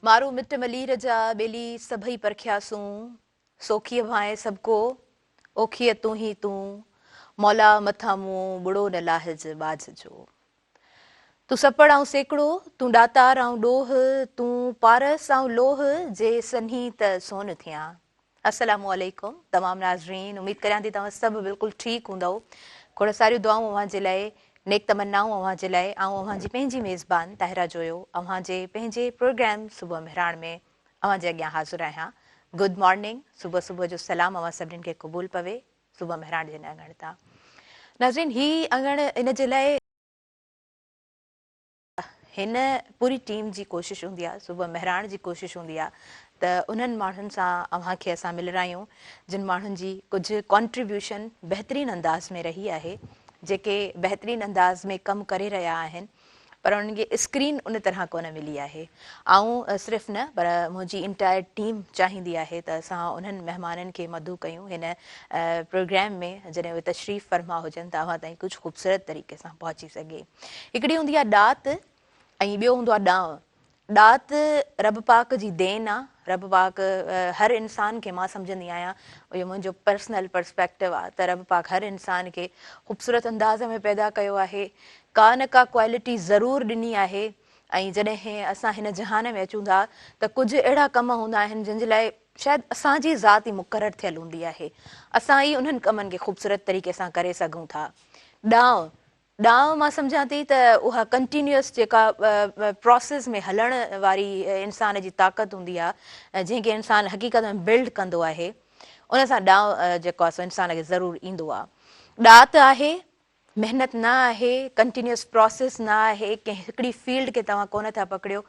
مارو مٽ ملير جا ٻيلي سڀئي پرکياسون، سوکيء ڀانئين سڀڪو، اوکيء تون ئي تون، مولا مٿان مون ٻڙو نه لاهج ٻاجهه جو. تون سپڙ آئون سيڪڙو، تون ڏاتار آئون ڏوهه، تون پارس آئون لوهه، جي سنهي ته سون ٿيان. السلام عليڪم تمام ناظرين اميد ڪريان ٿي توهان سڀ بلڪل ٺيڪ هوندؤ. کوڙ ساريون دعائون اوهان جي لاء، نيڪ تمنائون اوهان جي لاء. آئون اوهان جي پنهنجي ميزبان طاهره جويو اوهان جي پنهنجي پروگرام صبح مهراڻ ۾ اوهان جي اڳيان حاضر آهيان. گڊ مارننگ صبح صبح جو سلام اوهان سڀني کي قبول پوي صبح مهراڻ جي هن اڱڻ تان. ناظرين هي اڱڻ ان جي لاء هن پوري ٽيم جي ڪوشش هوندي آهي صبح مهراڻ جي ڪوشش هوندي آهي ته انهن ماڻهن سان اوهان کي اسان ملرايون جن ماڻهن جي ڪجهه ڪانٽريبيوشن بهترين انداز ۾ رهي آهي جيڪي بهترين انداز ۾ ڪم ڪري رهيا آهن پر انهن کي اسڪرين ان طرح ڪونه ملي آهي آئون صرف نه پر منهنجي انٽائر ٽيم چاهيندي آهي ته اسان انهن مهمانن کي مدعو ڪيون هن پروگرام ۾ جڏهن اهي تشريف فرما هجن ته اوهان تائين ڪجهه خوبصورت طريقي سان پهچي سگهي. هڪڙي هوندي آهي ڏات ۽ ٻيو هوندو آهي ڏانء. ڏات رب پاڪ جي دين آ، رب پاڪ هر انسان کي مان سمجهندي آهيان اهو منهنجو پرسنل پرسپيڪٽو آ ته رب پاڪ هر انسان کي خوبصورت انداز ۾ پيدا ڪيو آهي ڪا نه ڪا ڪوالٽي ضرور ڏني آهي ۽ جڏهن اسان هن جهان ۾ اچون ٿا ته ڪجهه اهڙا ڪم هوندا آهن جن جي لاء شايد اسان جي ذات ئي مقرر ٿيل هوندي آهي اسان ئي انهن ڪمن کي خوبصورت طريقي سان ڪري سگهون ٿا. ڏانء، ڏانء مان سمجهان ٿي ته اها ڪنٽينيوس جيڪا پراسيس ۾ هلڻ واري انسان جي طاقت هوندي آهي جنهن کي انسان حقيقت ۾ بلڊ ڪندو آهي ان سان ڏانء جيڪو آهي سو انسان کي ضرور ايندو آهي. ڏات آهي محنت نه آهي، ڪنٽينيوس پراسيس نه آهي، ڪنهن هڪڙي فيلڊ کي توهان ڪونه ٿا پڪڙيو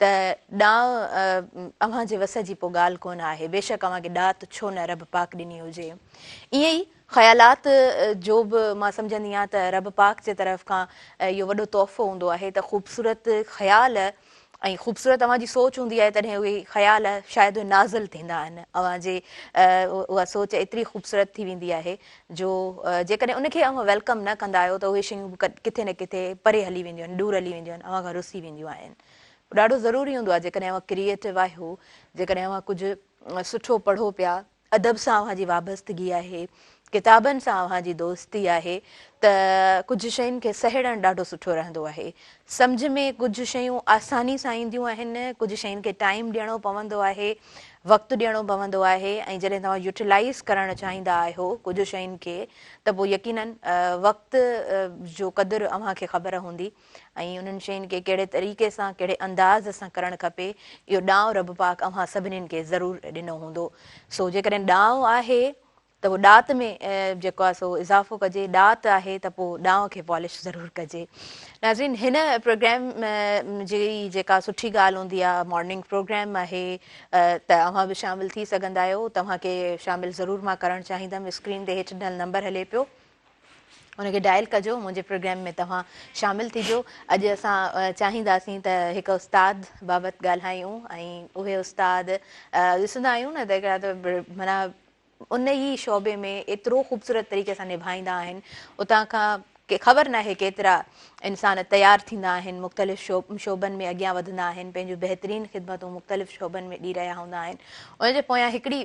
ته ڏانء اوهان جي وس جي پوء ڳالهه ڪونه آهي، بيشڪ اوهان کي ڏات ڇو نه رب پاڪ ڏني هجي. ائين ئي خيالات جو به مان سمجهندي آهيان ته رب پاڪ جي طرف کان اهو وڏو تحفو هوندو آهي ته خوبصورت خيال ۽ خوبصورت اوهان جي سوچ هوندي آهي تڏهن اهي خيال شايد اهي نازل ٿيندا آهن اوهان جي اها سوچ ايتري خوبصورت ٿي ويندي آهي جو جيڪڏهن ان کي اوهان welcome نه ڪندا آهيو ته اهي شيون به ڪٿي نه ڪٿي پري هلي وينديون آهن ڏور هلي وينديون آهن اوهان کان رسي وينديون آهن ڏاڍو ضروري هوندو آهي جيڪڏهن اوهان ڪريئيٽو آهيو جيڪڏهن اوهان ڪجهه سٺو پڙهو پيا ادب سان اوهان جي وابستگي آهي، ڪتابن سان اوهان جي دوستي آهي ته ڪجهه شين کي سهيڙڻ ڏاڍو سٺو رهندو آهي. سمجهه ۾ ڪجهه شيون آساني سان اينديون آهن، ڪجهه شين کي ٽائيم ڏيڻو پوندو آهي، وقت ڏيڻو پوندو آهي ۽ جڏهن توهان يوٽيلائيز ڪرڻ چاهيندا آهيو ڪجهه شين کي ته پوء يقينن وقت جو قدر اوهان کي خبر هوندي. ۽ انهن شين کي ڪهڙي طريقي سان ڪهڙي انداز سان ڪرڻ کپي اهو ڏانء رب پاڪ اوهان سڀنين کي ضرور ڏنو هوندو سو جيڪڏهن ڏانء آهي ته پوء ڏات ۾ جيڪو آهي سو اضافو ڪجي ڏات آهي ته پوء ڏانء کي پالش ضرور ڪجي ناظرين هن پروگرام جي جيڪا سٺي ڳالهه هوندي آهي مارننگ پروگرام آهي ته اوهان به شامل ٿي سگهندا آهيو توهان کي شامل ضرور مان ڪرڻ چاهيندم اسڪرين تي هيٺ ڏنل نمبر هلي پيو ان کي ڊائل ڪجو منهنجي پروگرام ۾ توهان شامل ٿيجو اڄ اسان چاهينداسين ته هڪ استاد بابت ڳالهايون ۽ اهي استاد ڏسندا آهيون نه ته هڪڙا ته معنيٰ ان ئي شعبي ۾ ايترو خوبصورت طريقي سان نڀائيندا آهن اتان کان خبر ناهي ڪيترا انسان تيار ٿيندا آهن مختلف شعبن ۾ اڳيان وڌندا آهن پنهنجون بهترين خدمتون مختلف شعبن ۾ ڏئي رهيا هوندا آهن ان جي پويان هڪڙي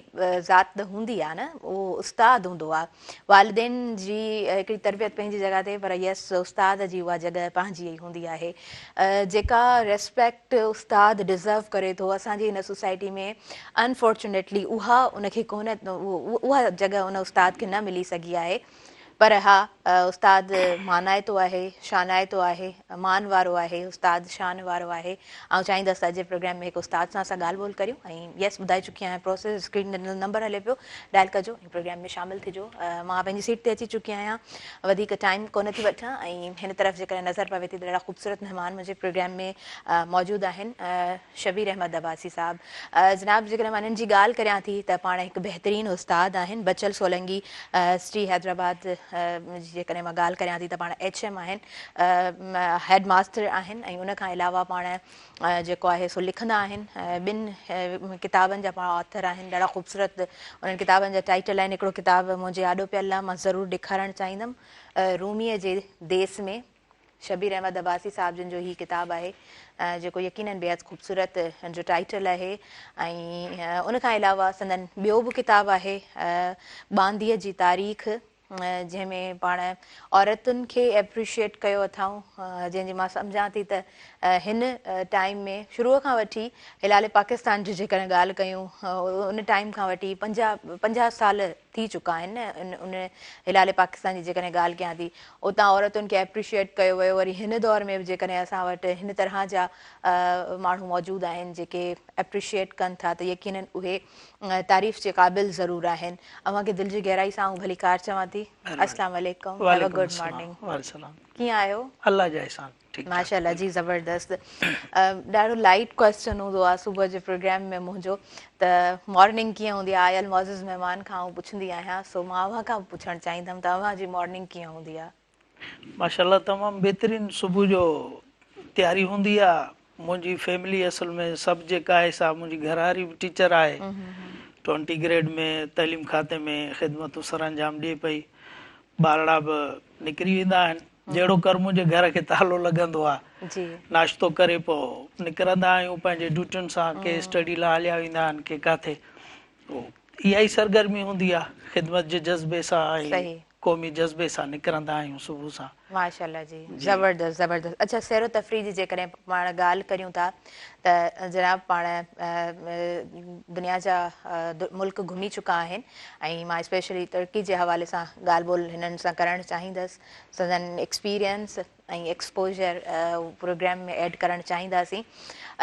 ذات ته هوندي آهي نه اهو استاد هوندو آهي والدين جي هڪڙي تربيت پنهنجي جڳهه تي پر يس استاد جي اها جڳهه پنهنجي ئي هوندي آهي جيڪا ريسپيڪٽ استاد ڊزرو ڪري ٿو اسان جي هن سوسائٽي ۾ انفارچونيٽلي اها ان کي ڪونه اها جڳهه ان استاد کي نه ملي سگهي آهي پر ها استاد مانائتو آهي، شانائتو آهي، مان وارو آهي، استاد شان وارو آهي. آئون چاهيندس ته اڄ جي پروگرام ۾ هڪ استاد سان اسان ڳالهه ٻولهه ڪريون ۽ يس ٻڌائي چڪي آهيان پروسيس اسڪرين تي ڏنل نمبر هلي پيو ڊائل ڪجو ۽ پروگرام ۾ شامل ٿجو. مان پنهنجي سيٽ تي اچي چڪي آهيان وڌيڪ ٽائيم ڪونه ٿي وٺان ۽ هن طرف جيڪڏهن نظر پوي ٿي ته ڏاڍا خوبصورت مهمان منهنجي پروگرام ۾ موجود آهن. شبير احمد عباسي صاحب جناب جيڪڏهن مان انهن جي ڳالهه ڪريان ٿي ته پاڻ هڪ بهترين استاد آهن بچل سولنگي سٽي حيدرآباد جي جيڪڏهن مان ڳالهه ڪريان ٿي ته پاڻ ايڇ ايم آهن هيڊ ماستر آهن ۽ ان کان علاوه پاڻ جيڪو آهي سو لکندا آهن ٻن ڪتابن جا پاڻ آٿر آهن ڏاڍا خوبصورت انهن ڪتابن جا ٽائيٽل آهن هڪڙو ڪتاب منهنجي آڏو پيل آهي مان ضرور ڏيکارڻ چاهيندم روميء جي ديس ۾ شبير احمد عباسي صاحب جن جو هي ڪتاب آهي جيڪو يقينن بيحد خوبصورت هن جو ٽائيٽل آهي ۽ ان کان علاوه سندن ٻيو به ڪتاب آهي ٻانڌيء جي تاريخ جنهن ۾ پاڻ عورتن کي ايپريشيئيٽ ڪيو اٿائون جنهن جي مان سمجهان ٿي ته هن ٽائيم ۾ شروع کان وٺي هلال پاڪستان جي جيڪڏهن ڳالهه ڪيون ان ٽائيم کان وٺي 50 سال ٿي چڪا آهن ان هلال پاڪستان جي جيڪڏهن ڳالهه ڪيان ٿي اتان عورتن کي ايپريشيئيٽ ڪيو ويو وري هن دور ۾ به جيڪڏهن اسان وٽ هن طرح جا ماڻهو موجود آهن جيڪي ايپريشيئيٽ ڪن ٿا ته يقينن اهي تعريف جي قابل ضرور آهن. اوهان کي دل جي گهرائي سان آئون ڀليڪار چوان ٿي. السلام عليڪم have a good morning. ڪيئن آهيو؟ الله جا احسان ٺيڪ ٺاڪ. ماشاءالله جي زبردست. ڏاڍو لائيٽ ڪويسچن هوندو آهي صبح جي پروگرام ۾ منهنجو ته مارننگ ڪيئن هوندي آهي آيل معزز مهمان کان آئون پڇندي آهيان سو مان اوهان کان به پڇڻ چاهيندم ته اوهان جي مارننگ ڪيئن هوندي آهي؟ ماشاءالله تمام بهترين صبح جو تياري هوندي آ منهنجي فيملي اصل ۾ سڀ جيڪا آهي سا منهنجي گهرواري به ٽيچر آهي ٽوئنٽي گريڊ ۾ تعليم کاتي ۾ خدمتون سرانجام ڏئي پئي ٻارڙا به نڪري ويندا آهن جهڙو ڪر منهنجي گهر کي تالو لڳندو آ ناشتو ڪري پوء نڪرندا آهيون پنهنجي ڊيوٽين سان ڪي اسٽڊي لاء هليا ويندا آهن ڪي ڪاٿي اها ئي سرگرمي هوندي آ خدمت جي جذبي سان ۽ قومي جذبي سان نڪرندا آهيون صبح سان. ماشاءالله جي زبردست زبردست اڇا سير و تفريح جي جيڪڏهن پاڻ ڳالهه ڪريون ٿا ته جناب پاڻ دنيا جا ملڪ گهمي چڪا آهن ۽ مان اسپيشلي ترڪي جي حوالي سان ڳالهه ٻولهه هنن سان ڪرڻ چاهيندس سندن ايڪسپيرينس ۽ ايڪسپوجر پروگرام ۾ ايڊ ڪرڻ چاهينداسين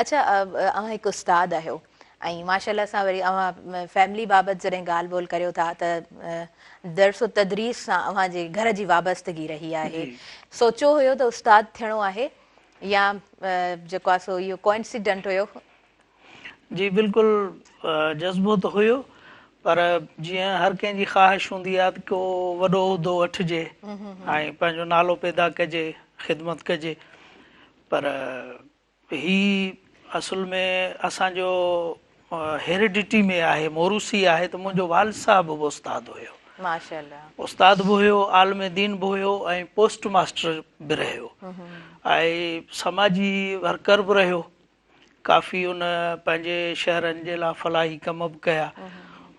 اڇا اوهان هڪ استاد آهيو ۽ ماشاءالله سان وري اوهان فيملي بابت جڏهن ڳالهه ٻولهه ڪريو ٿا ته درس و تدريس سان اوهان جي گهر جي وابستگي رهي آهي سوچيو هيو ته استاد ٿيڻو آهي يا جيڪو آهي سو اهو ڪوئنسيڊنٽ هيو؟ جي بلڪل جذبو ته هيو پر جيئن هر ڪنهن جي خواهش هوندي آهي ته ڪو وڏو عهدو وٺجي ۽ پنهنجو نالو پيدا ڪجي خدمت ڪجي پر هي اصل ۾ اسان جو هيريڊٽي ۾ آهي موروثي آهي ته منهنجو والد صاحب به استاد هيو. ماشاءالله. استاد به هيو، عالم دين به هيو ۽ پوسٽ ماسٽر به رهيو ۽ سماجي ورڪر به رهيو. ڪافي ان پنهنجي شهرن جي لاء فلاحي ڪم به ڪيا.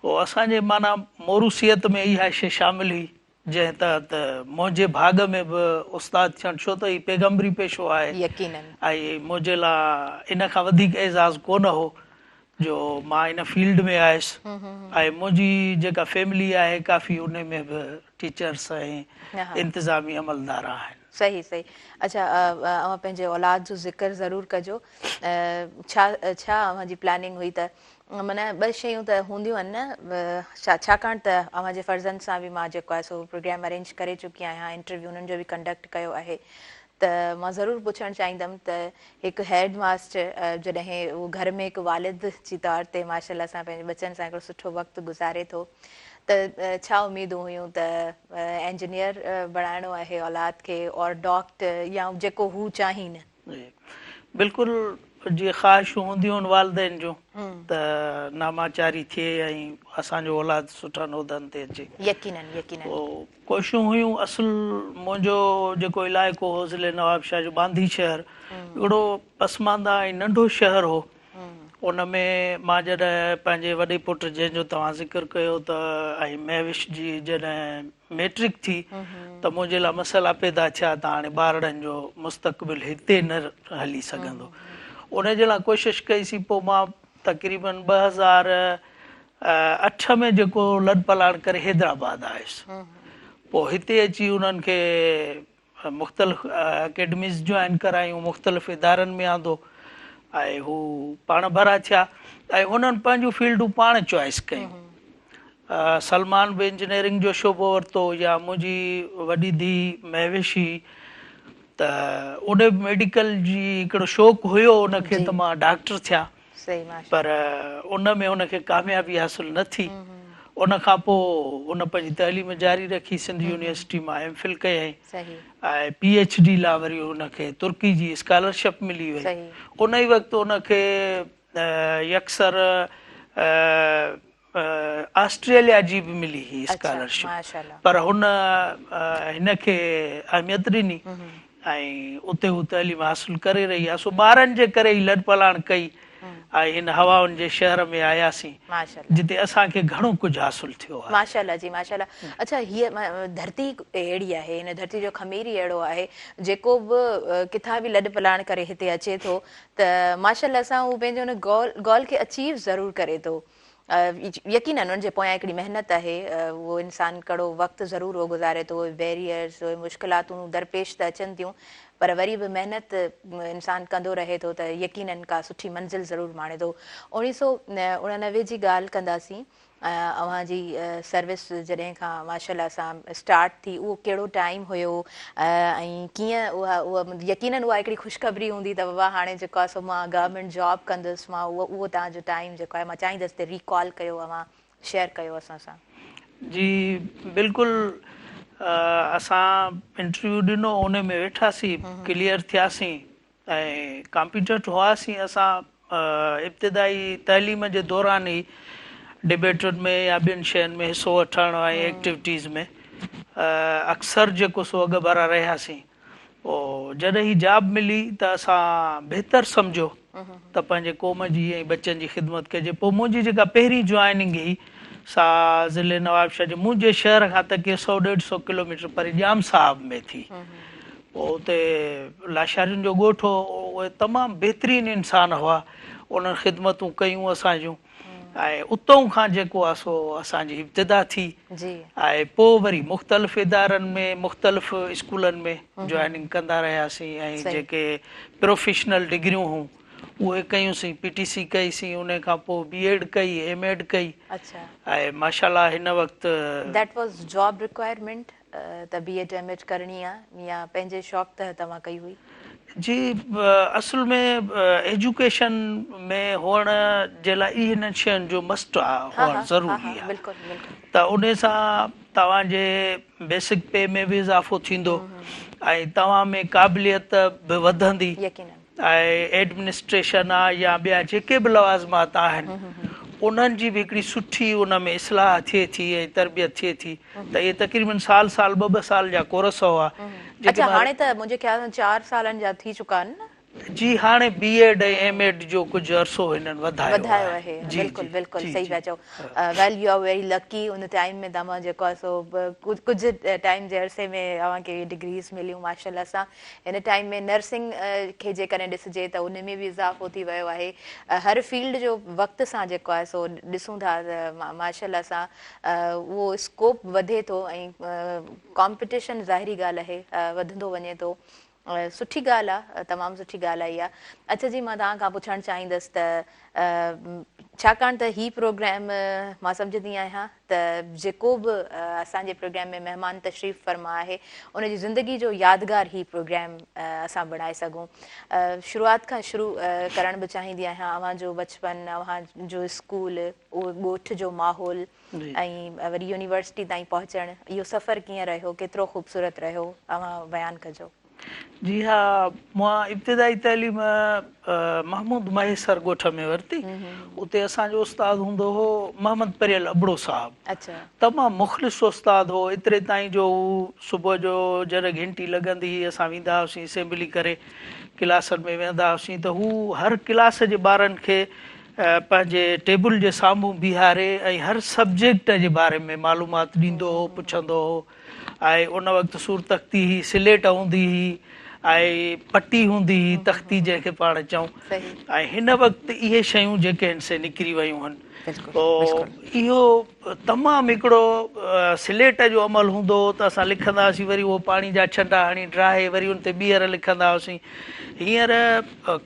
پوء اسان جي معنيٰ موروثيت ۾ اها شيء شامل هئي. جنهن تحت منهنجي ڀاڳ ۾ به استاد ٿيڻ ڇو ته هي پيغمبري پيشو آهي يقيناً. ۽ منهنجي لاء ان کان وڌيڪ اعزاز ڪونه هو جو مان ان فيلڊ ۾ آيس ۽ منهنجي جيڪا فيملي آهي ڪافي انهي ۾ به ٽيچرس ۽ انتظامي عملدار آهن. صحيح صحيح اڇا اوهان پنهنجي اولاد جو ذڪر ضرور ڪجو ڇا ڇا اوهان جي پلاننگ هئي ته معنيٰ ٻه شيون ته هونديون آهن نه ڇاڪاڻ ته اوهان جي فرزند سان به مان جيڪو آهي سو پروگرام ارينج ڪري چڪي آهيان انٽرويو انهن جو به ڪنڊڪٽ ڪيو آهي ته مان ضرور پڇڻ چاهيندم ته هڪ هيڊ ماسٽر جڏهن اهو گهر ۾ هڪ والد جي طور تي ماشاء الله سان پنهنجي ٻچن سان هڪڙو سٺو وقت گذاري ٿو ته ڇا اميدون هيون ته انجنيئر بڻائڻو آهي اولاد کي اور ڊاڪٽر يا جيڪو هو چاهين. جي بلڪل جيئن خواهشون هونديون آهن والدين جون ته ناماچاري ٿئي ۽ اسان جو اولاد سٺن عهدن تي اچي. يقينن يقينن. پوء ڪوششون هيون اصل منهنجو جيڪو علائقو هو ضلعي نوابشاهه جو ٻانڌي شهر هڪڙو پسمانده ۽ ننڍو شهر هو ان ۾ مان جڏهن پنهنجي وڏي پٽ جنهن جو توهان ذڪر ڪيو ته ۽ مهوش جي جڏهن ميٽرڪ ٿي ته منهنجي لاء مسئلا پيدا ٿيا ته هاڻي ٻارڙن جو مستقبل هتي نه هلي سگهندو ان جي لاء ڪوشش ڪئي سين پوء مان تقريبن 2008 ۾ جيڪو لڏپلاڻ ڪري حيدرآباد آيس پوء هتي اچي انهن کي مختلف اڪيڊميز جوائن ڪرايون مختلف ادارن ۾ آندو ۽ هو پاڻ ڀرا ٿيا ۽ انهن پنهنجون فيلڊون پاڻ چوائس ڪيون سلمان به انجنيئرنگ جو شعبو ورتو يا منهنجي وڏي ڌيء مهوش هئي ته ان به ميڊيڪل جي هڪڙو شوق هيو ان کي ته مان ڊاڪٽر ٿيان پر ان ۾ ان کي ڪاميابي حاصل نه ٿي. ان کان پوء ان پنهنجي تعليم جاري رکي، سنڌ يونيورسٽي مان ايم فل ڪيائين ۽ پي ايڇ ڊي لاء وري ان کي ترڪي جي اسڪالرشپ ملي وئي. ان ئي وقت ان کي يڪسر آسٽريليا جي به ملي هئي اسڪالرشپ پر هن هن کي اهميت ڏني. ۽ اتي هو تعليم حاصل ڪري رهي آهي. سو ٻارن جي ڪري ئي لڏپلاڻ ڪئي ۽ هن هوائن جي شهر ۾ آياسين جتي اسان کي گهڻو ڪجهه حاصل ٿيو آهي. ماشاءالله جي ماشاءالله اڇا هيء ڌرتي اهڙي آهي هن ڌرتي جو خمير ئي اهڙو آهي جيڪو به ڪٿان به لڏپلاڻ ڪري هتي اچي ٿو ته ماشاءالله سان هو پنهنجي ان گول گول کي اچيو ضرور ڪري ٿو. يقينن ان جي پويان هڪڙي محنت آهي، اهو انسان ڪڙو وقت ضرور اهو گذاري ٿو، اهي بيريئرز، اهي مشڪلاتون درپيش ته اچن ٿيون پر وري به محنت انسان ڪندو رهي ٿو ته يقينن ڪا سٺي منزل ضرور ماڻي ٿو. 1989 جي ڳالهه ڪنداسين اوهان جي سروس جڏهن کان ماشاءالله سان اسٽارٽ ٿي اهو ڪهڙو ٽائيم هيو ۽ ڪيئن اها اها يقينن اها هڪڙي خوشخبري هوندي ته بابا هاڻي جيڪو آهي سو مان گورنمينٽ جاب ڪندس مان اهو اهو توهان جو ٽائيم جيڪو آهي مان چاهيندس ته ريڪال ڪيو اوهان شيئر ڪيو اسان سان. جي بلڪل اسان انٽرويو ڏنو ان ۾ ويٺاسين ڪليئر ٿياسين ۽ ڪامپيٽنٽ هئاسين اسان ابتدائي تعليم جي دوران ئي ڊبيٽن ۾ يا ٻين شين ۾ حصو وٺڻ ۽ ايڪٽيوٽيز ۾ اڪثر جيڪو سو اڳڀرا رهياسين پوء جڏهن هي جاب ملي ته اسان بهتر سمجهيو ته پنهنجي قوم جي ۽ ٻچن جي خدمت ڪجي پوء منهنجي جيڪا پهرين جوائننگ هئي سا ضلعي نوابشاهه جي منهنجي شهر کان ته ڪي سو ڏيڍ سو ڪلوميٽر پري ڄام صاحب ۾ ٿي پوء اتي لاشارين جو ڳوٺ هو، اهي تمام بهترين انسان هئا، انهن خدمتون ڪيون اسان جون ۽ اتئون کان جيڪو آهي سو اسان جي ابتدا ٿي ۽ پوء وري مختلف ادارن ۾ مختلف اسڪولن ۾ جوائننگ ڪندا رهياسين ۽ جيڪي پروفيشنل ڊگريون هيون اهي ڪيون سين، پي ٽي سي ڪئي سين، انهي کان پوء بي ايڊ ڪئي، ايم ايڊ ڪئي ۽ ماشاءالله هن وقت. That was job requirement ته بي ايڊ ايم ايڊ ڪرڻي آ يا پنهنجي شوق تحت توهان ڪئي هئي؟ جي اصل ۾ ايجوڪيشن ۾ هئڻ جي لاء انهن شين جو مسٽ آ هئڻ ضروري آ ته انهي سان توهان جي بيسڪ پي ۾ به اضافو ٿيندو ۽ توهان ۾ قابليت به وڌندي ۽ ايڊمنسٽريشن آ يا ٻيا جيڪي به لوازمات آهن انهن جي به هڪڙي سٺي ان ۾ اصلاح ٿئي ٿي ۽ تربيت ٿئي ٿي ته اهي تقريبن سال سال ٻه ٻه سال جا ڪورس هئا جيڪي اڇا هاڻي ته منهنجي خيال سان 4 سالن جا ٿي چڪا آهن نه؟ جي هاڻي بي ايڊ ۽ ايم ايڊ جو ڪجهه عرصو هنن وڌايو وڌايو آهي بلڪل بلڪل صحيح پيا چئو well you are very lucky in time ۾ توهان جيڪو آهي سو ڪجهه ٽائيم جي عرصي ۾ اوهان کي اهي ڊگريز مليون ماشاءالله سان هن ٽائيم ۾ نرسنگ کي جيڪڏهن ڏسجي ته ان ۾ به اضافو ٿي ويو آهي هر فيلڊ جو وقت سان جيڪو آهي سو ڏسون ٿا ته ماشاءالله سان اهو اسڪوپ وڌي ٿو ۽ ڪامپيٽيشن ظاهري ڳالهه آهي وڌندو وڃي ٿو سٺي ڳالهه آهي تمام سٺي ڳالهه آهي اها اڇا جي مان توهان کان پڇڻ چاهيندس ته ڇاڪاڻ ته هي پروگرام مان سمجهندي آهيان ته جيڪو به اسان جي پروگرام ۾ مهمان تشريف فرما آهي ان جي زندگي جو يادگار هي پروگرام اسان بڻائي سگهون شروعات کان شروع ڪرڻ به چاهيندي آهيان اوهان جو بچپن اوهان جو اسڪول اهو ڳوٺ جو ماحول ۽ وري يونيورسٽي تائين پهچڻ اهو سفر ڪيئن رهيو ڪيترو خوبصورت رهيو اوهان بيان ڪجو. جي ها مان ابتدائي تعليم محمود مهيسر ڳوٺ ۾ ورتي اتي اسان جو استاد هوندو هو محمد پريل ابڙو صاحب تمام مخلص استاد هو ايتري تائين جو هو صبح جو جڏهن گهنٽي لڳندي هئي اسان ويندا هئاسين اسيمبلي ڪري ڪلاسن ۾ ويهندا هئاسين ته هو هر ڪلاس جي ٻارن کي پنهنجي ٽيبل جي سامهون بيهاري ۽ هر سبجيڪٽ جي باري ۾ معلومات ڏيندو هو پڇندو هو ۽ ان وقت سور تختي هئي، سليٽ هوندي هئي ۽ پٽي هوندي هئي، تختي جنهن کي پاڻ چئون ۽ هن وقت اهي شيون جيڪي آهن سي نڪري ويون آهن تو اهو تمام هڪڙو سليٽ جو عمل هوندو هو ته اسان لکندا هئاسين وري اهو پاڻي جا ڇنڊا هڻي ڊاهي وري ان تي ٻيهر لکندا هئاسين هينئر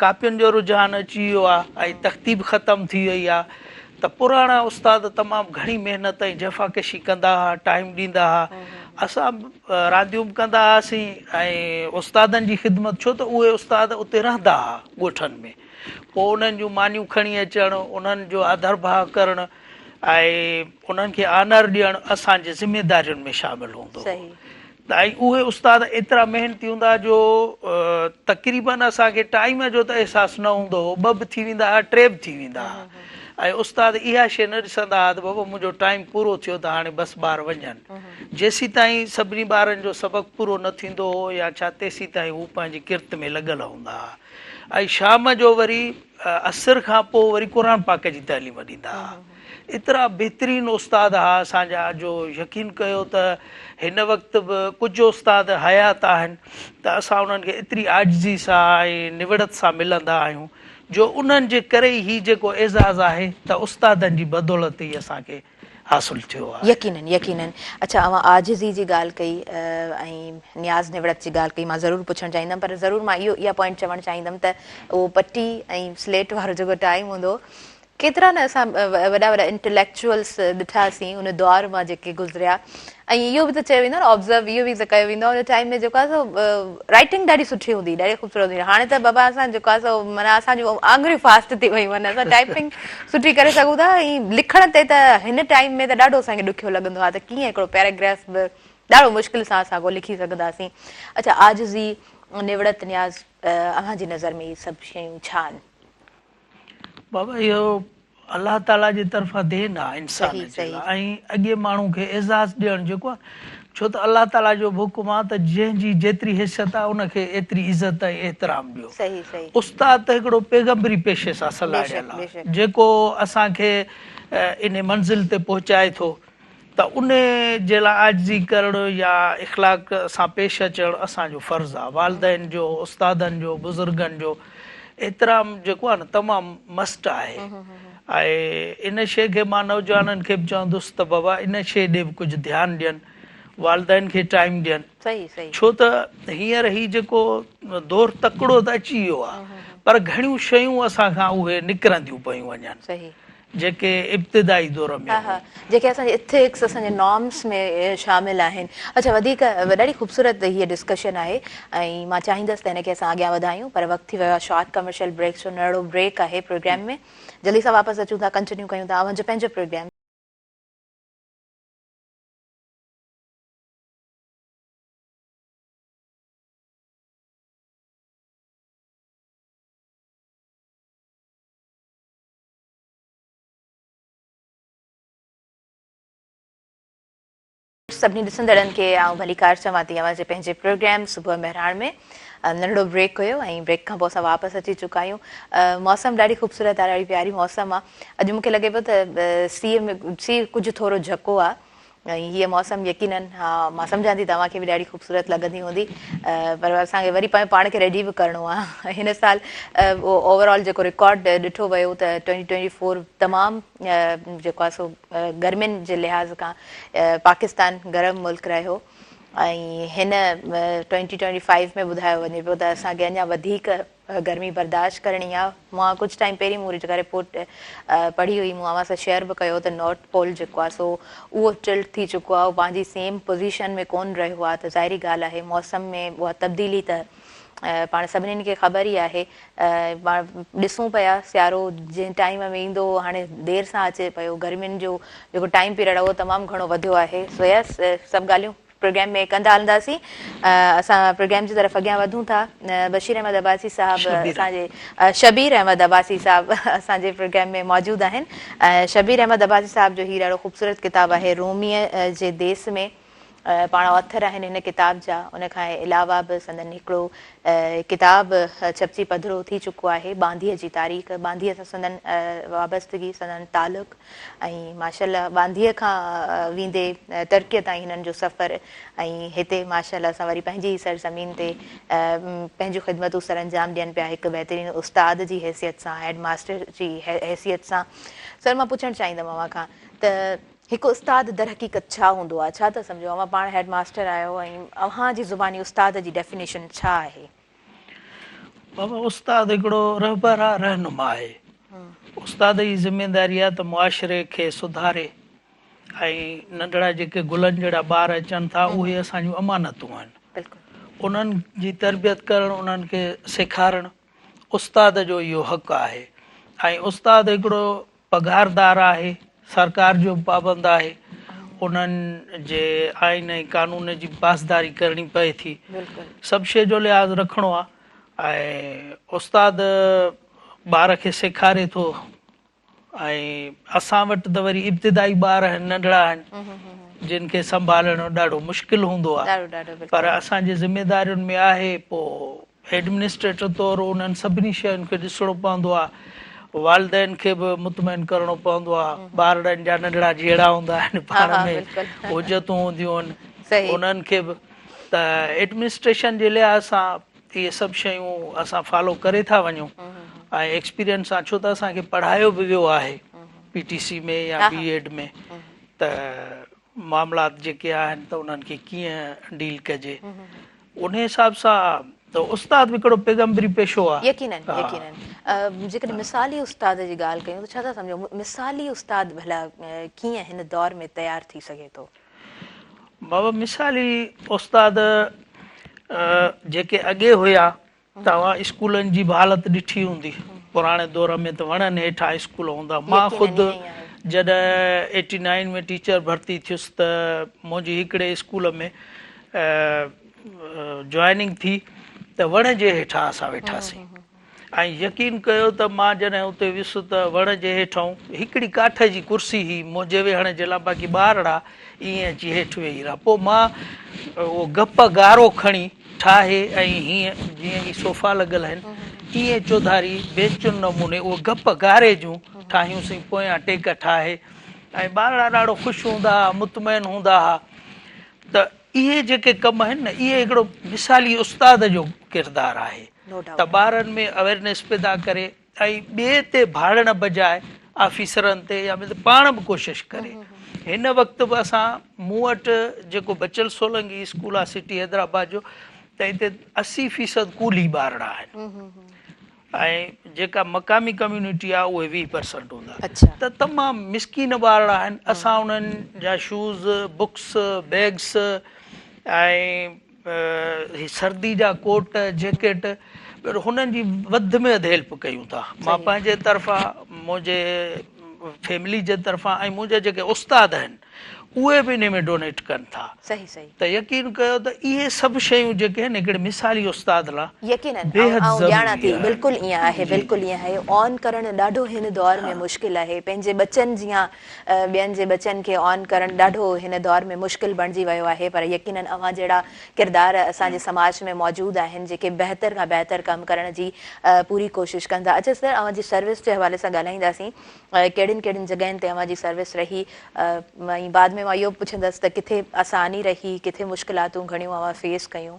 ڪاپين جو رجحان اچي ويو آهي ۽ تختي به ختم ٿي وئي آهي ته پراڻا استاد تمام گهڻي محنت ۽ جفاڪشي ڪندا ها، ٽائيم ڏيندا ها. اسان به رانديون به ڪندا هئاسين ۽ استادن جي خدمت ڇو ته اهي استاد اتي رهندا ها ڳوٺن ۾ پوء انهن جون مانيون کڻي اچڻ، انهن جو آڌرڀاء ڪرڻ ۽ انهن کي آنر ڏيڻ اسان جي ذميدارين ۾ شامل هوندو هو. ته ۽ اهي استاد ايترا محنتي هوندا جو تقريبن اسان کي ٽائيم جو ته احساس نه هوندو هو، ٻه به ٿي ويندا ها، ٽي به ٿي ويندا ها. ۽ استاد اها شيء نه ڏسندا ها ته بابا منهنجو ٽائيم پورو ٿيو ته هاڻي بس ٻار وڃن. جيسيتائين سڀني ٻارن جو سبق پورو نه ٿيندو هو يا ڇا تيسيتائين هو پنهنجي ڪرت ۾ لڳل هوندا ها ۽ شام جو وري عصر کان پوء وري قرآن پاڪ جي تعليم ڏيندا ها. ايترا بهترين استاد ها اسان جا جو يقين ڪيو ته هن وقت به ڪجهه استاد حيات آهن ته اسان انهن کي ايتري عاجزي سان ۽ نوڙت سان ملندا آهيون جو انهن جي ڪري ئي هي جيڪو اعزاز آهي ته استادن جي بدولت ئي اسان کي حاصل ٿيو آهي. يقينن يقينن اڇا اوهان عاجزي جي ڳالهه ڪئي ۽ نياز نوڙت جي ڳالهه ڪئي مان ضرور پڇڻ چاهيندم پر ضرور مان اهو اها پوائنٽ چوڻ چاهيندم ته اهو پٽي ۽ سليٽ وارو جيڪو ٽائيم هوندو هو ڪيترا نه اسان وڏا وڏا انٽليڪچوئلس ڏٺاسين ان دور مان جيڪي گذريا ۽ اهو به ته چيو ويندو آهي نه آبزرو اهو به ته ڪيو ويندو آهي ان ٽائيم ۾ جيڪو آهي سو رائٽنگ ڏاڍي سٺي هوندي هئي ڏاڍي خوبصورت هوندي هئي هاڻي ته بابا اسان جيڪو آهي سو معنيٰ اسان جون آڱريون فاسٽ ٿي ويون آهن اسان ٽائپنگ سٺي ڪري سگهون ٿا ۽ لکڻ تي ته هن ٽائيم ۾ ته ڏاڍو اسان کي ڏکيو لڳندو آهي ته ڪيئن هڪڙو پيراگراف به ڏاڍو مشڪل سان اسان ڪو لکي سگهنداسين اڇا عاجزي نوڙت نياز اوهان جي نظر ۾ اهي سڀ شيون ڇا آهن؟ بابا اهو الله تعالي جي طرفان دين آ انسان جي لاء ۽ اڳي ماڻهو کي اعزاز ڏيڻ جيڪو آ ڇو ته الله تعالي جو به حڪم آ ته جنهن جي جيتري حيثيت آ ان کي ايتري عزت ۽ احترام ڏيو استاد ته هڪڙو پيغمبري پيشي سان سلهاڙيل آ جيڪو اسان کي انهي منزل تي پهچائي ٿو ته ان جي لاء عاجزي ڪرڻ يا اخلاق سان پيش اچڻ اسان جو فرض آ. والدين جو، استادن جو، بزرگن جو احترام جيڪو آ نه تمام مسٽ آهي ۽ ان شيء کي مان نوجوانن کي به چوندس ته بابا ان شيء ڏي به ڪجهه ڌيان ڏين، والدين کي ٽائيم ڏين ڇو ته هينئر هي جيڪو دور تڪڙو ته اچي ويو آ پر گهڻيون شيون اسان کان اهي نڪرنديون پيون وڃن. جيڪي ابتدائي دور ۾ ها ها جيڪي اسان جي اٿڪس اسان جي نارمس ۾ شامل آهن. اڇا وڌيڪ ڏاڍي خوبصورت هيء ڊسڪشن آهي ۽ مان چاهيندس ته هن کي اسان اڳيان وڌايون پر وقت ٿي ويو آهي شارٽ ڪمرشل بريڪ جو ننڍڙو بريڪ آهي پروگرام ۾ جلدي سان واپس اچون ٿا ڪنٽينيو ڪيون ٿا اوهان جو پنهنجو پروگرام. سڀني ڏسندڙن کي آئون ڀليڪار چوان ٿي اوهان جي پنهنجي پروگرام صبح مهراڻ ۾ ننڍڙو بريڪ هيو ۽ بريڪ کان پوء اسان واپس اچي چڪا آهيون موسم ڏاڍي خوبصورت آهي ڏاڍي پياري موسم آهي اڄ مونکي لڳي پيو ته سيء ۾ سيء ڪجهه ٿورو جهڪو آهي ۽ هيء موسم يقينن ها مان سمجهان ٿي توهان کي به ڏاڍي خوبصورت لڳندي هوندي پر اسان کي وري پنهنجو پاڻ کي ريڊي به ڪرڻو آهي هن سال اوور آل جيڪو رڪارڊ ڏٺو ويو ته ٽوئنٽي ٽوئنٽي فور تمام جيڪو آهي سو گرمين جي لحاظ کان پاڪستان گرم ملڪ رهيو ۽ هن ٽوئنٽي ٽوئنٽي فائيو ۾ ٻڌايو وڃي پيو ته اسان کي اڃا وڌيڪ گرمي برداشت ڪرڻي آ. مان ڪجهه ٽائيم پهرين مون جيڪا رپورٽ پڙهي هئي مون اوهان سان شيئر به ڪيو ته نارٿ پول جيڪو آ سو اهو ٽلٽ ٿي چڪو آ اهو پنهنجي سيم پوزيشن ۾ ڪون رهيو آ ته ظاهري ڳالهه آهي موسم ۾ اها تبديلي ته پاڻ سڀني کي خبر ئي آهي پاڻ ڏسون پيا سيارو جنهن ٽائيم ۾ ايندو هو هاڻي دير سان اچي پيو گرمين جو جيڪو ٽائيم پيريڊ آ اهو تمام گهڻو وڌيو آهي سو يس سڀ ڳالهيون پروگرام ۾ ڪندا هلنداسين اسان پروگرام جي طرف اڳيان وڌون ٿا بشير احمد عباسي صاحب اسان جي شبير احمد عباسي صاحب اسان جي پروگرام ۾ موجود آهن شبير احمد عباسي صاحب جو هي ڏاڍو خوبصورت ڪتاب آهي روميء جي ديس ۾ پاڻ آٿر آهن هن ڪتاب جا ان کان علاوه به سندن هڪڙو ڪتاب ڇپجي پڌرو ٿي چڪو آهي ٻانڌيء جي تاريخ ٻانڌيء سان سندن وابستگي سندن تعلق ۽ ماشاء الله ٻانڌيء کان ويندي ترڪيء تائين هنن جو سفر ۽ هتي ماشاء الله سان وري پنهنجي ئي سرزمين تي پنهنجون خدمتون سرانجام ڏين پيا هڪ بهترين استاد جي حيثيت سان هيڊ ماستر جي حيثيت سان سر مان پڇڻ چاهيندم اوهان کان ته هڪ استاد درحقيقت ڇا هوندو آهي ڇا ٿا سمجهو اوهان پاڻ هيڊ ماستر آهيو ۽ اوهان جي زباني استاد جي ڊيفينيشن ڇا آهي؟ بابا استاد هڪڙو رهبر آ رهنما آهي. استاد جي ذميداري آ ته معاشري کي سڌاري ۽ ننڍڙا جيڪي گلن جهڙا ٻار اچن ٿا اهي اسان جون امانتون آهن. انهن جي تربيت ڪرڻ انهن کي سيکارڻ استاد جو اهو حق آهي ۽ استاد هڪڙو پگهاردار آهي، سرڪار جو به پابند آهي، انهن جي آئين ۽ قانون جي به پاسداري ڪرڻي پئي ٿي. سڀ شيء جو لحاظ رکڻو آهي ۽ استاد ٻار کي سيکاري ٿو. ۽ اسان وٽ ته وري ابتدائي ٻار آهن ننڍڙا آهن جن کي سنڀالڻ ڏاڍو مشڪل هوندو آهي پر اسان جي ذميدارين ۾ آهي پوء ايڊمنسٽريٽر طور انهن سڀني شين کي ڏسڻو پوندو آهي والدين کي به مطمئن ڪرڻو پوندو آهي ٻارڙن جا ننڍڙا جهيڙا هوندا آهن پاڻ ۾ حجتون هونديون آهن انهن کي به ته ايڊمنسٽريشن جي لحاظ سان اهي سڀ شيون اسان فالو ڪري ٿا وڃون ۽ ايڪسپيرينس سان ڇو ته اسان کي پڙهايو به ويو آهي پي ٽي سي ۾ يا بي ايڊ ۾ ته معاملات جيڪي آهن ته انهن کي ڪيئن ڊيل ڪجي ان حساب سان ته استاد به هڪڙو پيغمبري پيشو آهي. يقينن يقينن جيڪڏهن مثالي استاد جي ڳالهه ڪيون ته ڇا ٿا سمجهو مثالي استاد ڀلا ڪيئن هن دور ۾ تيار ٿي سگهي ٿو؟ بابا مثالي استاد جيڪي اڳي هيا توهان اسڪولن جي به حالت ڏٺي هوندي پراڻي دور ۾ ته وڻن هيٺان اسڪول هوندا مان خود جڏهن ايٽي نائين ۾ ٽيچر ڀرتي ٿيس ته منهنجي هڪڙي اسڪول ۾ جوائننگ ٿي ته وڻ جي هيٺان اسان ويٺاسين ۽ يقين ڪيو ته مان جڏهن اتي ويس ته وڻ جي هيٺئون هڪڙي ڪاٺ جي ڪرسي هئي منهنجي ويهڻ جي لاء باقي ٻارڙا ائين اچي هيٺ ويهي رهيا. پوء مان اهو گپ گارو کڻي ٺاهي ۽ هيئن جيئن هي صوفا لڳل آهن ائين چوڌاري بينچن نموني اهو گپ گاري جون ٺاهيون سين پويان ٽيڪ ٺاهي ۽ ٻارڙا ڏاڍو خوش هوندا ها مطمئن هوندا ها ته اهي جيڪي ڪم آهن نه اهي هڪڙو مثالي استاد جو ڪردار آهي. ته ٻارن ۾ اويرنيس پيدا ڪري ۽ ٻئي تي ڀاڙڻ بجاء آفيسرن تي يا ٻين تي پاڻ به ڪوشش ڪري. هن وقت به اسان مون وٽ جيڪو بچل سولنگي اسڪول آهي سٽي حيدرآباد جو ته هتي 80% ڪولهي ٻارڙا آهن ۽ جيڪا مقامي ڪميونٽي آهي اهي 20% هوندا ته تمام مسڪين ٻارڙا آهن اسان انهن جا شوز بڪس بيگس ۽ هي سردي جا ڪوٽ جيڪيٽ هنن جي وڌ ۾ وڌ هيلپ ڪيون ٿا مان پنهنجي طرفان منهنجي فيملي جي طرفان ۽ منهنجا جيڪي استاد آهن اهي به انهي ۾ ڊونيٽ ڪن ٿا صحيح صحيح ته يقين ڪيو ته اهي سڀ شيون جيڪي آهن هڪڙي مثالي استاد لا يقينن بيحد آئون ڄاڻان ضروري ٿي آهن بلڪل ائين آهي جي بلڪل ائين آهي آن ڪرڻ ڏاڍو هن دور ۾ مشڪل آهي پنهنجي ٻچن جيان ٻين جي ٻچن کي آن ڪرڻ ڏاڍو هن دور ۾ مشڪل بڻجي ويو آهي پر يقينن اوهان جهڙا ڪردار اسان جي سماج ۾ موجود آهن جيڪي بهتر کان بهتر ڪم ڪرڻ جي پوري ڪوشش ڪن ٿا. اڇا سر اوهان جي سروس جي حوالي سان ڳالهائينداسين ڪهڙين ڪهڙين جڳهين تي اوهان جي سروس رهي ۽ بعد ۾ مان اهو به پڇندس ته ڪٿي آساني رهي ڪٿي مشڪلاتون گهڻيون اوهان فيس ڪيون.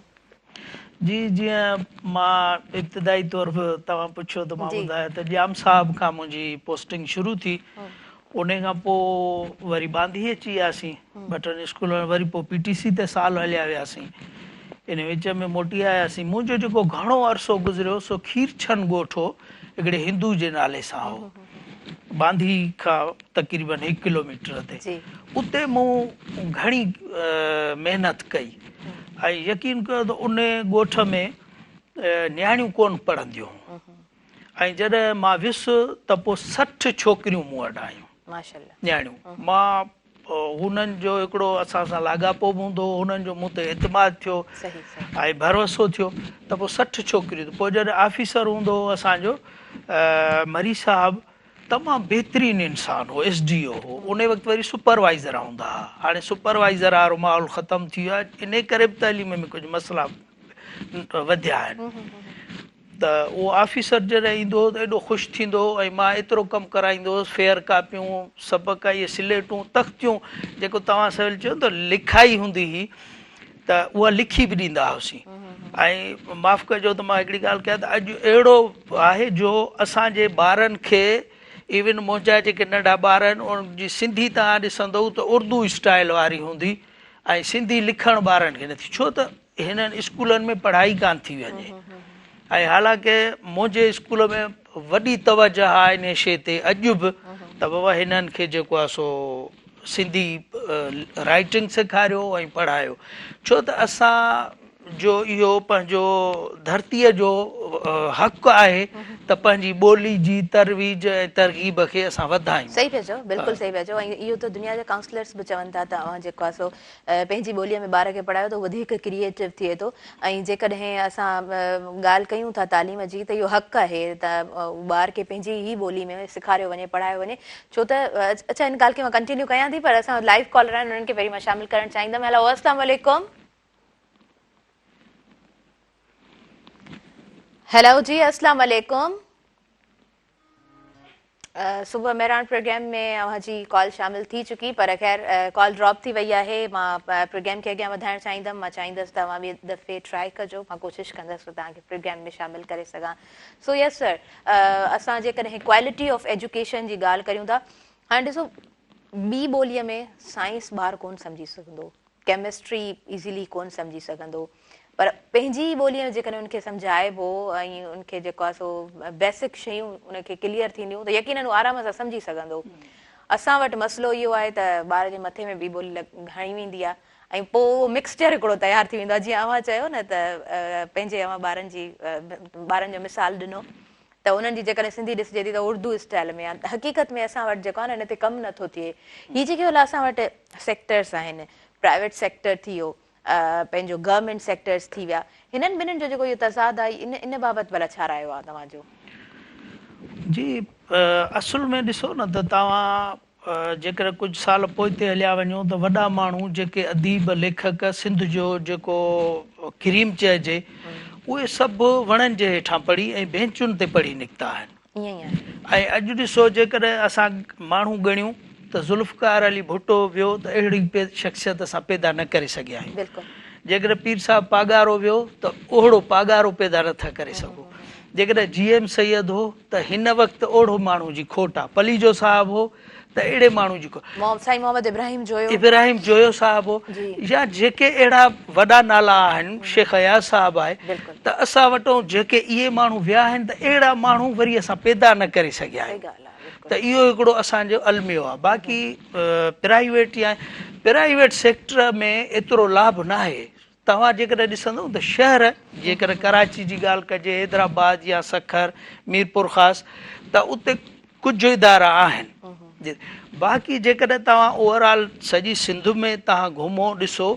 جي جيئن مان ابتدائي طور به توهان پڇيو ته مان ٻڌايو ته ڄام صاحب کان منهنجي پوسٽنگ شروع ٿي انهي کان پوء وري ٻانڌي اچي وياسين ٻه ٽن اسڪولن وري پوء پي ٽي سي تي سال هليا وياسين انهي وچ ۾ موٽي آياسين منهنجو جيڪو گهڻو عرصو گذريو سو کيرڇن ڳوٺ هو هڪڙي هندو جي نالي سان هو ٻانڌي کان تقريبن هڪ ڪلوميٽر تي اتي مون گهڻي محنت ڪئي ۽ يقين ڪيو ته ان ڳوٺ ۾ نياڻيون ڪونه پڙهنديون هيون ۽ جڏهن مان ويس ته پوء 60 ڇوڪريون مون وٽ آيون نياڻيون مان هنن جو هڪڙو اسان سان لاڳاپو به هوندو هو هنن جو مون تي اعتماد ٿيو ۽ ڀروسو ٿيو ته پوء 60 ڇوڪريون پوء جڏهن آفيسر هوندو هو اسان جو مري صاحب تمام بهترين انسان هو ايس ڊي او هو انهي وقت وري سپروائيزر هوندا ها هاڻي سپروائيزر وارو ماحول ختم ٿي ويو آهي انهي ڪري به تعليم ۾ ڪجهه مسئلا وڌيا آهن ته اهو آفيسر جڏهن ايندو هو ته ايڏو خوش ٿيندو هو ۽ مان ايترو ڪم ڪرائيندو هوس فيئر ڪاپيون سبق اهي سليٽون تختيون جيڪو توهان سويل چيو ته لکائي هوندي هئي ته اها لکي به ڏيندا هئاسين ۽ معاف ڪجو ته مان هڪڙي ڳالهه ڪيان ته اڄ اهڙو آهي جو اسان جي ٻارن کي ايون منهنجا جيڪي ننڍا ٻار آهن انهن جي سنڌي توهان ڏسندؤ ته اردو اسٽائل واري هوندي ۽ سنڌي لکڻ ٻارن کي نٿي ڇو ته هنن اسڪولن ۾ پڙهائي ڪانه ٿي وڃي ۽ حالانڪه منهنجي اسڪول ۾ وڏي توجه آهي انهي شيء تي اڄ به ته بابا هنن کي جيڪو آهي سو سنڌي رائٽنگ سيکاريو ۽ پڙهايو ڇو ته اسان جو اهو پنهنجو ڌرتيء جو حق آهي ته پنهنجي ٻولي جي ترويج ۽ ترغيب کي اسان وڌايون. صحيح پيا چئو بلڪل صحيح پيا چئو ۽ اهو ته دنيا جا ڪائونسلرس به چون ٿا ته اوهان جيڪو آهي سو پنهنجي ٻوليء ۾ ٻار کي پڙهايو ته هو وڌيڪ ڪريئيٽو ٿئي ٿو ۽ جيڪڏهن اسان ڳالهه ڪيون ٿا تعليم جي ته اهو حق آهي ته ٻار کي پنهنجي ئي ٻولي ۾ سيکاريو وڃي پڙهايو وڃي ڇو ته اڇا ان ڳالهه کي مان ڪنٽينيو ڪيان ٿي پر اسان وٽ لائيو ڪالر آهن انهن کي پهرين مان شامل ڪرڻ چاهيندم هيلو السلام عليڪم هيلو جي السلام عليڪم صبح مهراڻ پروگرام ۾ اوهان جي ڪال شامل ٿي چڪي پر خير ڪال ڊراپ ٿي وئي آهي مان پروگرام کي اڳيان وڌائڻ چاهيندم مان چاهيندس ته اوهان ٻي دفعي ٽرائي ڪجو مان ڪوشش ڪندس ته توهان کي پروگرام ۾ شامل ڪري سگهان سو يس سر اسان جيڪڏهن ڪوالٽي آف ايجوڪيشن جي ڳالهه ڪريون ٿا هاڻي ڏسو ٻي ٻوليء ۾ سائنس ٻار ڪون سمجهي سگهندو ڪيمسٽري ايزيلي ڪون سمجهي سگهندو پر پنهنجي ئي ٻوليء ۾ جيڪڏهن ان کي سمجهائبو ۽ ان کي جيڪو آهي سو بيسڪ شيون ان کي ڪليئر ٿينديون ته يقينن هو آرام سان سمجهي سگهندو. اسان وٽ مسئلو اهو آهي ته ٻار جي مٿي ۾ ٻي ٻولي هڻي ويندي آهي ۽ پوء اهو مڪسچر هڪڙو تيار ٿي ويندو آهي جيئن اوهان چيو نه ته پنهنجي اوهان ٻارن جي ٻارن جو مثال ڏنو ته انهن جي جيڪڏهن سنڌي ڏسجي ٿي ته اردو اسٽائل ۾ آهي حقيقت ۾ اسان وٽ جيڪو آهي نه ان تي ڪم نٿو ٿئي هي جيڪي ڀلا اسان وٽ سيڪٽرس آهن پرائيويٽ سيڪٽر ٿي ويو پنهنجو گورنمينٽ سيڪٽرس ٿي ويا هنن ٻنهين جو جيڪو اهو تضاد آهي ان ان بابت ڀلا ڇا رايو آهي توهان جو؟ جي اصل ۾ ڏسو نه ته توهان جيڪڏهن ڪجهه سال پوئتي هليا وڃو ته وڏا ماڻهو جيڪي اديب ليکڪ سنڌ جو جيڪو ڪريم چئجي اهي سڀ وڻن جي هيٺان پڙهي ۽ بينچن تي پڙهي نڪتا آهن. ائين ئي آهي. ۽ اڄ ڏسو جيڪڏهن اسان ماڻهو ڳڻيون ته ذوالفقار علي ڀٽو ويو ته اهڙي شخصيت اسان پيدا نه ڪري سگهيا آهيون. بلڪل. جيڪڏهن پير صاحب پاڳارو ويو ته اهڙو پاڳارو پيدا نه ٿا ڪري سگهون. جيڪڏهن جي ايم سيد هو ته هن وقت اهڙو ماڻهو جي کوٽ آ. پليجو صاحب هو ته اهڙي ماڻهو جي کوٽ. سائين محمد ابراهيم جويو. ابراهيم جويو صاحب هو يا جيڪي اهڙا وڏا نالا آهن شيخ اياز صاحب آهي ته اسان وٽون جيڪي اهي ماڻهو ويا آهن ته اهڙا ماڻهو وري اسان پيدا نه ڪري سگهيا آهيون ته اهو هڪڙو اسان جو الميو آهي باقي پرائيويٽ يا پرائيويٽ سيڪٽر ۾ ايترو لاڀ ناهي توهان جيڪڏهن ڏسندؤ ته شهر جيڪڏهن ڪراچي جي ڳالهه ڪجي، حيدرآباد يا سکر، ميرپورخاص ته اتي ڪجهه ادارا آهن باقي جيڪڏهن توهان اوور آل سڄي سنڌ ۾ توهان گهمو ڏسو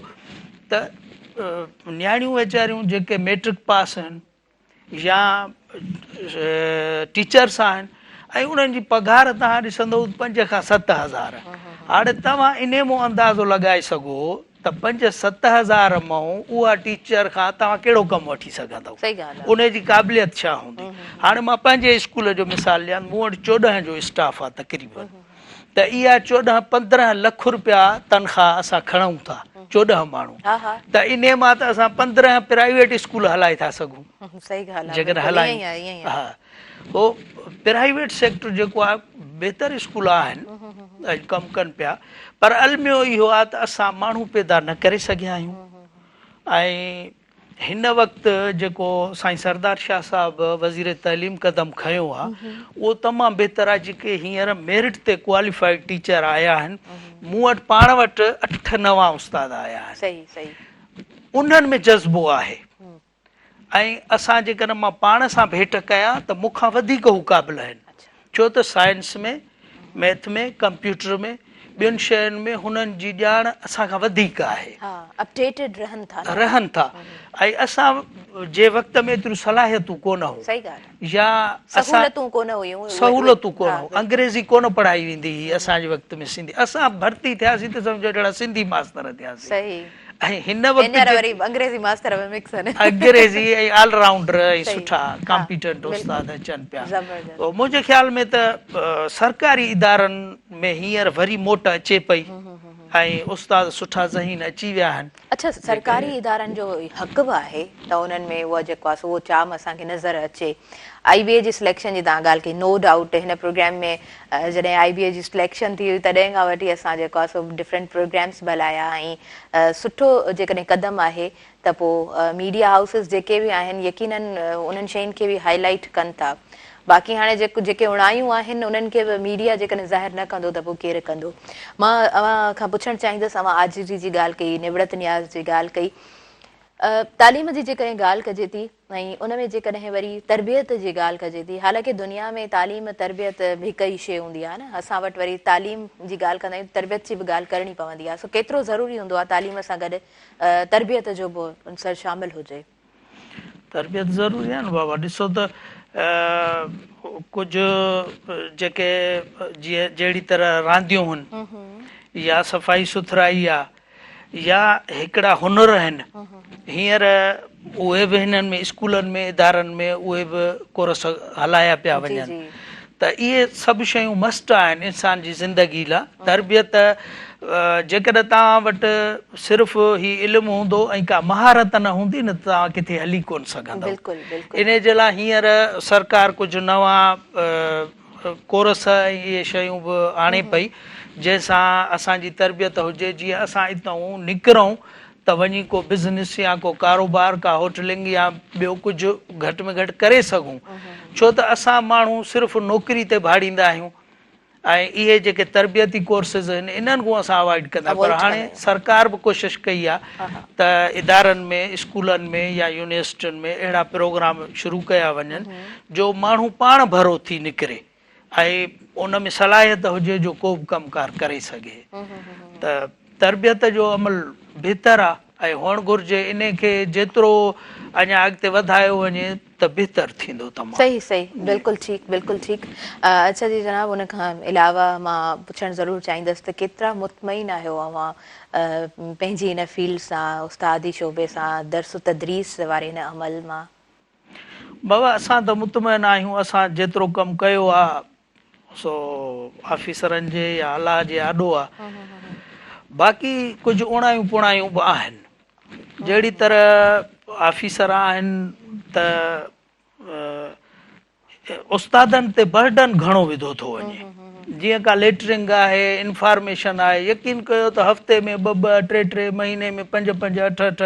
ته نياڻيون ويچاريون جيڪي ميٽرڪ پاس آهن يا ٽيچرس آهن ۽ انهن جي پگهار توهان ڏسندو 5 کان 7000 هاڻي توهان انهي مون اندازو لڳائي سگهو ته 5 7000 مون اها ٽيچر کان توهان ڪهڙو ڪم وٺي سگهندو انهي جي قابليت ڇا هوندي هاڻي مان پنهنجي اسڪول جو مثال ڏيان مون وٽ 14 جو اسٽاف آهي تقريبن ته اها 14 15 لک روپيا تنخواه اسان کڻون ٿا 14 ماڻهو ته انهي مان ته اسان 15 پرائيويٽ اسڪول هلائي ٿا سگهون جيڪڏهن هلايون ها هو پرائيويٽ سيڪٽر جيڪو آهي بهتر اسڪول آهن ۽ ڪم ڪن پيا پر الميو اهو آهي ته اسان ماڻهو پيدا نه ڪري سگهيا آهيون ۽ هن وقت جيڪو سائين سردار شاهه صاحب وزير تعليم قدم کنيو آ اهو تمام بهتر آ جيڪي هينئر ميرٽ تي ڪواليفائيڊ ٽيچر آيا آهن مون وٽ پاڻ وٽ اٺ نوان استاد آيا آهن صحيح صحيح انهن ۾ جذبو آهي ۽ اسان جيڪڏهن مان پاڻ سان ڀيٽ ڪيان ته مون کان وڌيڪ هو قابل آهن ڇو ته سائنس ۾ ميٿ ۾ ڪمپيوٽر ۾ ٻين شين ۾ هنن جي ڄاڻ اسان کان وڌيڪ آهي. ها اپڊيٽيڊ رهن ٿا نه. رهن ٿا ۽ اسان جي وقت ۾ ايتريون صلاحيتون ڪونه هو. صحيح ڳالهه آهي. يا اسان سهولتون ڪونه هيون. سهولتون ڪونه هو. انگريزي ڪونه پڙهائي ويندي هئي اسان جي وقت ۾ سنڌي اسان ڀرتي ٿياسين ته سمجهو جهڙا سنڌي ماستر ٿياسين. صحيح. ۽ هن وقت هينئر وري انگريزي ماستر به مڪس آهن. انگريزي ۽ آل رائونڊر ۽ سٺا ڪامپيٽنٽ استاد اچن پيا. تو منهنجي خيال ۾ ته سرڪاري ادارن ۾ هينئر وري موٽ اچي پئي ۽ استاد سٺا ذهين اچي ويا آهن. اڇا سرڪاري ادارن جو حق به آهي ته انهن ۾ اهو جيڪو آهي سو اهو چام اسان کي نظر اچي. آئي بي اي جي سليڪشن جي توهان ڳالهه ڪئي نو ڊائوٽ هن پروگرام ۾ جڏهن آئي بي اي جي سليڪشن ٿي هئي تڏهن کان وٺي اسان جيڪو آهي سو ڊفرنٽ پروگرامس به هلايا ۽ سٺو جيڪڏهن قدم آهي ته پوء ميڊيا هائوسز جيڪي به آهن يقينن انهن شين کي به هائي لائيٽ ڪن ٿا باقي هاڻي جيڪو جيڪي اوڻايون آهن انهن کي به ميڊيا جيڪڏهن ظاهر نه ڪندو ته پوء ڪير ڪندو مان اوهان کان پڇڻ چاهيندس اوهان عاجزي جي ڳالهه ڪئي نوڙت نياز جي ڳالهه ڪئي. تعليم جي جيڪڏهن ڳالهه ڪجي ٿي ۽ ان ۾ جيڪڏهن وري تربيت جي ڳالهه ڪجي ٿي، حالانڪه دنيا ۾ تعليم تربيت هڪ ئي شيء هوندي آهي نه، اسان وٽ وري تعليم جي ڳالهه ڪندا آهيون ته تربيت جي به ڳالهه ڪرڻي پوندي آهي، سو ڪيترو ضروري هوندو آهي تعليم سان گڏ تربيت جو به عنصر شامل هجي. تربيت ضروري آهي نه بابا، ڏسو ته ڪجهه جيڪي جيئن جهڙي طرح رانديون هن يا صفائي سٿرائي آهي يا هڪڙا هنر آهن هينئر اهي به هنن ۾ اسڪولن ۾ ادارن ۾ اهي به ڪورس هلايا پيا وڃن ته اهي سڀ شيون مسٽ آهن انسان جي زندگي لا تربيت جيڪڏهن توهان وٽ صرف هي علم هوندو ۽ ڪا مهارت نه هوندي نه ته توهان ڪٿي هلي ڪون سگهندو انهي جي لا هينئر سرڪار ڪجهه نوان ڪورس ۽ اهي شيون به آڻي پئي جنهن سان اسان جي تربيت هجي جيئن اسان اتئون نڪرون ته وڃي ڪو بزنس يا ڪو ڪاروبار ڪا هوٽلنگ يا ٻيو ڪجهه گهٽ ۾ گهٽ ڪري سگهون ڇو ته اسان ماڻهو صرف نوڪري تي ڀاڙيندا آهيون ۽ اهي جيڪي تربيتي ڪورسز آهن انهن کان اسان اوائڊ ڪندا آهيون پر هاڻي سرڪار به ڪوشش ڪئي آهي ته ادارن ۾ اسڪولن ۾ يا يونيورسٽين ۾ اهڙا پروگرام شروع ڪيا وڃن جو ماڻهو پاڻ ڀرو ٿي نڪري ۽ ان ۾ صلاحيت هجي جو ڪو به ڪم ڪار ڪري سگهي ته تربيت جو عمل بهتر آهي ۽ هئڻ گهرجي انهي کي جيترو اڃا اڳتي وڌايو وڃي ته بهتر ٿيندو تمام. صحيح صحيح بلڪل ٺيڪ بلڪل ٺيڪ اڇا جي جناب ان کان علاوه مان پڇڻ ضرور چاهيندس ته ڪيترا مطمئن آهيو اوهان پنهنجي هن فيلڊ سان استادي شعبي سان درس و تدريس واري هن عمل مان. بابا اسان ته مطمئن آهيون اسان جيترو ڪم ڪيو آ سو آفيسرن جي يا الله جي آڏو آ باقي ڪجهه اوڻايون پوڻايون به آهن جهڙي طرح آفيسر آهن ته استادن تي برڊن گهڻو وڌو ٿو وڃي جيئن ڪا ليٽرنگ آهي انفارميشن آهي يقين ڪيو ته هفتي ۾ ٻه ٻه ٽي ٽي مهيني ۾ پنج پنج اٺ اٺ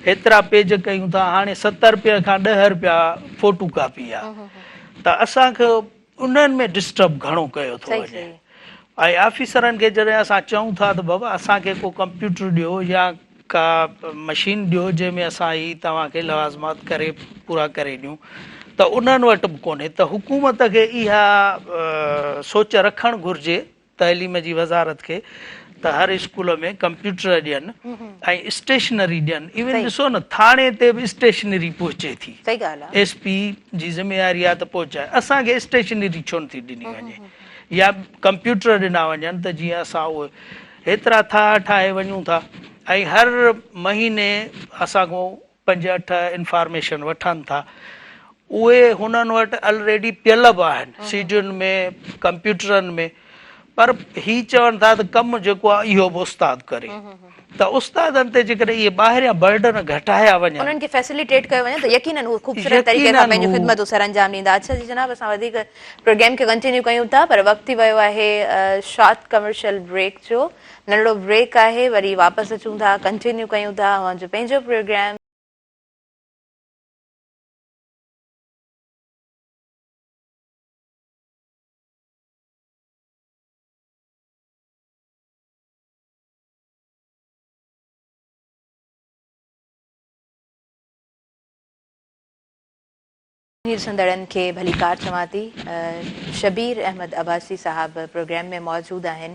هيترا پيج ڪيون ٿا هاڻي 70 روپيه کان 10 روپيا فوٽو ڪاپي آهي ته اسان کي انهن ۾ ڊسٽرب گهڻو ڪيو ٿو وڃي ۽ آفيسرن کي جڏهن اسان چئون ٿا ته بابا اسان کي ڪو ڪمپيوٽر ڏيو يا ڪا مشين ڏيو جنهن ۾ اسان هي توهان کي لوازمات ڪري پورا ڪري ڏيون ته انهن وٽ به ڪونهي ته حڪومت کي اها سوچ رکڻ گهرجي تعليم جي وزارت کي ته هر اسڪول ۾ ڪمپيوٽر ڏين ۽ اسٽيشنري ڏين ايون ڏسو نه ٿاڻي تي به اسٽيشنري پهچي ٿي ايس پي جي ذميواري آهي ته پهچائي اسان کي اسٽيشنري ڇو نٿي ڏني وڃي يا ڪمپيوٽر ڏنا وڃن ته جيئن اسان اهي هيترا ٿاهه ٺاهي وڃون ٿا ۽ هر مهيني اسان کان پنج اٺ انفارميشن وٺن ٿا اهي هنن وٽ الريڊي پيل به آهن سي ڊين ۾ ڪمپيوٽرن ۾ پر هي چون ٿا ته ڪم جيڪو آهي اهو به استاد ڪري ته استادن تي جيڪڏهن اهي ٻاهريان برڊن گهٽايا وڃن انهن کي فيسليٽيٽ ڪيو وڃي ته يقينن هو خوبصورت طريقي سان پنهنجون خدمتون سرانجام ڏيندا. اڇا جي جناب اسان وڌيڪ پروگرام کي ڪنٽينيو ڪيون ٿا پر وقت ٿي ويو آهي شارٽ ڪمرشل بريڪ جو ننڍڙو بريڪ آهي وري واپس اچون ٿا ڪنٽينيو ڪيون ٿا اوهان جو پنهنجو پروگرام. ڏسندڙن کي ڀليڪار چوان ٿي. شبير احمد عباسي صاحب پروگرام ۾ موجود آهن.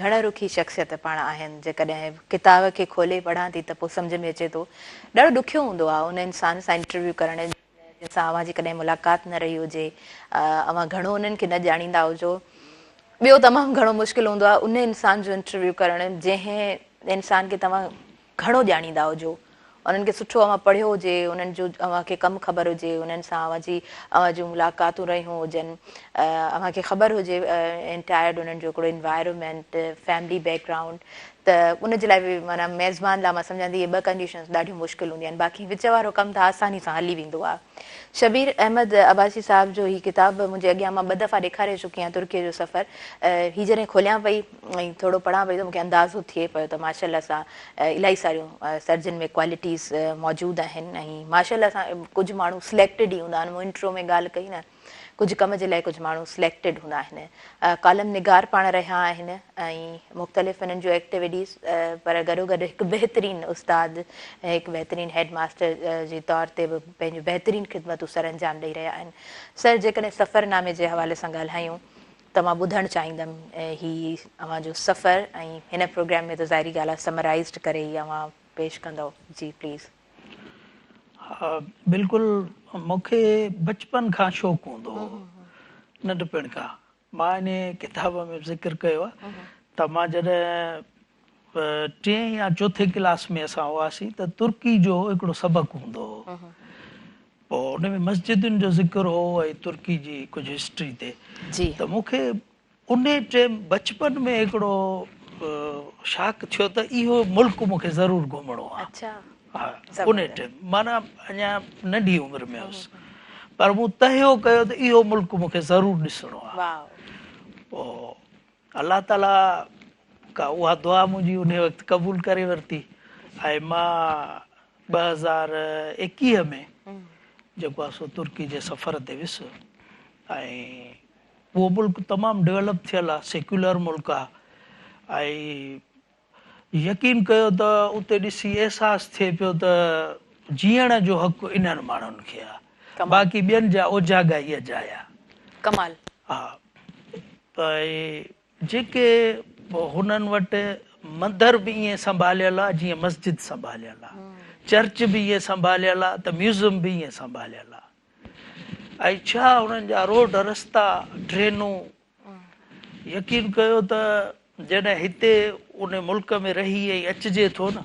گهڻ رخي شخصيت پاڻ آهن. جيڪڏهن ڪتاب کي کولي پڙهان ٿي ته پوء سمجهه ۾ اچي ٿو. ڏاڍو ڏکيو هوندو آهي ان انسان سان انٽرويو ڪرڻ جنهن سان اوهان جي ڪڏهن ملاقات نه رهي هجي، اوهان گهڻو انهن کي نه ڄاڻيندا هجو. ٻيو تمام گهڻو مشڪل هوندو آهي ان انسان جو انٽرويو ڪرڻ جنهن انسان کي توهان گهڻو ڄاڻيندا هجو، انهن کي سٺو اوهان پڙهيو هجي، انهن جو اوهان کي ڪم خبر هجي، انهن سان اوهان جي اوهان جون ملاقاتون رهيون هجن، اوهان کي خبر هجي انٽائرڊ انهن جو هڪڙو انوائرمينٽ، فيملي بيڪ گرائونڊ ته ان جي لاء به معنيٰ ميزبان لاء مان سمجهان ٿي اهي ٻه ڪنڊيشنز ڏاڍيون مشڪل هونديون آهن باقي وچ وارو ڪم ته آساني سان هلي ويندو آهي. شبير احمد عباسي صاحب جو هي ڪتاب منهنجي اڳيان مان ٻه دفعا ڏيکاري چڪي آهيان ترڪيء جو سفر هي جڏهن کوليان پئي ۽ ٿورو پڙهان پئي ته مون کي اندازو ٿئي پيو ته ماشاء الله سان الاهي ساريون سرجن ۾ ڪوالٽيز موجود آهن ۽ ماشاء الله سان ڪجهه ماڻهو سليڪٽيڊ ئي هوندا آهن مون انٽرو ۾ ڳالهه ڪئي نه ڪجهه ڪم جي لاء ڪجهه ماڻهو سليڪٽيڊ هوندا آهن. ڪالم نگار پاڻ رهيا آهن ۽ مختلف انهن جون ايڪٽيوٽيز پر گڏوگڏ هڪ بهترين استاد ۽ هڪ بهترين هيڊ ماستر جي طور تي به پنهنجون بهترين خدمتون سرانجام ڏئي رهيا آهن. سر جيڪڏهن سفرنامي جي حوالي سان ڳالهايون ته مان ٻڌڻ چاهيندم هي اوهان جو سفر ۽ هن پروگرام ۾ ته ظاهري ڳالهه آهي سمرائيزڊ ڪري ئي اوهان پيش ڪندؤ جي پليز. ها بلڪل مون کي بچپن کان شوق هوندو هو ننڍپڻ کان مان انهي ڪتاب ۾ به ذڪر ڪيو آهي ته مان جڏهن ٽئين يا چوٿين ڪلاس ۾ اسان هئاسين ته ترڪي جو هڪڙو سبق هوندو هو پوء ان ۾ مسجدن جو ذڪر هو ۽ ترڪي جي ڪجهه هسٽري تي ته مون کي انهي ٽيم بچپن ۾ هڪڙو شوق ٿيو ته اهو ملڪ مون کي ضرور گهمڻو آهي. ها انهي ٽيم معنيٰ اڃا ننڍي عمر ۾ هيس پر مون تهيو ڪيو ته اهو ملڪ مون کي ضرور ڏسڻو آهي. پوء الله تعاليٰ ڪا اها دعا منهنجي انهي وقت قبول ڪري ورتي ۽ مان 2021 ۾ جيڪو آهي سو ترڪي جي سفر تي ويس ۽ اهو ملڪ تمام ڊولپ ٿيل آ، سيڪيولر ملڪ آ ۽ يقين ڪيو ته اتي ڏسي احساس ٿئي پيو ته جيئڻ جو حق انهن ماڻهن کي آ، باقي ٻين جا اوجاڳا ئي اجايا. ڪمال. ها ته جيڪي هنن وٽ مندر به ائين سنڀاليل آ جيئن مسجد سنڀاليل آ، چرچ به ائين سنڀاليل آ ته ميوزم به ائين سنڀاليل آ. ۽ ڇا انهن جا روڊ رستا ٽرينون يقين ڪيو ته جڏهن هتي ان ملڪ ۾ رهي ۽ اچجي ٿو نه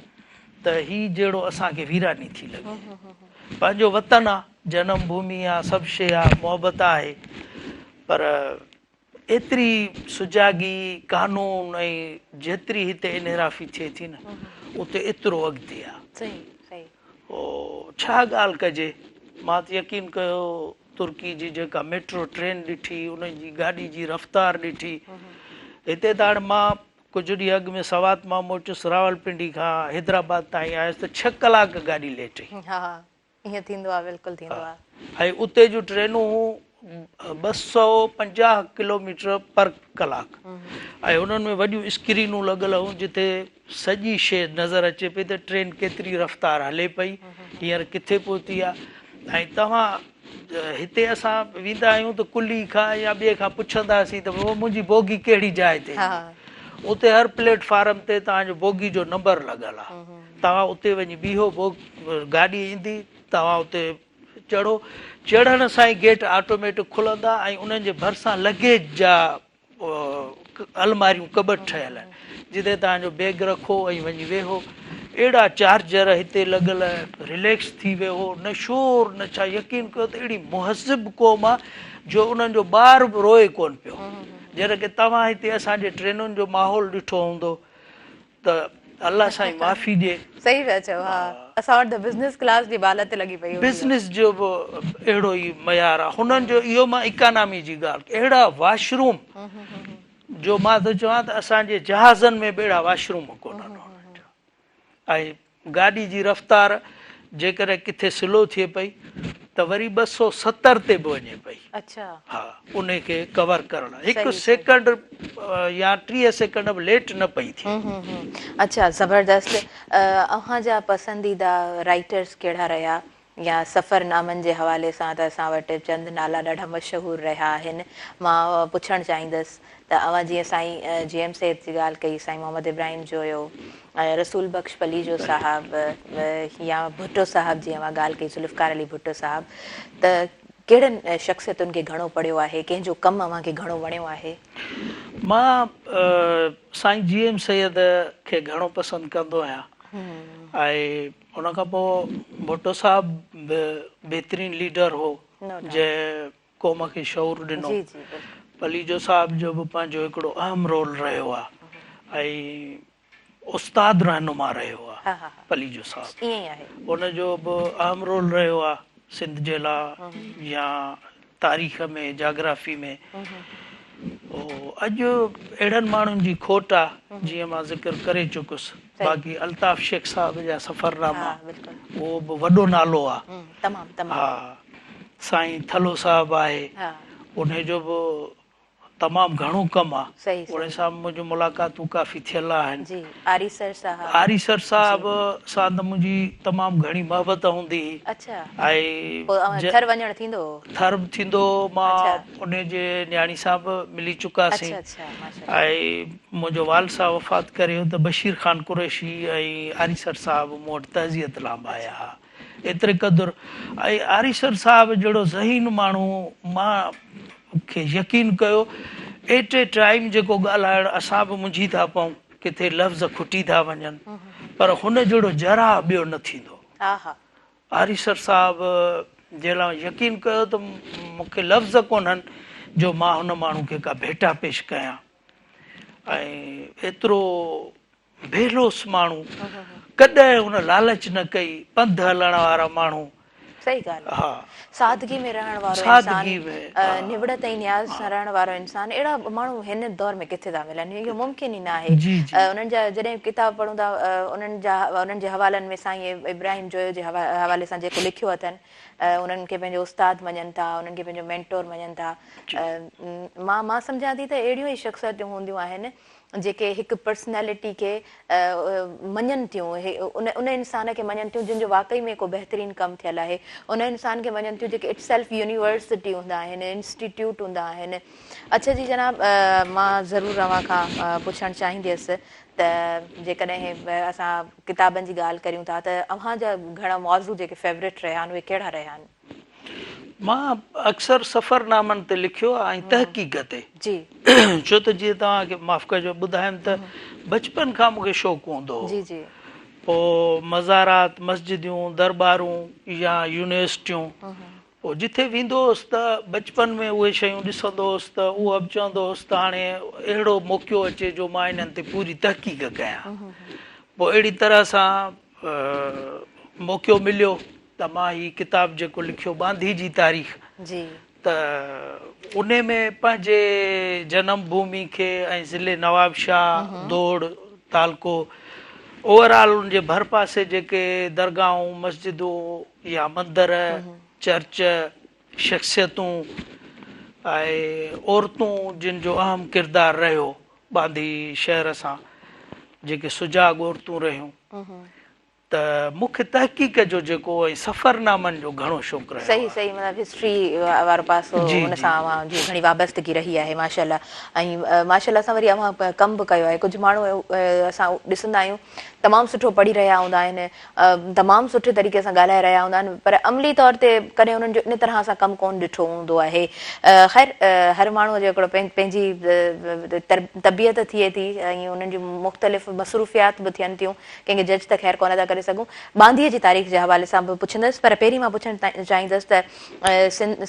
ته هي جهڙو اسان کي ويراني ٿي لڳي پنهنجو وطن آ جنم ڀومي آ سڀ شي آ محبت آهي پر ايتري سجاڳي قانون ۽ جيتري هتي انحرافي ٿئي ٿي نه اتي ايترو اڳتي آ. صحيح صحيح. او ڇا ڳالهه ڪجي مان ته يقين ڪيو ترڪي جي جيڪا ميٽرو ٽرين ڏٺي ان جي گاڏي جي رفتار ڏٺي هتي ته هاڻي مان ڪجهه ڏينهن اڳ ۾ سوات مان موٽيس راولپنڊي کان حيدرآباد تائين آيس ته ڇهه ڪلاڪ گاڏي ليٽ هئي. ها ائين ٿيندو آ بلڪل ٿيندو آ. ۽ اتي جون ٽرينون 250 ڪلوميٽر پر ڪلاڪ ۽ انهن ۾ وڏيون اسڪرينون لڳل هيون جتي سڄي شيء نظر اچي پئي ته ٽرين ڪيتري رفتار هلي پئي هينئر ڪٿي پهتي آ ۽ توهان هتي اسان ويندا آهيون ته ڪلي کان يا ٻئي کان پڇنداسين ته بابا منهنجي بوگي ڪهڙي جاء تي ايندي اتي هر پليٽ فارم تي توهان جو بوگي جو نمبر لڳل آ توهان اتي وڃي بيهو، گاڏي ايندي، توهان اتي چڙهو، چڙهڻ سان ئي گيٽ آٽوميٽڪ کلندا ۽ انهن جي ڀرسان لگيج جا الماريون ڪٻٽ ٺهيل آهن، جتي توهان جو بيگ رکو ۽ وڃي ويهو. اهڙا چارجر هتي لڳل، رليڪس ٿي ويهو، نه شور نه ڇا، يقين ڪيو ته اهڙي مهذب قوم آ جو انهن جو ٻار به روئي ڪونه پيو. جڏهن ڪه توهان هتي اسان جي ٽرينن جو ماحول ڏٺو هوندو ته الله سائين معافي ڏي. صحيح پيا چئو ها اسان وٽ ته بزنس ڪلاس جي به حالت لڳي پئي هوندي آ. بزنس جو به اهڙو ئي معيار آ هنن جو اهو مان اڪانامي جي ڳالهه اهڙا واش روم جو مان ٿو چوان ته اسان جي جهازن ۾ به اهڙا واش روم ڪونهن هنن جا ۽ گاڏي جي رفتار جيڪڏهن ڪٿي سلو ٿئي پئي ته وري 270 تي به وڃي پئي. اڇا. ها انهي کي ڪور ڪرڻ لاء هڪ سيڪنڊ يا 30 سيڪنڊ به ليٽ نه پئي ٿئي. اڇا زبردست اوهان جا پسنديده رائيٽرز ڪهڙا رهيا يا سفر نامن جي حوالي سان ته اسان وٽ چند نالا ڏاڍا مشهور رهيا آهن مان پڇڻ چاهيندس ته اوهان جيئن سائين جي ايم سيد جي ڳالهه ڪئي سائين محمد ابراهيم جويو ۽ رسول بخش پليجو صاحب يا ڀٽو صاحب جي اوهان ڳالهه ڪئي ذوالفقار علي ڀٽو صاحب ته ڪهڙن شخصيتن کي گهڻو پڙهيو آهي ڪنهن جو ڪم اوهان کي گهڻو وڻيو آهي؟ مان سائين جي ايم سيد کي گهڻو پسند ڪندو آهيان ۽ ان کان پوء ڀٽو صاحب به بهترين ليڊر هو جنهن قوم کي شعور ڏنو. پليجو صاحب جو به پنهنجو هڪڙو اهم رول رهيو آهي ۽ استاد رهنما رهيو آهي پليجو صاحب ان جو به اهم رول رهيو آهي سنڌ جي لاء يا تاريخ ۾ جاگرافي ۾ اڄ اهڙن ماڻهن جي کوٽ آ جيئن مان ذڪر ڪري چڪس باقي الطاف شيخ صاحب جا سفرناما اهو به وڏو نالو آ ها سائين ٿلهو صاحب آهي انهي جو به تمام گهڻو ڪم آ. صحيح انهي صحيح. سان به منهنجون ملاقاتون ڪافي ٿيل آهن. جي آريسر صاحب. آريسر جي. صاحب سان ته منهنجي تمام گهڻي محبت هوندي هئي اڇا ۽ پوء اوهان ج ٿر وڃڻ ٿيندو هو. ٿر به ٿيندو هو اڇا. مان انهي جي نياڻي سان به ملي چڪاسين اڇا اڇا ماشاءالله. ۽ منهنجو والد صاحب وفات ڪري ويو ته بشير خان قريشي ۽ آريسر صاحب مون وٽ تعزيت لاء به آيا اڇا. ها. ايتري قدر ۽ آريسر صاحب جهڙو ذهين ماڻهو مان کي يقين ڪيو ايٽ اي ٽائيم جيڪو ڳالهائڻ اسان به منجهي ٿا پئون ڪٿي لفظ کٽي ٿا وڃن پر هن جهڙو جراح ٻيو نه ٿيندو. آريسر صاحب جي لاء يقين ڪيو ته مون کي لفظ ڪونهن جو مان هن ماڻهو کي ڪا ڀيٽا پيش ڪيان ۽ ايترو بي لوث ماڻهو، ڪڏهن هن لالچ نه ڪئي، پنڌ هلڻ وارا ماڻهو. صحيح ڳالهه آهي. ها. سادگي ۾ رهڻ وارو انسان، سادگي ۾ ها. نوڙت ۽ نياز سان رهڻ وارو انسان، اهڙا ماڻهو هن دور ۾ ڪٿي ٿا ملن، اهو ممڪن ئي نه آهي. جي جي. انهن جا جڏهن ڪتاب پڙهون ٿا، انهن جا انهن جي حوالن ۾ سائين ابراهيم جويو جي حوالي سان جيڪو لکيو اٿن، انهن کي پنهنجو استاد مڃن ٿا، انهن کي پنهنجو مينٽور مڃن ٿا. مان مان سمجهان ٿي ته اهڙيون ئي شخصيتون هونديون آهن، جيڪي هڪ پرسنالٽي کي مڃن ٿيون، ان ان انسان کي مڃن ٿيون جن جو واقعي ۾ ڪو بهترين ڪم ٿيل آهي، ان انسان کي مڃن ٿيون جيڪي it self university هوندا آهن، انسٽيٽيوٽ هوندا آهن. اڇا جي جناب مان ضرور اوهان کان پڇڻ چاهينديس ته جيڪڏهن اسان ڪتابن جي ڳالهه ڪريون ٿا ته اوهان جا گهڻا موضوع جيڪي فيورٽ رهيا آهن اهي ڪهڙا رهيا آهن؟ مان اڪثر سفرنامن تي لکيو آهي ۽ تحقيق تي. جي. ڇو ته جيئن توهان کي معاف ڪجو ٻڌايم ته بچپن کان مون کي شوق هوندو هو. جي جي. پوء مزارات، مسجديون، درٻارون يا يونيورسٽيون پوء جٿي ويندو هوس ته بچپن ۾ اهي شيون ڏسندو هوس ته اهو به چوندو هوس ته هاڻي اهڙو موقعو اچي جو مان انهن تي پوري تحقيق ڪيان. پوء اهڙي طرح سان موقعو مليو ته مان هي ڪتاب جيڪو لکيو ٻانڌي جي تاريخ جي. ته انهي ۾ پنهنجي جنم ڀومي کي ۽ ضلعي نوابشاهه دوڙ تعلقو اوور آل ان جي ڀرپاسي جيڪي درگاهون مسجدون يا مندر چرچ شخصيتون ۽ عورتون جن جو اهم ڪردار رهيو ٻانڌي شهر سان جيڪي سجاڳ عورتون رهيون ته مون کي تحقيق جو جيڪو ۽ سفرنامن جو گهڻو شوق رهيو صحيح آهي. صحيح مطلب هسٽري وارو پاسو جي ان جي. سان اوهان جي گهڻي وابستگي رهي آهي ماشاءالله ۽ ماشاءالله سان وري اوهان ڪم به ڪيو آهي ڪجهه ماڻهو اسان ڏسندا آهيون تمام سٺو پڙهي رهيا هوندا آهن تمام سٺي طريقي سان ڳالهائي رهيا هوندا آهن پر عملي طور تي ڪڏهن انهن جو ان طرح سان ڪم ڪونه ڏٺو هوندو آهي خير هر ماڻهو جو هڪڙو پنهنجي طبيعت ٿئي ٿي ۽ انهن جون مختلف مصروفيات به ٿين ٿيون ڪنهن کي جج ته خير ڪونه ٿا ڪري سگهون. ٻانڌيء جي تاريخ جي حوالي سان به پڇندس پر پهرين مان پڇڻ چاهيندس ته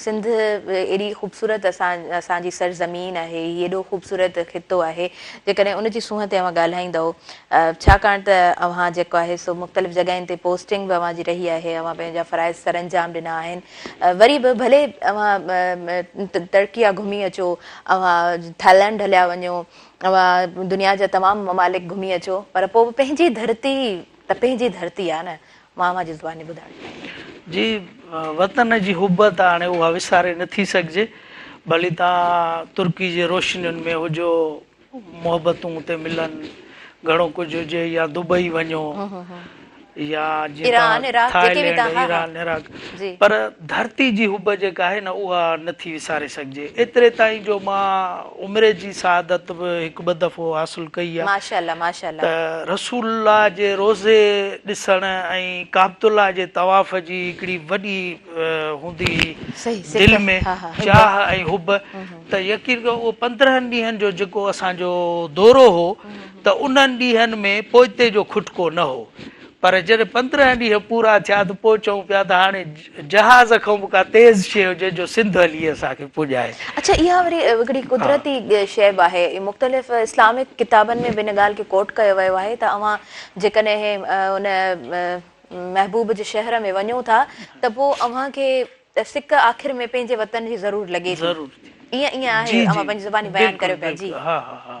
سنڌ ايڏي خوبصورت اسان اسان جي سرزمين آهي، هي ايڏو خوبصورت خطو آهي، جيڪڏهن ان جي سونهن تي اوهان ڳالهائيندؤ ڇاڪاڻ ته اوهان جيڪو آهي سو مختلف جڳهين تي پوسٽنگ به اوهان جي رهي آهي، اوهان پنهنجا فرائض سرانجام ڏنا آهن، وري به ڀلي اوهان ترڪيه گهمي اچو، اوهان ٿائلينڊ هليا وڃو، اوهان دنيا جا تمام ممالڪ گهمي اچو پر پوء به پنهنجي ڌرتي ته پنهنجي ڌرتي آ نه مان اوهان جي زباني ٻڌڻ چاهيندس. جي وطن جي حب ته هاڻي اها وساري نه ٿي سگهجي ڀلي توهان ترڪي جي روشنين ۾ هجو محبتون اتي ملن گهڻو ڪجهه هجي يا دبئي وڃو يا جيئن ايران توهان عراق جيڪي به ٿائلينڊ توهان ها ها ايران عراق جي. پر ڌرتي جي حب جيڪا آهي نه اها نه ٿي وساري سگهجي ايتري تائين جو مان عمري جي سعادت به هڪ ٻه دفعو حاصل ڪئي آهي ماشاءالله ماشاءالله. ته رسول الله جي روضي ڏسڻ ۽ ڪعبة الله جي طواف جي هڪڙي وڏي هوندي هئي صحيح سڪ دل ۾ ها ها حب چاهه ۽ حب ته يقين ڪيو اهو 15 ڏينهن جو جيڪو اسان جو دورو هو ته انهن ڏينهن ۾ پوئتي جو کٽڪو نه هو پر جڏهن 15 ڏينهن پورا ٿيا ته پوء چئون پيا ته هاڻي جهاز کان به ڪا تيز شيء هجي جو سنڌ هلي اسان کي پڄائي. اڇا اها وري هڪڙي قدرتي شيء به آهي. مختلف اسلامڪ ڪتابن ۾ به ان ڳالهه کي ڪوٽ ڪيو ويو آهي ته اوهان جيڪڏهن ان محبوب جي شهر ۾ وڃو ٿا ته پوء اوهان کي سڪ آخر ۾ پنهنجي وطن جي ضرور لڳي ٿي. ضرور ٿي. ايئن ايئن آهي جي جي اوهان پنهنجي زباني بيان بلڪل ڪريو پيا جي. بلڪل ها ها ها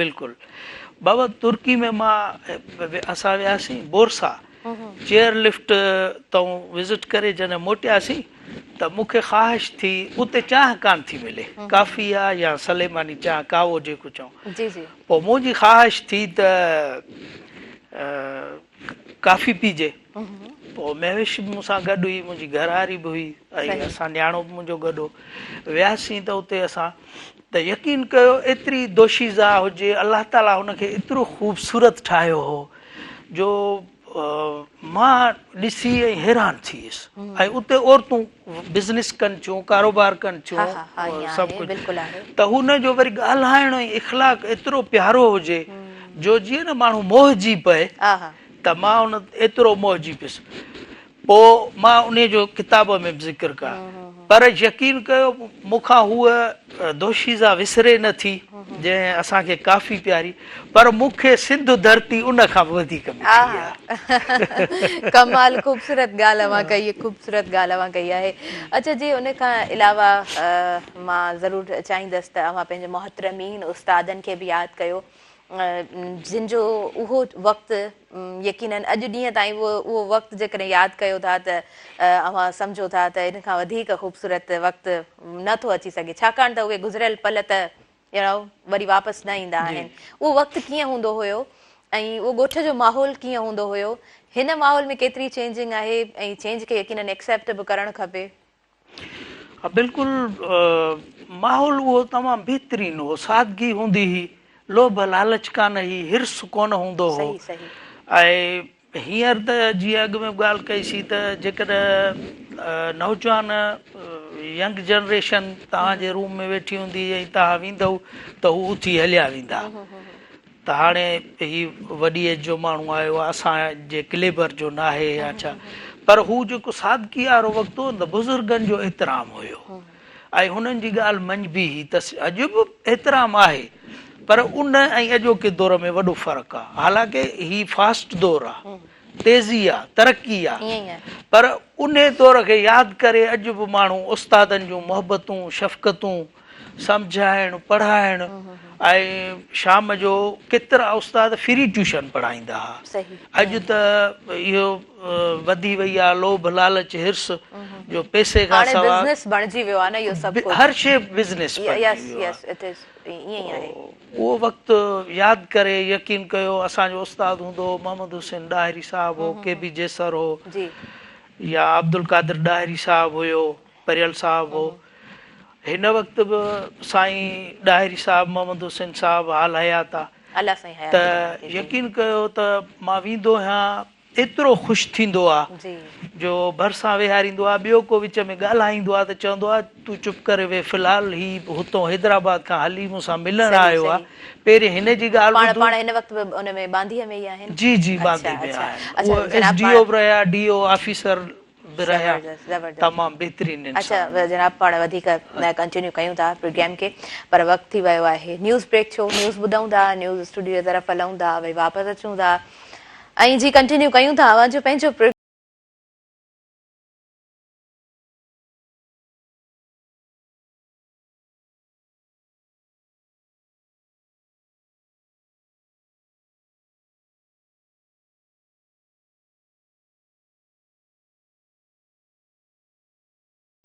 بلڪل بابا ترڪي ۾ مان اسان وياسين بورسا چيئر لفٽ تون وزٽ ڪري جڏهن موٽياسين ته مون کي خواهش ٿي اتي چانهه ڪانه ٿي ملي ڪافي آ يا سليماني چانهه قهوو جيڪو چئون پوء منهنجي خواهش ٿي ته ڪافي پيجي پوء مهوش به مون سان گڏ هئي منهنجي گهر واري به هئي ۽ اسان نياڻو به منهنجو گڏ هو وياسين ته اتي اسان ته يقين ڪيو ايتري دوشيزه هجي الله تعالي هن کي ايترو خوبصورت ٺاهيو هو جو مان ڏسي ۽ حيران ٿي ويس ۽ اتي عورتون بزنس ڪن ٿيون ڪاروبار ڪن ٿيون سڀ ڪجهه ته هن جو وري ڳالهائڻ ۽ اخلاق ايترو پيارو هجي جو جيئن نه ماڻهو موهجي پئي ته مان ان ايترو موهجي پيس پوء مان انهي جو ڪتاب ۾ به ذڪر ڪيو پر يقين ڪيو مون کان هوء دوشيزه وسري نه ٿي جنهن اسان کي ڪافي پياري پر مون کي سنڌ ڌرتي ان کان به وڌيڪ مٺي آهي. ڪمال خوبصورت ڳالهه اوهان ڪئي خوبصورت ڳالهه اوهان ڪئي آهي اڇا جي ان کان علاوه مان ضرور چاهيندس ته اوهان پنهنجي محترمين استادن کي به ياد ڪيو جن جو اهو وقت يقينن اڄ ڏينهن تائين اهو اهو وقت جيڪڏهن ياد ڪيو ٿا ته اوهان سمجهو ٿا ته ان کان وڌيڪ خوبصورت وقت نه ٿو اچي سگهي ڇاڪاڻ ته اهي گذريل پل ته يو نو وري واپس نه ايندا آهن اهو وقت ڪيئن هوندو هيو ۽ اهو ڳوٺ جو ماحول ڪيئن هوندو هيو هن ماحول ۾ ڪيتري چينجنگ آهي ۽ چينج کي يقينن ايڪسيپٽ به ڪرڻ کپي. ها بلڪل ماحول اهو تمام بهترين هو سادگي هوندي هئي لوڀ لالچ ڪانه هئي حرص ڪونه هوندو هو ۽ هينئر ته جيئن اڳ ۾ به ڳالهه ڪئي سين ته جيڪڏهن نوجوان ينگ جنريشن توهان جي روم ۾ ويٺي هوندي ۽ توهان ويندؤ ته هو اٿي هليا ويندا ته هاڻي هي وڏي ايج جو ماڻهو آيو آهي اسان جي ڪليبر جو ناهي يا ڇا پر هو جيڪو سادگي وارو وقت هو نه ته بزرگن جو احترام هيو ۽ هنن جي ڳالهه مڃبي هئي ته اڄ به احترام آهي پر ان ۽ اڄوڪي دور ۾ وڏو فرق آهي حالانڪه هي فاسٽ دور آهي تيزي آهي ترقي آهي پر انهي دور کي ياد ڪري اڄ به ماڻهو استادن جون محبتون شفقتون سمجهائڻ، پڙهائڻ ۽ شام جو ڪيترا استاد فري ٽيوشن پڙهائيندا ها. اڄ ته اهو وڌي وئي آهي لوڀ لالچ حرص جو پئسي کان هاڻي سوا بزنس بڻجي ويو آهي نه اهو سڀ ڪجهه. هر شيء بزنس بڻجي ويو آهي. اهو وقت ياد ڪري يقين ڪيو اسان جو استاد هوندو هو محمد حسين ڏاهري صاحب هو ڪي بي جيسر هو يا عبدالقادر ڏاهري صاحب هيو پريل صاحب هو. هن وقت به سائين ڏاهري صاحب محمد حسين صاحب حال حيات آ ته يقين ڪيو ته مان ويندو هيان ايترو خوش ٿيندو آ جو ڀرسان ويهاريندو آ ٻيو ڪو وچ ۾ ڳالهائيندو آ ته چوندو آ تون چپ ڪري ويهه في الحال هي هتون حيدرآباد کان هلي مون سان ملڻ آيو آ پهرين هن جي ڳالهه ٻڌو. پاڻ هن وقت به ان ۾ ٻانڌيء ۾ ئي آهن؟ جي جي ٻانڌي ۾ آهن اهو ايس ڊي او به رهيا ڊي او آفيسر به رهيا تمام بهترين انسان. اڇا جناب پاڻ وڌيڪ ڪنٽينيو ڪيون ٿا پروگرام کي پر وقت ٿي ويو آهي نيوز بريڪ ٿيو نيوز ٻڌون ٿا نيوز اسٽوڊيو جي طرف هلون ٿا وري واپس اچون ٿا ۽ جي ڪنٽينيو ڪيون ٿا اوهان جو پنهنجو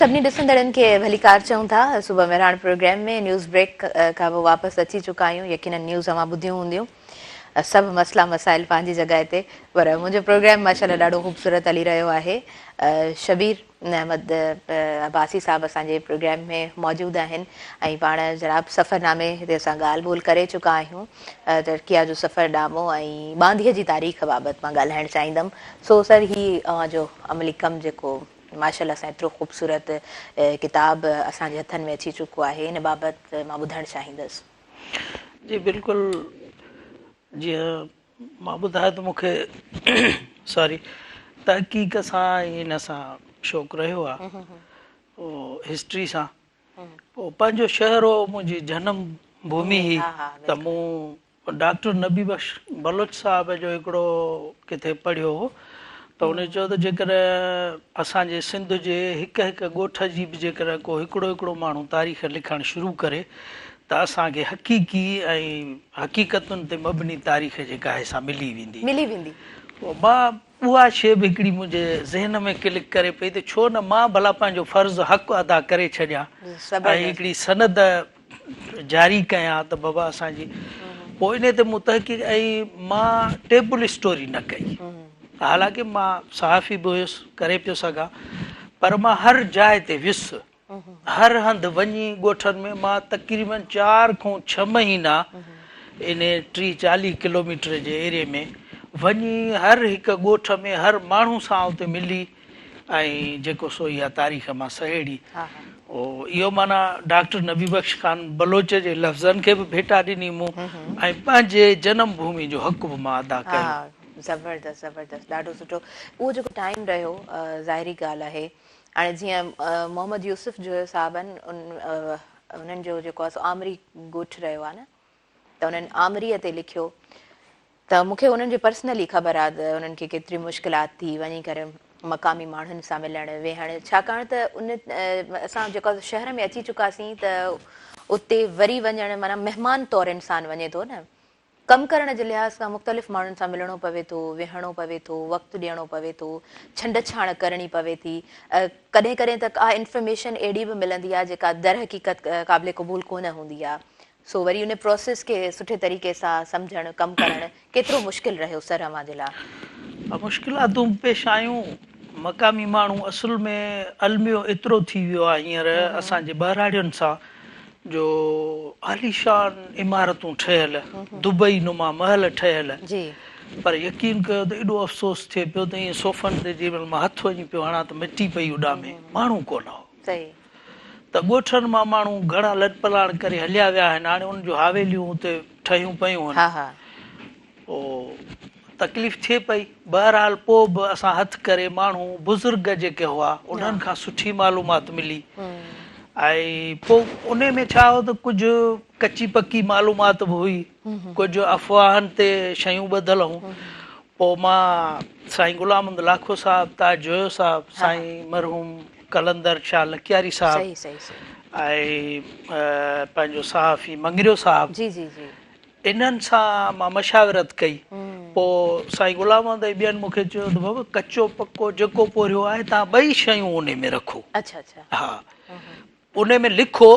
سڀني ڏسندڙن کي ڀليڪار چئون ٿا صبح مهراڻ پروگرام ۾ نيوز بريڪ کان پوء واپس اچي چڪا آهيون يقينن نيوز اوهان ٻڌيون هونديون سڀ مسئلا مسائل پنهنجي جڳهه تي پر منهنجو پروگرام ماشاءالله ڏاڍو خوبصورت هلي رهيو آهي شبير احمد عباسي صاحب اسان جي پروگرام ۾ موجود آهن ۽ پاڻ جناب سفرنامي تي اسان ڳالهه ٻولهه ڪري چڪا آهيون ترڪيه جو سفرنامو ۽ ٻانڌيء جي تاريخ بابت مان ڳالهائڻ چاهيندم سو سر هي اوهان جو عملي ڪم جيڪو ماشاءالله سان ايترو خوبصورت ڪتاب اسان جي هٿن ۾ اچي چڪو آهي ان بابت مان ٻڌڻ چاهيندس. جي بلڪل جيئن مان ٻڌايو ته مون کي سوري تحقيق سان ۽ ان سان شوق رهيو آهي هسٽري سان پوء پنهنجو شهر هو منهنجي جنم ڀومي هئي ته مون ڊاڪٽر نبي بخش بلوچ صاحب جو هڪڙو ڪٿي پڙهيو هو ته ان چيو ته جيڪڏهن اسان جي سنڌ جي هڪ هڪ ڳوٺ جي به جيڪڏهن ڪو هڪڙو هڪڙو ماڻهو تاريخ لکڻ شروع ڪري ته اسان کي حقيقي ۽ حقيقتن تي مبني تاريخ جيڪا آهي سا ملي ويندي. ملي ويندي. پوء مان اها شيء به هڪڙي منهنجي ذهن ۾ ڪلڪ ڪري پئي ته ڇو نه مان ڀلا پنهنجو فرض حق ادا ڪري ڇڏيان ۽ هڪڙي سند جاري ڪيان ته بابا اسان جي پوء انهي تي مون تحقيق ۽ مان ٽيبل اسٽوري نه ڪئي حالانڪه مان صحافي به هيس ڪري پيو سگهان پر مان هر جاء تي ويس هر هنڌ وڃي ڳوٺن ۾ مان تقريبن چار کان ڇهه مهينا انهي 30 40 ڪلوميٽر جي ايري ۾ وڃي هر هڪ ڳوٺ ۾ هر ماڻهو سان اتي ملي ۽ جيڪو سو اها تاريخ مان سهيڙي اهو معنيٰ ڊاڪٽر نبي بخش خان بلوچ جي لفظن کي به ڀيٽا ڏني مون ۽ پنهنجي جنم ڀومي جو حق به مان ادا ڪيو. زبردست زبردست ڏاڍو سٺو اهو جيڪو ٽائيم رهيو ظاهري ڳالهه آهي هاڻي جيئن محمد يوسف جويو صاحب آهن انهن جو جيڪو آهي سو آمري ڳوٺ رهيو آهي نه ته انهن آمريء تي لکيو ته مون کي انهن جي پرسنلي خبر آهي ته انهن کي ڪيتري مشڪلات ٿي وڃي ڪري مقامي ماڻهن سان ملڻ ويهڻ ڇاڪاڻ ته ان اسان جيڪو شهر ۾ اچي چڪاسين ته اتي وري وڃڻ معنيٰ مهمان طور انسان وڃي ٿو نه ڪم ڪرڻ جي لحاظ کان مختلف ماڻهن سان ملڻو پوي ٿو، ويهڻو پوي ٿو، وقت ڏيڻو پوي ٿو، ڇنڊ ڇاڻ ڪرڻي پوي ٿي. ڪڏهن ڪڏهن ته ڪا انفرميشن اهڙي به ملندي آهي جيڪا درحقيقت قابل قبول ڪونه هوندي آهي. سو وري ان پروسيس کي سٺي طريقي سان سمجهڻ، ڪم ڪرڻ ڪيترو مشڪل رهيو سر اوهان جي لاء؟ مشڪلاتون به پيش آيون. مقامي ماڻهو اصل ۾ الميو ايترو ٿي ويو آهي هينئر اسان جي ٻهراڙين سان جو عاليشان عمارتون ٺهيل، دبئي نما محل ٺهيل، پر يقين ڪيو ته ايڏو افسوس ٿئي پيو ته ائين صوفن تي جنهن مهل مان هٿ وڃي پيو هڻان ته مٽي پئي اڏامي، ماڻهو ڪونه هو. ته ڳوٺن مان ماڻهو گهڻا لڏپلاڻ ڪري هليا ويا آهن، هاڻي انهن جون حاويليون اتي ٺهيون پيون آهن. پوء تڪليف ٿئي پئي. بهرحال پوء به اسان هٿ ڪري ماڻهو بزرگ جيڪي هئا انهن کان سٺي معلومات ملي ۽ پوء انهي ۾ ڇا هو ته ڪجهه ڪچي پڪي معلومات به هئي ڪجهه افواهن تي شيون ٻڌل هيون پوء مان سائين غلام محمد لاکو صاحب تاج جويو صاحب سائين مرحوم قلندر شاهه لڪياري صاحب ۽ پنهنجو صحافي مڱريو صاحب انهن سان مان مشاورت ڪئي. پوء سائين غلام محمد ۽ ٻين مون کي چيو ته بابا ڪچو پڪو جيڪو پورهيو آهي توهان ٻئي شيون انهي ۾ رکو. ها انهي ۾ لکو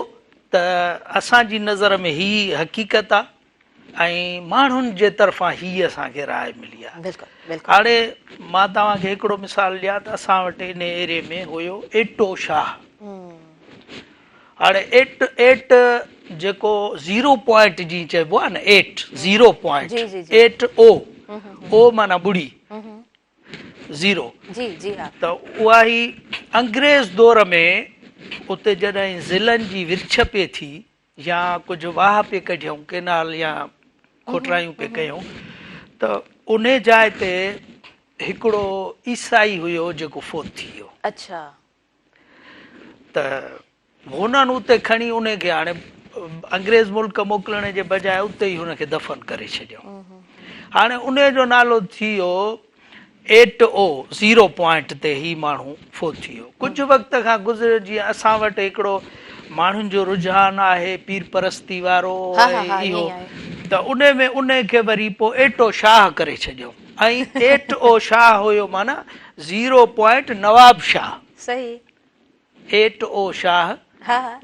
ته اسان جي نظر ۾ هي حقيقت آ ۽ ماڻهن جي طرفان هي اسان کي راء ملي آ. هاڻي مان توهان کي هڪڙو مثال ڏيان ته اسان وٽ انهي ايري ۾ هيو ايٽو شاهه. هاڻي ايٽ ايٽ جيڪو زيرو پوائنٽ جيئن چئبو آهي نه ايٽ زيرو پوائنٽ ايٽ او او معنيٰ ٻڙي زيرو جي جي ها ته اها هي انگريز دور ۾ اتي جڏهن ضلعن جي ورڇ پئي ٿي يا ڪجهه واهه پئي ڪڍيائون ڪينال يا کوٽرايون پئي ڪيائون ته انهي جاء تي هڪڙو عيسائي هيو جيڪو فوت ٿي ويو. اڇا. ته هنن اتي کڻي انهي کي هاڻي انگريز ملڪ موڪلڻ جي بجاء اتي ئي هن کي دفن ڪري ڇڏيائون. هاڻي انهي جو نالو ٿي ويو ايٽ او زيرو پوائنٽ تي هي ماڻهو فوت ٿي ويو. ڪجهه وقت کان گذريو جيئن اسان وٽ هڪڙو ماڻهن جو رجحان آهي پير پرستي وارو ۽ اهو ته انهي ۾ انهي کي وري پوء ايٽ او شاهه ڪري ڇڏيائون. ۽ ايٽ او شاهه هيو معنيٰ زيرو پوائنٽ نواب شاهه. صحيح. ايٽ او شاهه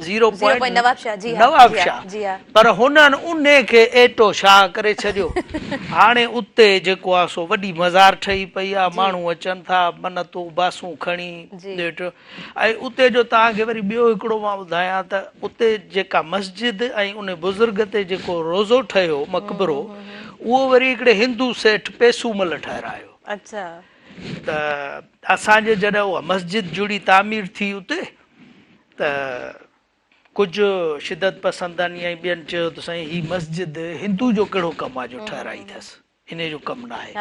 زيرو پوائنٽ نواب شاهه جي ها نواب شاهه جي ها. پر هنن انهي کي ايٽ او شاهه ڪري ڇڏيو. هاڻي اتي جيڪو آ سو وڏي مزار ٺهي پئي آ ماڻهو اچن ٿا منتون باسون کڻي ڏيٺ ۽ اتي جو توهان کي وري ٻيو هڪڙو مان ٻڌايان ته اتي جيڪا مسجد ۽ ان بزرگ تي جيڪو روضو ٺهيو مقبرو اهو وري هڪڙي هندو سيٺ پيسومل ٺهرايو. اڇا. ته اسان جي جڏهن اها مسجد جڙي تعمير ٿي اتي ته ڪجهه شدت پسندن يا ٻين چيو ته سائين هي مسجد هندو جو ڪهڙو ڪم آ جو ٺهرائي اٿس. انهيء جو ڪم ناهي.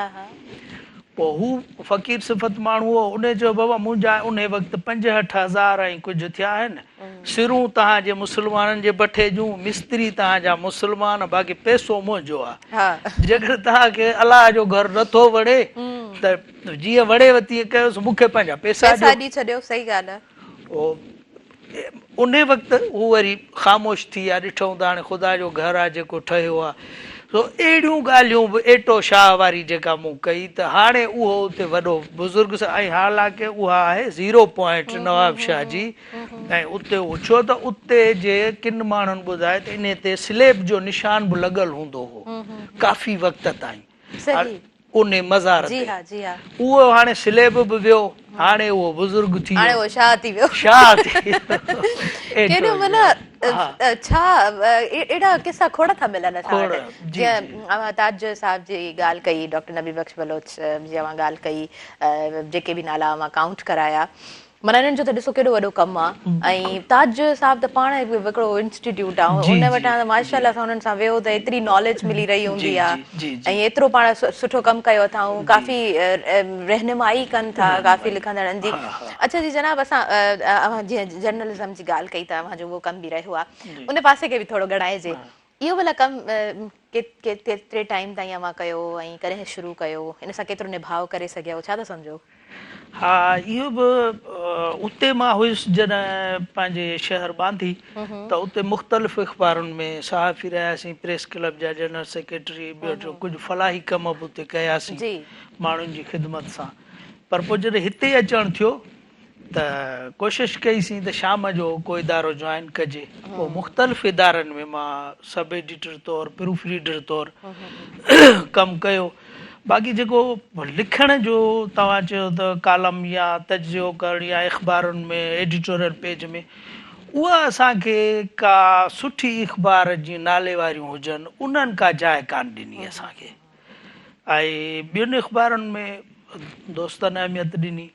پوء هو فقير صفت ماڻهو هو، انهيء چيو، بابا منهنجا انهيء وقت 65 هزار ۽ ڪجهه ٿيا آهن، سرون توهان جي مسلمانن جي بٺي جون، مستري توهان جا مسلمان، باقي پئسو منهنجو آ. جيڪڏهن توهان کي الله جو گهر نه ٿو وڻي ته جيئن وڻيو تيئن ڪيوس، مون کي پنهنجا پئسا ڏيو. انهيء وقت هو وري خاموش ٿي ويا، ڏٺائون ته هاڻي خدا جو گهر آ جيڪو ٺهيو آ. سو اهڙيون ڳالهيون به ايٽو شاهه واري جيڪا مون ڪئي ته هاڻي اهو اتي وڏو بزرگ ۽ حالانڪه اها آهي زيرو پوائنٽ نواب شاهه جي ۽ اتي اهو ڇو ته اتي جي ڪن ماڻهن ٻڌايو ته انهي تي سليب جو نشان به لڳل هوندو هو ڪافي وقت تائين انهي مزار تي اهو هاڻي سليب به ويو هاڻي اهو بزرگ ٿي ويو. هاڻي اهو شاهه ٿي ويو. شاهه ٿي ويو. ڪيڏو معنيٰ ڇا اهڙا قصا کوڙ ٿا ملن اسان وٽ. جيئن اوهان تاج جويو صاحب جي ڳالهه ڪئي، ڊاڪٽر نبي بخش بلوچ جي اوهان ڳالهه ڪئي، جيڪي به نالا اوهان ڪائونٽ ڪرايا. معنيٰ انهن جو ته ڏسو ڪيڏو وڏو ڪم آ ۽ تاج جويو صاحب ته پاڻ هڪڙو انسٽيٽيوٽ آ ان وٽان ته ماشاء الله سان انهن سان ويهو ته ايتري ناليج ملي رهي هوندي آ ۽ ايترو پاڻ سٺو ڪم ڪيو اٿائون ڪافي رهنمائي ڪن ٿا ڪافي لکندڙن جي اڇا جي جناب اسان اوهان جيئن جرنلزم جي ڳالهه ڪئي ته اوهان جو اهو ڪم به رهيو آ ان پاسي کي به ٿورو ڳڻائجي اهو ڀلا ڪم ڪيتري ٽائيم تائين اوهان ڪيو ۽ ڪڏهن شروع ڪيو ان سان ڪيترو نڀاء ڪري سگهيو ڇا ٿا سمجهو؟ ها اهو به اتي مان هيس جڏهن پنهنجي شهر ٻانڌي ته اتي مختلف اخبارن ۾ صحافي رهياسين پريس ڪلب جا جنرل سيڪريٽري ٻيو ٽيو ڪجهه فلاحي ڪم به اتي ڪياسين ماڻهن جي خدمت سان پر پوء جڏهن هتي اچڻ ٿيو ته ڪوشش ڪئي سين ته شام جو ڪو ادارو جوائن ڪجي پوء مختلف ادارن ۾ مان سب ايڊيٽر طور پروف ريڊر طور ڪم ڪيو باقي جيڪو لکڻ جو توهان چيو ته ڪالم يا تجزيو ڪرڻ يا اخبارن ۾ ايڊيٽوريل پيج ۾ اها اسان کي ڪا سٺي اخبار جيئن نالي واريون هجن انهن ڪا جاء ڪانه ڏني اسان کي ۽ ٻين اخبارن ۾ دوستن اهميت ڏني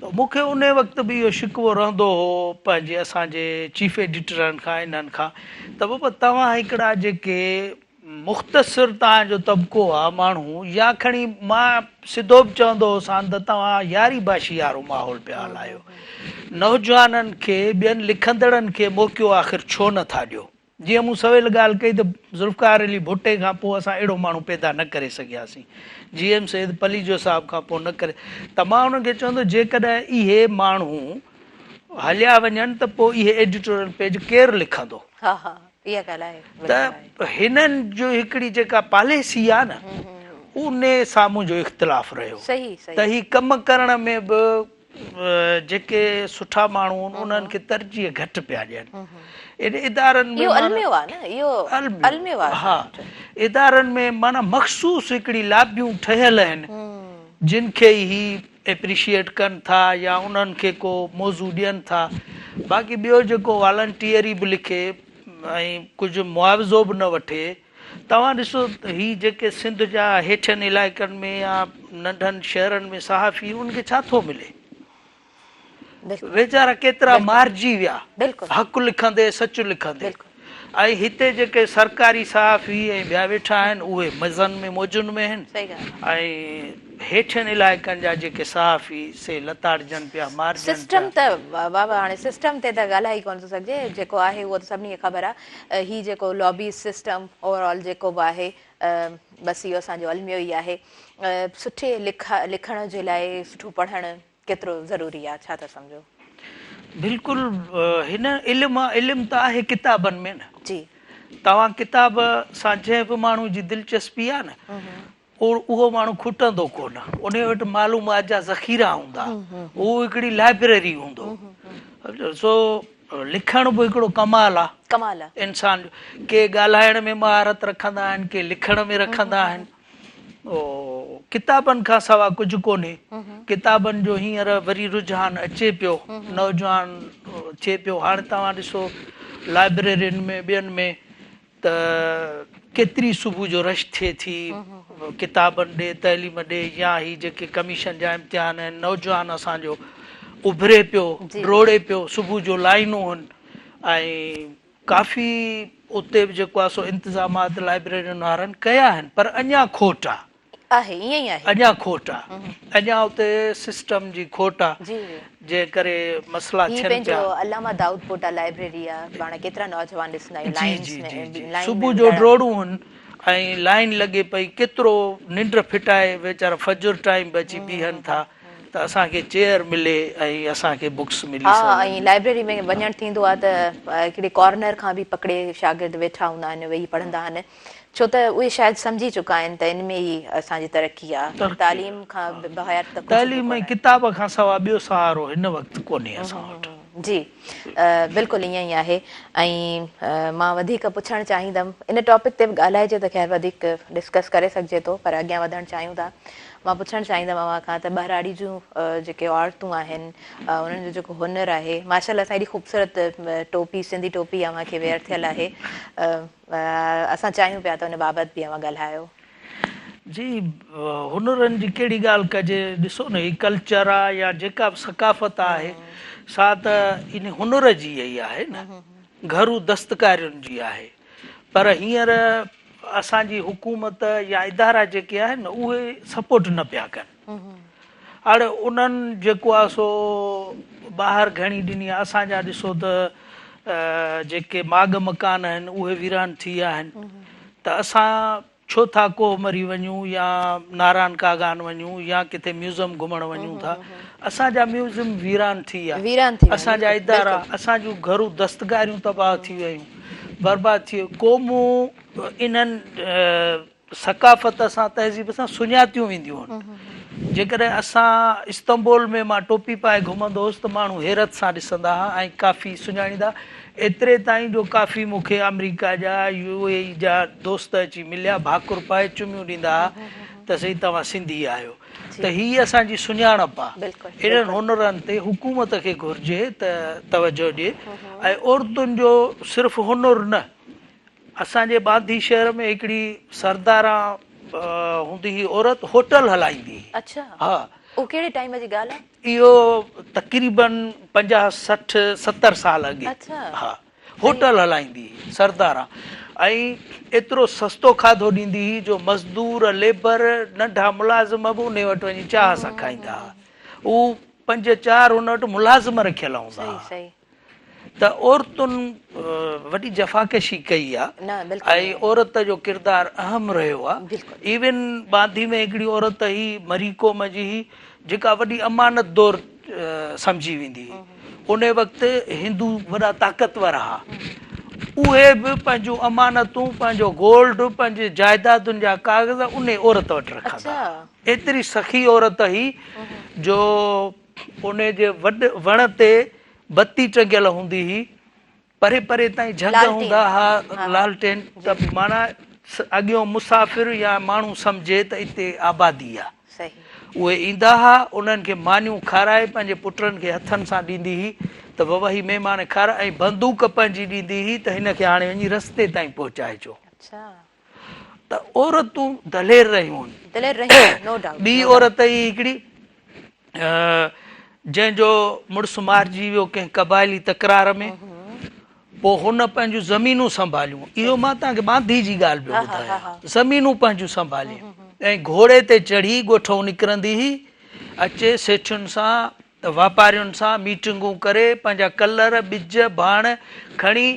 مون کي انهي وقت به اهو شڪوو رهندو هو پنهنجي اسان جي چيف ايڊيٽرن کان انهن کان ته بابا توهان هڪڙا جيڪي مختصر توهان جو طبقو آ ماڻهو يا کڻي مان سڌو به چوندو هوسان ته توهان ياري باشي وارو ماحول پيا هلايو نوجوانن کي ٻين لکندڙن کي موقعو آخر ڇو نه ٿا ڏيو جيئن مون سويل ڳالهه ڪئي ته ذوالفقار علي ڀٽي کان پوء اسان اهڙو ماڻهو پيدا نه ڪري سگهياسين جي ايم سيد پليجو صاحب کان پوء نه ڪري ته مان انهن کي چوندو جيڪڏهن اهي ماڻهو هليا وڃن ته پوء اهي ايڊيٽوريل پيج ڪير لکندو؟ ها ها اها ڳالهه آهي ته هنن جو هڪڙي جيڪا پاليسي آهي نه انهي سان منهنجو اختلاف رهيو ته هي ڪم ڪرڻ ۾ به جيڪي سٺا ماڻهو آهن انهن کي ترجيح گهٽ پيا ڏين ان ادارن ۾ اهو الميو آهي نه اهو الميو آهي ها ادارن ۾ معنيٰ مخصوص هڪڙي لابيون ٺهيل آهن جن کي هي ايپريشيئيٽ ڪن ٿا يا انهن کي ڪو موضوع ڏين ٿا باقي ٻيو جيڪو والنٽيئري به لکي ۽ ڪجهه معاوضو به نه وٺي توهان ڏسو هي جيڪي سنڌ جا هيٺين علائقن ۾ يا ننڍن شهرن ۾ صحافي انهن کي ڇا ٿو ملي ويچارا ڪيترا مارجي ويا حق لکندي سچ لکندي ۽ هتي جيڪي سرڪاري صحافي ۽ ٻيا ويٺا آهن اهي مزن ۾ موجن ۾ آهن ۽ هيٺين علائقن جا جيڪي صحافي سي لتاڙجن پيا مارجن پيا. سسٽم ته بابا هاڻي سسٽم تي ته ڳالهائي ڪونه ٿو سگهجي جيڪو آهي اهو ته سڀني کي خبر آهي هي جيڪو لابي سسٽم اوور آل جيڪو به آهي بس اهو اسان جو الميو ئي آهي سٺي لکڻ جي لاء سٺو پڙهڻ ڪيترو ضروري آ ڇا ٿا سمجهو؟ بلڪل هن علم آ علم ته آهي ڪتابن ۾ نه جي توهان ڪتاب سان جنهن به ماڻهو جي دلچسپي آ نه اهو ماڻهو کٽندو ڪونه انهي وٽ معلومات جا ذخيرا هوندا اهو هڪڙي لائبريري هوندو سو لکڻ به هڪڙو ڪمال آ ڪمال آ انسان جو ڪي ڳالهائڻ ۾ مهارت رکندا آهن ڪي لکڻ ۾ رکندا آهن ڪتابن کان سوا ڪجهه ڪونهي. ڪتابن جو هينئر وري رجحان اچي پيو، نوجوان ٿئي پيو. هاڻي توهان ڏسو لائبريرين ۾ ٻين ۾ ته ڪيتري صبح جو رش ٿئي ٿي ڪتابن ڏي، تعليم ڏي يا هي جيڪي ڪميشن جا امتحان آهن، نوجوان اسان جو اڀري پيو، ڊوڙي پيو، صبح جو لائينون هن ۽ ڪافي اتي به جيڪو آهي سو انتظامات لائبريرين وارن ڪيا آهن پر اڃا کوٽ آهي. آهي ائين ئي آهي. اڃا کوٽ آهي اڃا اتي سسٽم جي کوٽ آهي جنهن ڪري مسئلا هي ٿين پنهنجو پيا. علامه دائود پوٽا لائبريري آهي پاڻ ڪيترا نوجوان ڏسندا آهيون جي لائنس جي ۾ جي جي لائين ۾ صبح جو ڏاڍا ڊوڙون هن ۽ لائين لڳي پئي ڪيترو ننڊ ڦٽائي ويچارا فجر ٽائيم به اچي بيهن ٿا. ته اسان کي چيئر ملي ۽ اسان کي بڪس ملي ها سگهن. ۽ لائبريري ۾ وڃڻ ٿيندو آهي ته هڪڙي ڪارنر کان به پڪڙي شاگرد ويٺا هوندا آهن ويهي پڙهندا آهن ڇو ته اهي شايد سمجهي چڪا آهن ته ان ۾ ئي اسان جي ترقي آهي ترقي تعليم آهي کان ها. بغير ته ڪجهه به تعليم ۽ ڪونهي. ڪتاب کان سوا ٻيو سهارو هن وقت ڪونهي اسان وٽ. جي بلڪل ائين ئي آهي ۽ مان وڌيڪ پڇڻ چاهيندم ان ٽاپڪ تي به ڳالهائجي ته خير وڌيڪ ڊسڪس ڪري سگهجي ٿو پر اڳيان وڌڻ چاهيون ٿا مان پڇڻ چاهيندم اوهان کان ته ٻهراڙي جون جيڪي عورتون آهن انهن جو جيڪو هنر آهي ماشاء الله سان ايڏي خوبصورت ٽوپي سنڌي ٽوپي اوهان کي ويئر ٿيل آهي اسان چاهيون پيا ته ان بابت به اوهان ڳالهايو. جي هنرن جي ڪهڙي ڳالهه ڪجي ڏسو نه هي ڪلچر آ يا جيڪا به ثقافت آهي سا ته ان هنر جي ئي آهي نه گهرو دستڪارين جي آهي پر هينئر اسان جي حڪومت يا ادارا جيڪي آهن نه اهي سپورٽ نه پيا ڪن. اڙ انهن جيڪو آهي سو ٻاهر گهڻي ڏني آهي اسان جا ڏسو ته جيڪي ماڳ مڪان آهن اهي ويران ٿي ويا آهن ته اسان ڇو ٿا ڪوهه مري وڃون يا ناران ڪاغان وڃون يا ڪٿي ميوزم گهمڻ وڃون ٿا اسان جا ميوزم ويران ٿي ويا ويران ٿي ويا اسان جا بلڪل ادارا بلڪل اسان جون گهرو دستڪاريون تباهه ٿي ويون برباد ٿي ويون قومون انهن ثقافت سان تهذيب سان سڃاتيون وينديون آهن. جيڪڏهن اسان استنبول ۾ مان ٽوپي پائي گهمندو هوس ته ماڻهو حيرت سان ڏسندا ها ۽ ڪافي سڃاڻيندا ايتري تائين جو ڪافي مون کي آمريڪا جا يو اي اي جا دوست اچي مليا ڀاڪر پائي چميون ڏيندا ها ته سائين توهان سنڌي آهيو ته هي اسان جي سڃاڻپ آهي. اهڙن هنرن تي حڪومت کي گهرجي ته توجهه ڏئي ۽ عورتن جو صرف هنر نه اسان جي ٻانڌي شهر ۾ هڪڙي سرداران هوندي هئي عورت هوٽل هلائيندي هئي. اڇا ها. اهو ڪهڙي ٽائيم جي ڳالهه آهي؟ اهو تقريبن 50 60 70 سال اڳي. اڇا. ها هوٽل هلائيندي هئي سرداران ۽ ايترو سستو کاڌو ڏيندي هئي جو مزدور ليبر ننڍا ملازم به انهي وٽ وڃي چاهه سان کائيندا هئا. هو پنج چار هن وٽ ملازم رکيل هوندا صحيح هئا. صحيح. ته عورتن وڏي جفاڪشي ڪئي آ ۽ عورت جو ڪردار اهم رهيو آ ايون ٻانڌي ۾ هڪڙي عورت هئي مري قوم جي هئي جيڪا وڏي امانت دور سمجهي ويندي هئي ان وقت هندو وڏا طاقتور ها اهي به پنهنجون امانتون پنهنجو گولڊ پنهنجي جائدادن جا ڪاغذ ان عورت وٽ رکندا هئا ايتري سخي عورت هئي جو ان جي وڏ وڻ تي بتي ٽنگيل هوندي هئي. پري پري تائين جهنگ هوندا ها، لالٽين ته معنيٰ اڳيون مسافر يا ماڻهو سمجهي ته اتي آبادي آ. اهي ايندا ها، انهن کي مانيون کارائي پنهنجي پٽن کي هٿن سان ڏيندي هئي ته بابا هي مهمان کاراء ۽ بندوق پنهنجي ڏيندي هئي ته هن کي هاڻي وڃي رستي تائين پهچائجو. ته عورتون دلير رهيون آهن. ٻي عورت هئي هڪڙي جنهن جو مڙس مارجي ويو ڪنهن قبائلي تڪرار ۾ پوء هن پنهنجون زمينون سنڀاليون. اهو مان توهان کي ٻانڌي جي ڳالهه پيو ٻڌايان. زمينون پنهنجون سنڀالي ۽ گهوڙي تي چڙهي ڳوٺئون نڪرندي هئي، اچي سيٺين سان واپارين سان ميٽنگون ڪري پنهنجا ڪلر، ٻج، ڀاڻ کڻي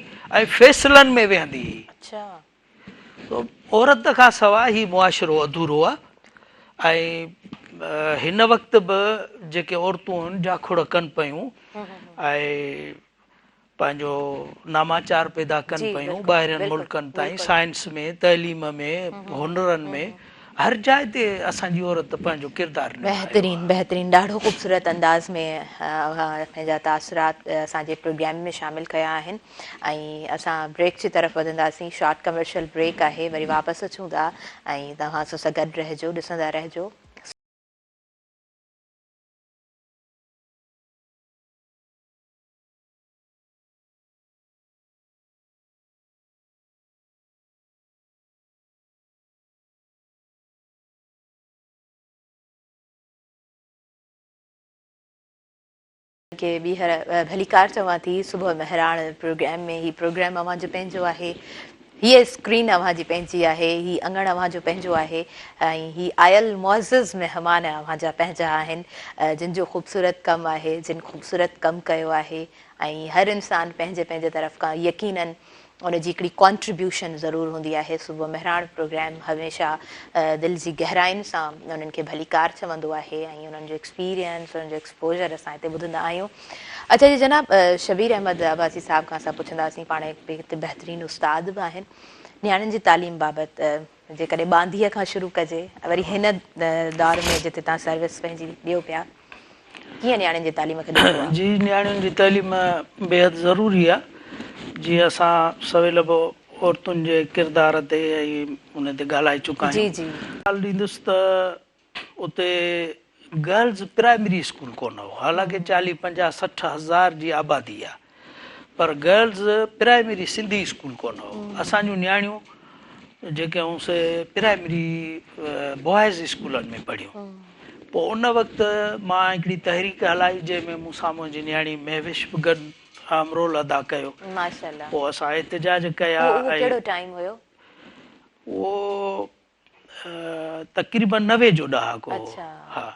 ۽ فيصلن ۾ ويهندي هئي. عورت کان سواء هي معاشرو اڌورو آ ۽ هن وقت به جيڪي عورتون آهن جاکوڙ ڪن پيون ۽ پنهنجو ناماچار پيدا ڪن پيون ٻاهرين ملڪن تائين سائنس ۾ تعليم ۾ هنرن ۾ هر جاء تي اسان جي عورت پنهنجو ڪردار نڀايو آهي. بهترين بهترين ڏاڍو خوبصورت انداز ۾ اوهان پنهنجا تاثرات اسان جي پروگرام ۾ شامل ڪيا آهن ۽ اسان بريڪ جي طرف وڌنداسين شارٽ ڪمرشل بريڪ آهي وري واپس اچون ٿا ۽ توهان اسان سان گڏ رهجو ڏسندا رهجو. کي ٻيهر ڀليڪار چوان ٿي صبح مهراڻ پروگرام ۾ هي پروگرام اوهان جو پنهنجو آهي هيء اسڪرين اوهان جي پنهنجي آهي هي اڱڻ اوهان جو پنهنجو آهي ۽ هي آيل معزز مهمان اوهان جا پنهنجا آهن جن جو خوبصورت ڪم آهي جن خوبصورت ڪم ڪيو آهي ۽ هر انسان پنهنجي پنهنجي طرف کان يقينن ان جي هڪڙي ڪانٽريبيوشن ضرور هوندي آهي. صبح مهراڻ پروگرام هميشه دل جي گهراين سان انهن کي ڀليڪار چوندو آهي ۽ انهن جو ايڪسپيرينس انهن جو ايڪسپوجر اسان هتي ٻڌندا آهيون. اڇا جي جناب شبير احمد عباسي صاحب کان اسان پڇنداسين پاڻ هڪ بهترين استاد به آهن نياڻين جي تعليم بابت جيڪڏهن ٻانڌيء کان شروع ڪجي وري هن دور ۾ جتي توهان سروس پنهنجي ڏيو پيا ڪيئن نياڻين جي تعليم کي ڏسو ها؟ جي نياڻين جي تعليم بيحد ضروري آ جيئن اسان سويل به عورتن جي ڪردار تي ۽ ان تي ڳالهائي چڪا جي آهيون. جي. مثال ڏيندس ته اتي گرلز پرائمري اسڪول ڪونه هو حالانڪه چاليهه پنجاهه 60 هزار جي آبادي آ پر گرلز پرائمري سنڌي اسڪول ڪونه هو اسان جون نياڻيون جيڪي هيون سي پرائمري بوائز اسڪولن ۾ پڙهيون پوء ان وقت مان هڪڙي تحريڪ هلائي جنهن ۾ مون سان منهنجي نياڻي مهوش به گڏ اهم رول ادا ڪيو ماشاءالله پوء اسان احتجاج ڪيا اهو ۽ ڪهڙو ٽائيم هيو؟ اهو تقريبن 90 جو ڏهاڪو هو. ها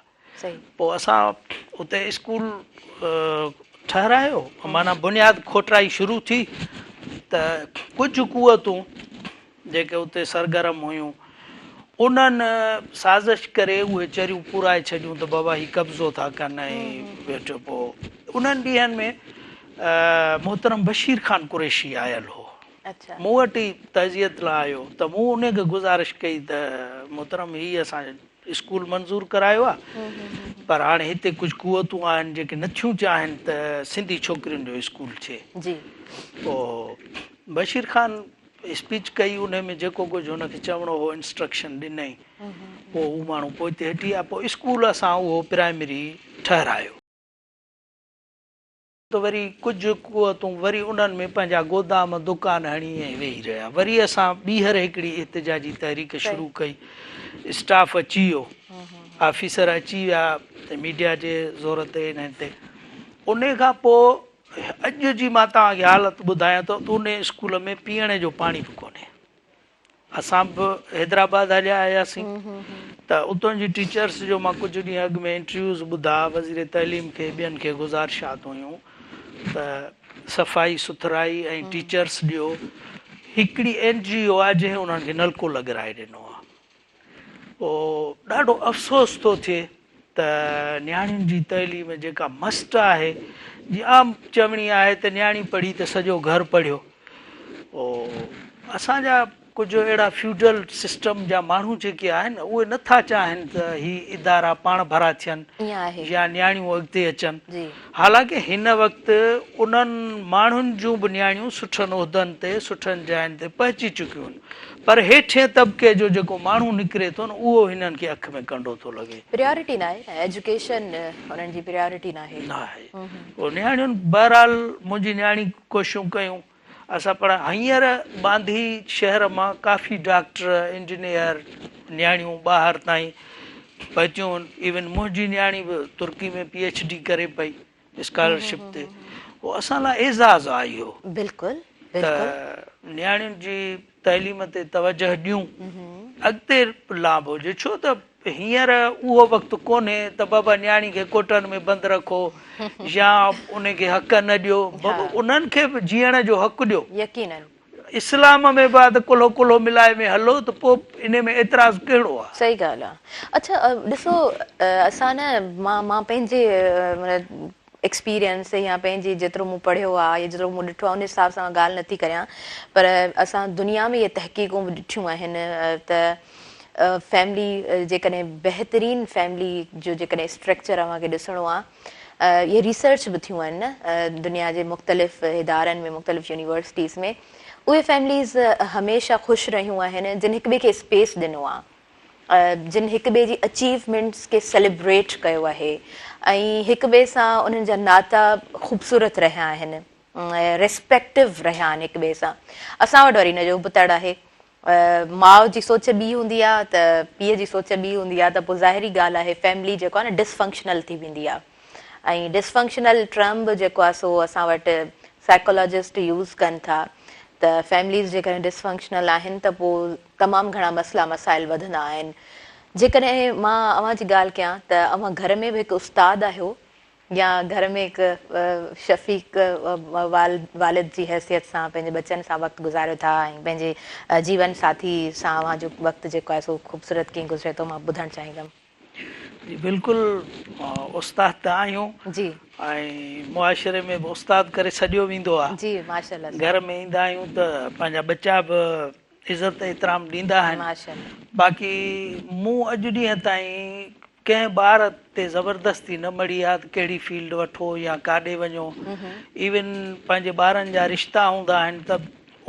پوء اسان اتي اسڪول ٺهرايو معنيٰ بنياد کوٽرائي شروع ٿي ته ڪجهه قوتون جيڪي اتي سرگرم هيون انهن سازش ڪري اهي چريون پورائي ڇڏيون ته بابا هي قبضو ٿا ڪن ۽ ويٺو پوء انهن ڏينهن ۾ محترم بشير خان قريشي آيل هو. مون وٽ ئي تعزيت لاء آيو ته مون انهي کي گذارش ڪئي ته محترم هي اسان اسڪول منظور ڪرايو آ پر هاڻي هتي ڪجهه قوتون آهن جيڪي نٿيون چاهين ته سنڌي ڇوڪرين جو اسڪول ٿئي. پوء بشير خان اسپيچ ڪئي انهي ۾ جيڪو ڪجهه هن کي چوڻو هو انسٽرڪشن ڏنائين پوء هو ماڻهو پوئتي هٽي ويا پوء اسڪول اسان اهو پرائمري ٺهرايو. ته وري ڪجهه قوتون وري انهن ۾ پنهنجا گودام دڪان هڻي ۽ ويهي رهيا. وري اسان ٻيهر هڪڙي احتجاجي تحريڪ شروع ڪئي. اسٽاف اچي ويو، آفيسر اچي ويا ميڊيا جي زور تي انهن تي. انهي کان پوء اڄ جي مان توهان کي حالت ٻڌايان ته انهي اسڪول ۾ پيئڻ جو پاڻي به ڪونهي. اسان به حيدرآباد هليا آياسين ته اتان جي ٽيچرس جو مان ڪجهه ڏينهن اڳ ۾ انٽرويوز ٻڌا وزير تعليم کي ٻين کي گذارشات هيون ته صفائي سٿرائي ۽ ٽيچرس ڏيو هڪڙي اين جي او آهي جنهن انهن کي نلڪو لڳرائي ڏنو آهي پوء ڏاڍو افسوس ٿو ٿئي ته نياڻين جي تعليم جيڪا مسٽ آهي جي عام چوڻي آهي ته نياڻي پڙهي ته سڄو گهر پڙهيو اسان جا ڪجهه اهڙا فيوڊل سسٽم جا ماڻهو جيڪي آهن اهي نه ٿا چاهين ته هي ادارا پاڻ ڀرا ٿين يا نياڻيون اڳتي اچن حالانڪه هن وقت انهن ماڻهن جون به نياڻيون سٺن عهدن تي سٺن جاين تي پهچي چڪيون آهن پر هيٺين طبقي جو جيڪو ماڻهو نڪري ٿو نه اهو هنن کي اک ۾ ڪنڊو ٿو لڳي. پريارٽي ناهي نه ايجوڪيشن انهن جي پريارٽي ناهي. ناهي پوء نياڻين بهرحال منهنجي نياڻي ڪوششون ڪيون اسان پر هينئر ٻانڌي شهر مان ڪافي ڊاڪٽر انجنيئر نياڻيون ٻاهر تائين پهتيون آهن ايون منهنجي نياڻي به ترڪي ۾ پي ايڇ ڊي ڪري پئي. اسڪالرشپ تي اهو اسان لاء اعزاز آهي اهو بلڪل ته نياڻين جي تعليم تي توجه ڏيون اڳتي لاڀ هجي ڇو ته هينئر اهو وقت ڪونهي ته بابا نياڻي کي ڪوٽن ۾ بند رکو يا ان کي حق نه ڏيو بابا انهن کي به جيئڻ جو حق ڏيو يقينن اسلام ۾ به آ ته ڪلهو ڪلهو ملائي ۾ هلو ته پوء انهي ۾ اعتراض ڪهڙو آ؟ صحيح ڳالهه آ. اڇا ڏسو اسان نه مان مان پنهنجي ايڪسپيرينس يا پنهنجي جيترو مون پڙهيو آ يا جيترو مون ڏٺو آ ان حساب سان مان ڳالهه نٿي ڪريان پر اسان دنيا ۾ اهي تحقيقون به ڏٺيون آهن ته فيملي جيڪڏهن بهترين فيملي جو جيڪڏهن اسٽرڪچر اوهان کي ڏسڻو آ اهي ريسرچ به ٿيون آهن نه دنيا جي مختلف ادارن ۾ مختلف يونيورسٽيز ۾ اهي فيمليز هميشه خوش رهيون آهن جن هڪ ٻئي کي اسپيس ڏنو آهي جن هڪ ٻئي جي اچيومينٽس کي سيليبريٽ ڪيو آهي ۽ هڪ ٻئي سان انهن جا ناتا خوبصورت رهيا آهن ريسپيڪٽو رهيا آهن هڪ ٻئي سان اسان وٽ وري ان جو ابتڙ آهي ماء جي سوچ ٻي هوندي آ ته پيء جي سوچ ٻي هوندي آ ته پوء ظاهري ڳالهه آهي فيملي جيڪو آ نه ڊس فنڪشنل ٿي ويندي آ ۽ ڊس فنڪشنل ٽرم به جيڪو آ سو اسان وٽ سائيڪالاجسٽ يوز ڪن ٿا ته فيمليز جيڪڏهن ڊس فنڪشنل آهن ته پوء تمام گهڻا مسئلا مسائل وڌندا آهن جيڪڏهن مان اوهان جي ڳالهه ڪيان ته اوهان گهر ۾ به هڪ استاد آهيو. يا گهر ۾ هڪ شفيق والد جي حيثيت سان پنهنجي ٻچن سان وقت گذاريو ٿا ۽ پنهنجي جيون ساٿي سان اوهان جو وقت جيڪو آهي سو خوبصورت ڪيئن گذري ٿو مان ٻڌڻ چاهيندم. جي بلڪل استاد ته آهيون جي ۽ معاشري ۾ به استاد ڪري سڏيو ويندو آهي. جي ماشاءالله گهر ۾ ايندا آهيون ته پنهنجا ٻچا به عزت احترام ڏيندا آهن. ماشاءالله. باقي مون اڄ ڏينهن تائين ڪنهن ٻار تي زبردستي نه مڙهي آ ته ڪهڙي فيلڊ وٺو يا ڪاڏي وڃو. ايون پنهنجي ٻارن جا رشتا هوندا آهن ته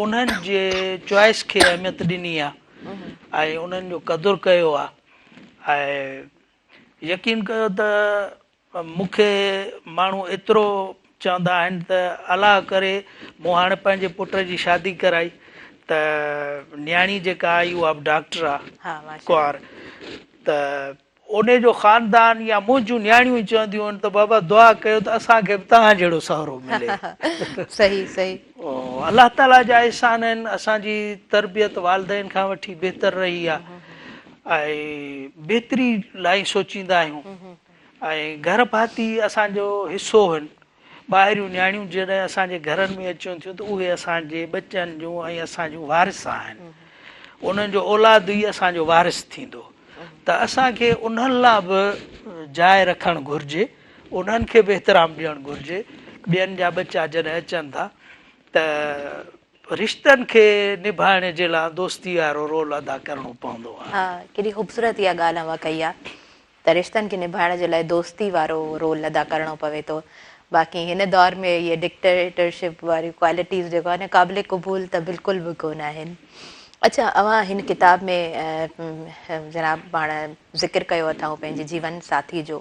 انهن جي چوائس کي اهميت ڏني آ ۽ انهن جو قدر ڪيو آ ۽ يقين ڪيو ته مون کي ماڻهو ايترو چوندا آهن ته الله ڪري مون هاڻي پنهنجي پٽ جي شادي ڪرائي ته نياڻي جيڪا آئي اها به ڊاڪٽر آ ڪنوار ته انهي جو خاندان يا منهنجون نياڻيون ئي چونديون آهن ته بابا دعا ڪيو ته اسان کي به توهان جهڙو سهرو ملي. صحيح صحيح. الله تعالي جا احسان آهن اسان جي تربيت والدين کان وٺي بهتر رهي آ ۽ بهتري لاء ئي سوچيندا آهيون ۽ گهر ڀاتي اسان جو حصو آهن. ٻاهريون نياڻيون جڏهن اسان جي گهرن ۾ اچن ٿيون ته اهي اسان جي ٻچن جون ۽ اسان جون وارث آهن. انهن جو اولاد ئي اسان جو وارث ٿيندو ته اسان کي انهن لاء به جاء رکڻ گهرجي، انهن کي به احترام ڏيڻ گهرجي. ٻين جا ٻچا جڏهن اچن ٿا ته رشتن کي نڀائڻ جي لاء دوستي وارو رول ادا ڪرڻو پوندو آهي. ها ڪيڏي خوبصورت اها ڳالهه اوهان ڪئي آهي. ته رشتن کي نڀائڻ جي لاء دوستي وارو رول ادا ڪرڻو پوي ٿو باقي هن دور ۾ اهي ڊڪٽيٽرشپ واريون ڪوالٽيز جيڪو آهي نه قابل قبول ته بلڪل به ڪونه آهن. اڇا اوهان هن ڪتاب ۾ جناب پاڻ ذڪر ڪيو اٿائون پنهنجي جيون ساٿي جو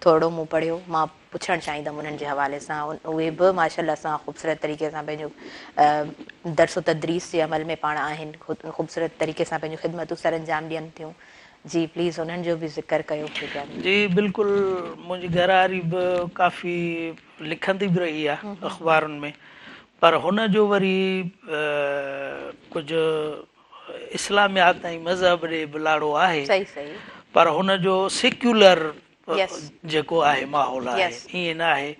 ٿورڙو مون پڙهيو مان پڇڻ چاهيندم انهن جي حوالي سان اهي به ماشاءالله سان خوبصورت طريقي سان پنهنجو درس و تدريس جي عمل ۾ پاڻ آهن خوبصورت طريقي سان پنهنجون خدمتون سرانجام ڏين ٿيون جي پليز انهن جو به ذڪر ڪيو ڪرپيا. جي بلڪل منهنجي گهر واري به ڪافي لکندي به رهي آ اخبارن ۾ پر هن جو وري ڪجهه اسلاميات ۽ مذهب ڏي به لاڙو آهي صحيح صحيح پر هن جو سيڪيولر جيڪو آهي ماحول آهي ائين ناهي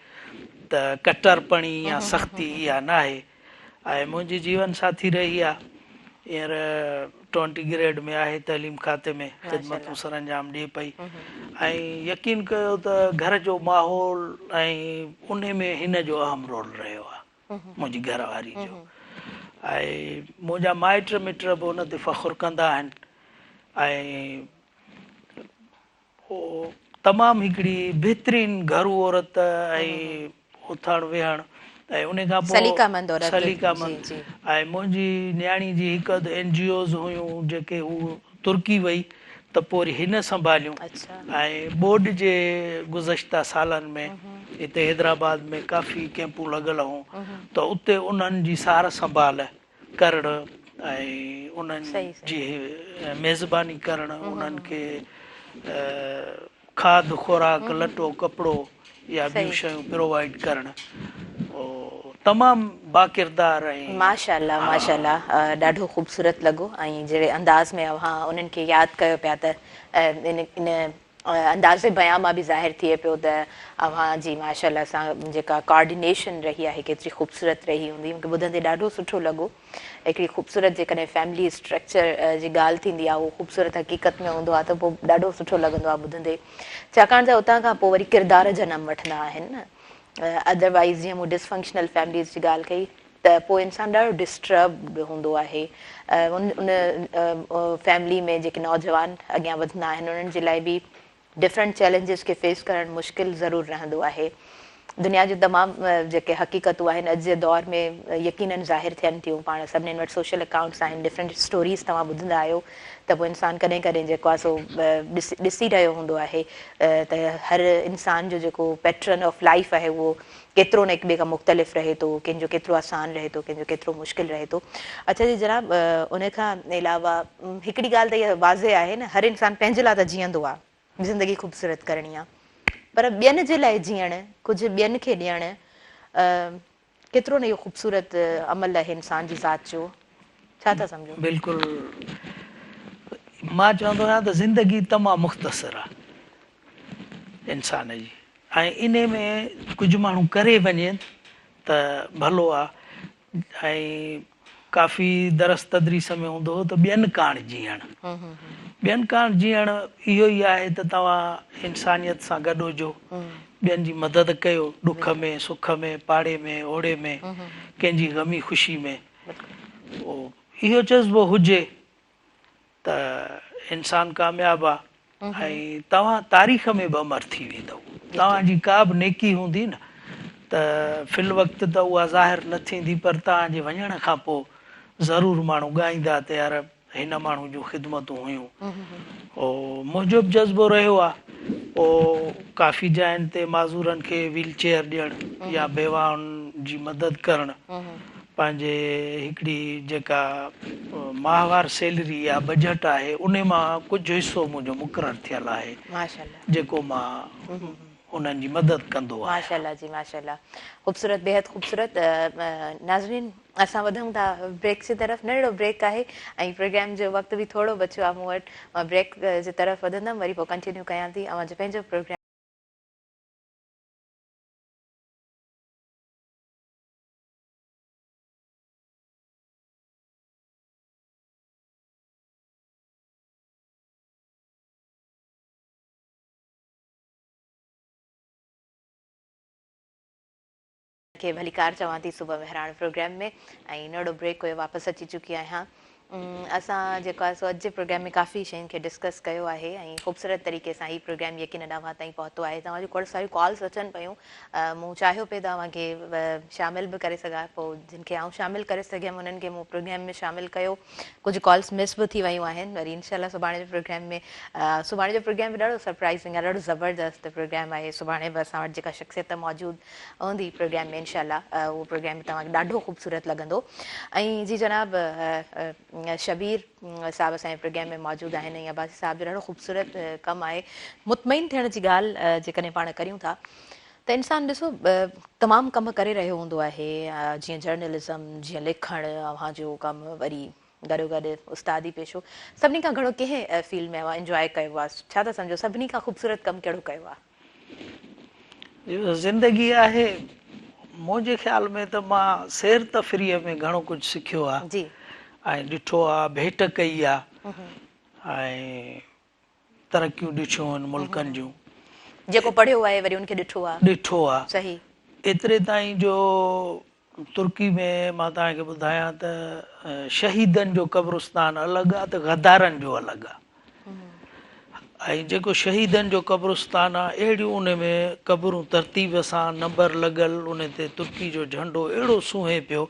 ته ڪٽرپڻي يا سختي اها ناهي ۽ منهنجي جيون ساٿي رهي آ هينئر ٽوئنٽي گريڊ ۾ آهي تعليم کاتي ۾ خدمتون سرانجام ڏئي پئي ۽ يقين ڪيو ته گهر جو ماحول ۽ انهي ۾ هن جو اهم رول رهيو آ منهنجي گهر واري جو ۽ منهنجا مائٽ مٽ به ان تي فخر ڪندا آهن ۽ هو تمام هڪڙي بهترين گهرو عورت ۽ اٿڻ ويهڻ ۽ ان کان پوء سليقه مند عورت سليقه مند ۽ منهنجي نياڻي جي هڪ اڌ اين جي اوز هيون جيڪي هو ترڪي وئي ته پوء وري هن سنڀاليون ۽ ٻوڏ جي گذشته سالن ۾ هتي حيدرآباد ۾ ڪافي ڪيمپون لڳل هيون ته اتي انهن جي سار سنڀال ڪرڻ ۽ انهن جي ميزباني ڪرڻ، انهن کي کاڌ خوراڪ، لٽو ڪپڙو يا ٻيون شيون پرووائيڊ ڪرڻ تمام باڪردار ۽. ماشاء الله ماشاء الله ڏاڍو خوبصورت لڳو ۽ جهڙي انداز ۾ اوهان انهن کي ياد ڪيو پيا ته ان انداز بيان مان به ظاهر ٿئي پيو ته اوهان جي ماشاء الله سان جيڪا ڪوآرڊينيشن رهي آهي ڪيتري خوبصورت رهي هوندي مونکي ٻڌندي ڏاڍو سٺو لڳو هڪڙي خوبصورت جيڪڏهن فيملي اسٽرڪچر جي ڳالهه ٿيندي آهي اهو خوبصورت حقيقت ۾ هوندو آهي ته پوء ڏاڍو سٺو لڳندو آهي ٻڌندي ڇاڪاڻ ته اتان کان پوء وري ڪردار جنم وٺندا آهن نه ادروائيز جيئن مون ڊسفنڪشنل فيمليز جي ڳالهه ڪئي ته پوء انسان ڏاڍو ڊسٽربڊ هوندو آهي ان فيملي ۾ جيڪي نوجوان اڳيان وڌندا آهن انهن جي لاء به ڊفرنٽ چئلينجز کي فيس ڪرڻ مشڪل ضرور رهندو آهي دنيا جون تمام جيڪي حقيقتون آهن اڄ جي دور ۾ يقينن ظاهر ٿين ٿيون پاڻ سڀنين وٽ سوشل اڪائونٽس آهن ڊفرنٽ اسٽوريز توهان ٻڌندا آهيو ته پوء انسان ڪڏهن ڪڏهن جيڪو آهي سو ڏسي رهيو هوندو آهي ته هر انسان جو جيڪو پيٽرن آف لائف آهي اهو ڪيترو نه هڪ ٻئي کان مختلف رهي ٿو، ڪنهن جو ڪيترو آسان رهي ٿو، ڪنهن جو ڪيترو مشڪل رهي ٿو. اڇا جي جناب ان کان علاوه هڪڙي ڳالهه ته اها واضح آهي نه هر انسان پنهنجي لاء ته جيئندو آهي، زندگي خوبصورت ڪرڻي آهي پر ٻين جي لاء جيئڻ، ڪجهه ٻين کي ڏيڻ ڪيترو نه اهو خوبصورت عمل آهي انسان جي ذات جو، ڇا ٿا سمجهو؟ بلڪل مان چوندو آهيان ته زندگي تمام مختصر آهي انسان جي. ۽ انهي ۾ ڪجهه ماڻهو ڪري وڃين ته ڀلو آ ۽ ڪافي درس تدريس ۾ هوندو هو ته ٻين ڪاڻ جيئڻ. ٻين ڪاڻ جيئڻ اهو ئي آهي ته توهان انسانيت سان گڏ هجو، ٻين جي مدد ڪيو، ڏک ۾، سک ۾، پاڙي ۾، اوڙي ۾، ڪنهن جي غمي خوشي ۾. اهو جذبو هجي ته انسان ڪامياب آ ۽ توهان تاريخ ۾ به امر ٿي ويندؤ. توهان جي ڪا به نيڪي هوندي نه ته في الوقت ته اها ظاهر نه ٿيندي پر توهان جي وڃڻ کان پوء ضرور ماڻهو ڳائيندا ته يار هن ماڻهو جون خدمتون هيون. منهنجو به جذبو رهيو آ پوء ڪافي جاين تي معذورن کي ويل چيئر ڏيڻ يا بيواهن جي مدد ڪرڻ پنهنجي هڪڙي جيڪا ماهوار سيلري يا بجٽ آهي انهي مان ڪجهه حصو منهنجو مقرر ٿيل آهي جيڪو مان انهن جي مدد ڪندو آهيان. ماشاءالله جي ماشاءالله خوبصورت بيحد خوبصورت ناظرين اسان وڌون ٿا بريڪ جي طرف ننڍڙو بريڪ آهي ۽ پروگرام جو وقت به ٿورو بچيو آهي مون وٽ مان بريڪ جي طرف وڌندم وري پوء ڪنٽينيو ڪيان ٿي اوهان جو پنهنجو پروگرام. کي ڀليڪار چوان ٿي صبح مهراڻ پروگرام ۾ ۽ ننڍڙو بريڪ هيو واپس اچي چڪي آهيان اسان جيڪو آهي سو اڄ جي پروگرام ۾ ڪافي شين کي ڊسڪس ڪيو آهي ۽ خوبصورت طريقي سان هي پروگرام يقينن اوهان تائين پهتو آهي توهان جون کوڙ ساريون ڪالز اچن پيون مون چاهيو پئي ته اوهان کي شامل به ڪري سگهان پوء جن کي آئون شامل ڪري سگهيم انهن کي مون پروگرام ۾ شامل ڪيو ڪجهه ڪالز مس به ٿي ويون آهن وري انشاء الله سڀاڻي جو پروگرام ۾ سڀاڻي جو پروگرام به ڏاڍو سرپرائزنگ آهي ڏاڍو زبردست پروگرام آهي سڀاڻي به اسان وٽ جيڪا شخصيت موجود هوندي پروگرام ۾ انشاء الله اهو پروگرام به توهان کي ڏاڍو خوبصورت لڳندو ۽ جي جناب شبير صاحب اسان جي پروگرام ۾ موجود آهن ۽ عباسي صاحب جو ڏاڍو خوبصورت ڪم آهي مطمئن ٿيڻ جي ڳالهه جيڪڏهن پاڻ ڪريون ٿا ته انسان ڏسو تمام ڪم ڪري رهيو هوندو آهي جيئن جرنلزم جيئن لکڻ اوهان جو ڪم وري گڏو گڏ استادي پيشو سڀني کان گهڻو ڪنهن فيلڊ ۾ اوهان انجواء ڪيو آهي ڇا ٿا سمجهو سڀني کان خوبصورت ڪم ڪهڙو ڪيو آهي؟ زندگي آهي منهنجي خيال ۾ ته مان سير تفريح ۾ گهڻو ڪجهه سکيو آهي ۽ ڏٺو آهي ڀيٽ ڪئي آهي ۽ ترقيون ڏٺيون آهن ملڪن جون. جيڪو پڙهيو آهي وري ان کي ڏٺو آهي. ڏٺو آهي. صحيح. ايتري تائين جو ترڪي ۾ مان توهان کي ٻڌايان ته شهيدن جو قبرستان الڳ آهي ته غدارن جو الڳ آهي ۽ جيڪو شهيدن جو قبرستان آهي اهڙيون ان ۾ قبرون ترتيب سان نمبر لڳل ان تي ترڪي جو جهنڊو اهڙو سونهين پيو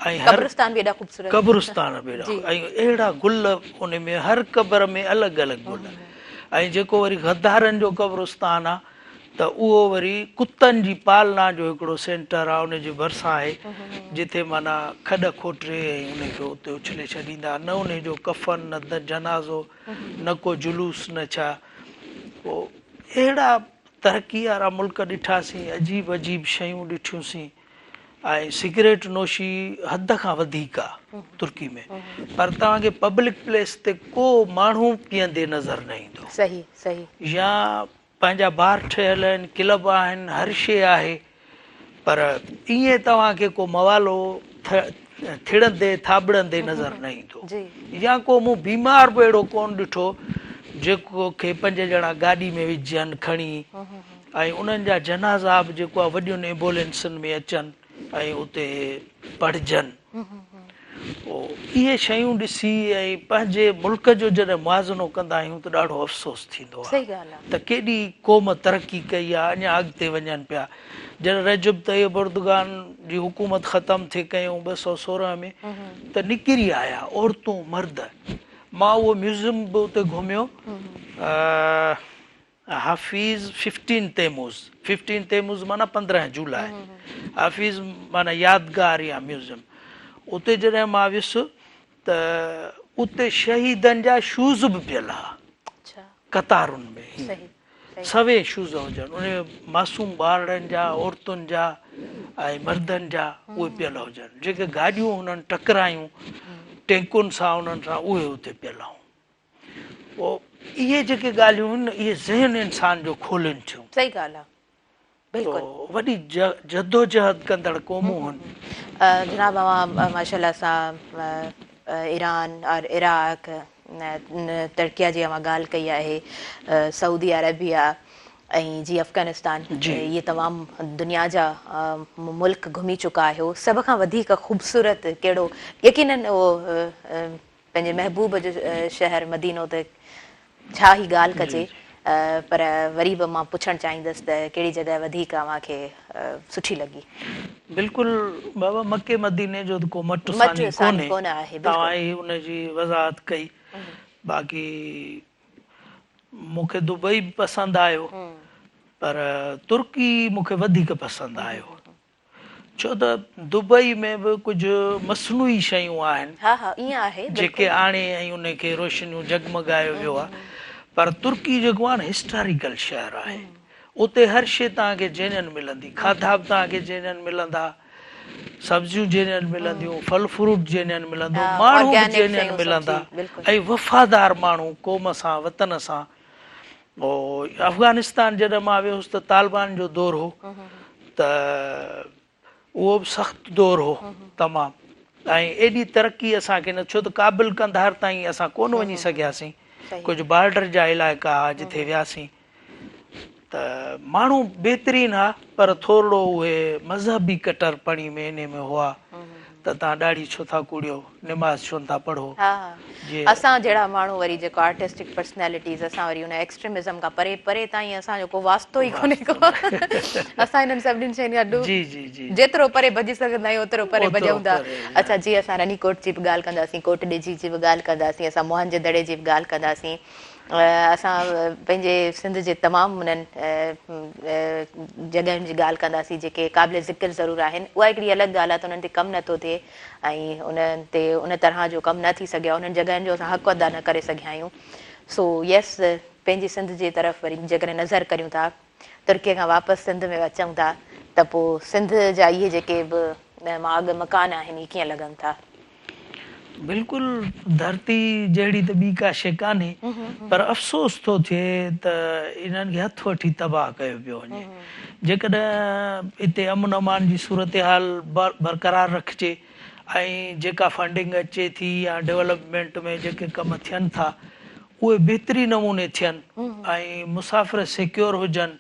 ۽ هر قبرستان به ايڏا خوبصورت قبرستان به ايڏا ۽ اهڙا گل ان ۾ هر قبر ۾ الڳ الڳ گل ۽ جيڪو وري غدارن جو قبرستان آ ته اهو وري ڪتن جي پالنا جو هڪڙو سينٽر آ ان جي ڀرسان آهي جتي معنيٰ کڏ کوٽي ۽ ان کي اتي اڇلي ڇڏيندا نه ان جو ڪفن نه جنازو نه ڪو جلوس نه ڇا پوء اهڙا ترقي وارا ملڪ ڏٺاسين عجيب عجيب شيون ڏٺيونسين ۽ سگريٽ نوشي حد کان وڌيڪ آ ترڪي ۾ پر توهان کي پبلڪ پليس تي ڪو ماڻهو پيئندي نظر نه ايندو صحيح صحيح يا پنهنجا بار ٺهيل آهن ڪلب آهن هر شي آهي پر ائين توهان کي ڪو موالو ٿڙندي ٿاٻڙندي نظر نه ايندو يا ڪو مون بيمار به اهڙو ڪونه ڏٺو جيڪو کي پنج ڄڻا گاڏي ۾ وجهن کڻي ۽ انهن جا جنازا به جيڪو آهي وڏين ايمبولينسن ۾ اچن ۽ اتي پڙهجن پوء اهي شيون ڏسي ۽ پنهنجي ملڪ جو جڏهن موازنو ڪندا آهيون ته ڏاڍو افسوس ٿيندو آهي ته ڪيڏي قوم ترقي ڪئي آهي اڃا اڳتي وڃن پيا جڏهن رجب طيب اردگان جي حڪومت ختم ٿي ڪيائون 216 ۾ ته نڪري آيا عورتون مرد مان اهو ميوزيم به اتي گهميو حفيظ ففٽين تيموز، ففٽين تيموز معنيٰ 15 جولاء، حفيظ معنيٰ يادگار يا ميوزيم، اتي جڏهن مان ويس ته اتي شهيدن جا شوز به پيل ها قطارن ۾ هيئن سوين شوز هجن ان ۾ معصوم ٻارڙن جا عورتن جا ۽ مردن جا اهي پيل هجن جيڪي گاڏيون هنن ٽڪرايون ٽينڪن سان انهن سان اهي اتي پيل هيون. پوء اهي جيڪي ڳالهيون آهن نه اهي ذهن انسان جو کولين ٿيون. صحيح ڳالهه آ. بلڪل. وڏي جدوجهد ڪندڙ قومون هن. جناب اوهان ماشاءالله سان ايران اور عراق ترڪيه جي اوهان ڳالهه ڪئي آهي سعودي عربيه ۽ جي افغانستان اهي تمام دنيا جا ملڪ گهمي چڪا آهيو سڀ کان وڌيڪ خوبصورت ڪهڙو يقينن اهو پنهنجي محبوب جو شهر مدينو ته ڇا ئي ڳالهه ڪجي پر وري به مان پڇڻ چاهيندس ته ڪهڙي جڳهه وڌيڪ اوهان کي سٺي لڳي؟ بلڪل بابا مڪي مديني جو ته ڪو مٽ ثاني ڪونهي توهان ئي ان جي وضاحت ڪئي باقي مون کي دبئي به پسند آيو پر ترڪي مون کي وڌيڪ پسند آيو. ڇو ته دبئي ۾ به ڪجهه مصنوعي شيون آهن ها ها ائين آهي بلڪل. جيڪي آڻي ۽ انهي کي روشنيون جڳمڳايو ويو آهي پر ترڪي جيڪو آهي نه هسٽاريڪل شهر آهي اتي هر شي توهان کي جينين ملندي کاڌا به توهان کي جينين ملندا سبزيون جينين ملنديون ڦل فروٽ جينين ملندو ماڻهو به جينين ملندا ۽ وفادار ماڻهو قوم سان وطن سان افغانستان جڏهن مان ويو هوس ته طالبان جو دور هو ته اهو به سخت دور هو تمام ۽ ايڏي ترقي اسان کي نه ڇو ته ڪابل قنڌار تائين اسان ڪونه وڃي سگهياسين ڪجهه بارڊر جا علائقا هئا جتي وياسين ته ماڻهو بهترين ها پر ٿورڙو اهي مذهبي ڪٽرپڻي ۾ انهي ۾ هئا ته توهان ڏاڙهي ڇو ٿا ڪوڙيو نماز ڇو نٿا پڙهو ها ها اسان جهڙا ماڻهو وري جيڪو آرٽسٽڪ پرسنالٽيز اسان وري ان ايڪسٽريمزم کان پري پري تائين اسان جو ڪو واسطو ئي ڪونهي ڪو اسان انهن سڀني شين کان جي جي جي جيترو پري ڀڄي سگهندا آهيون اوترو پري ڀڄون ٿا اڇا جي اسان رني ڪوٽ جي به ڳالهه ڪنداسين ڪوٽ ڏيجي جي به ڳالهه ڪنداسين اسان موهن جي دڙي جي به ڳالهه ڪنداسين اسان پنهنجي سنڌ جي تمام انهن جڳهين جي ڳالهه ڪنداسين جيڪي قابل ذڪر ضرور آهن. اها هڪڙي الڳ ڳالهه آهي ته انهن تي ڪم نه ٿو ٿئي ۽ انهن تي ان طرح جو ڪم نه ٿي سگهيو آهي انهن جڳهين جو اسان حق ادا نه ڪري سگهيا آهيون. سو يس پنهنجي سنڌ جي طرف وري جيڪڏهن نظر ڪريون ٿا ترڪي کان واپس سنڌ ۾ اچون ٿا ته پوء سنڌ جا اهي جيڪي به ماڳ مڪان آهن اهي ڪيئن لڳن ٿا؟ بلڪل ڌرتي جهڙي ته ٻي ڪا شيء ڪانهي پر افسوس ٿو ٿئي ته انهن کي هٿ وٺي تباهه ڪيو پيو وڃي. جيڪڏهن اتي امن امان جي صورتحال برقرار رکجي ۽ جيڪا فنڊنگ اچي ٿي يا ڊولپمينٽ ۾ جيڪي ڪم ٿين ٿا اهي بهتري نموني ٿين ۽ مسافر سيڪيور هجن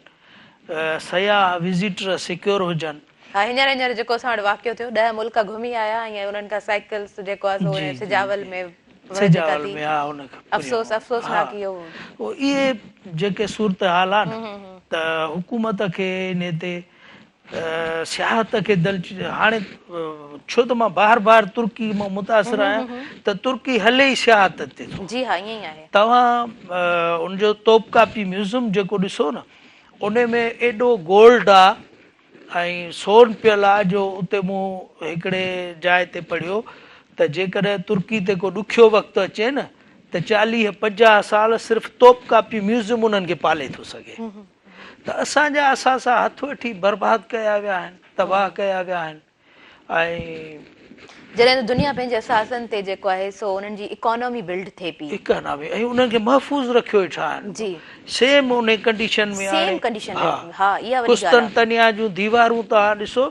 سياح وزيٽر سيڪيور هجن. ها هينئر هينئر جيڪو اسان وٽ واقعو ٿيو ڏهه ملڪ گهمي آيا ۽ انهن کان سائيڪلس جيڪو آهي سو سجاول ۾ جيڪا ٿي افسوس افسوسناڪ اهو اهي جيڪي صورتحال آهي نه ته حڪومت کي انهي تي سياحت کي دل هاڻي ڇو ته مان بار بار ترڪي مان متاثر آهيان ته ترڪي هلي ئي سياحت تي ٿو جي ها ائين ئي آهي توهان ان جو توپ ڪاپي ميوزم جيڪو ڏسو نه انهي ۾ ايڏو گولڊ آ ۽ سون پيل آ جو اتي مون هڪڙي جاء تي پڙهيو ته جيڪڏهن ترڪي تي ڪو ڏکيو وقت اچي نه ته چاليهه 50 سال صرف توپ ڪاپي ميوزيم انهن کي پالي ٿو سگهي ته اسان جا اثاثا هٿ وٺي برباد ڪيا ويا آهن تباهه ڪيا ويا آهن. ۽ جڏهن ته دنيا پنهنجي اثاثن تي جيڪو آهي سو انهن جي اڪانومي بلڊ ٿئي پئي. اڪانومي ۽ انهن کي محفوظ رکيو ويٺا آهن. جي. سيم انهي ڪنڊيشن ۾ آڻي. سيم ڪنڊيشن ۾ ها اها وڏي ڳالهه آهي. قسطنطنيه جون ديوارون توهان ڏسو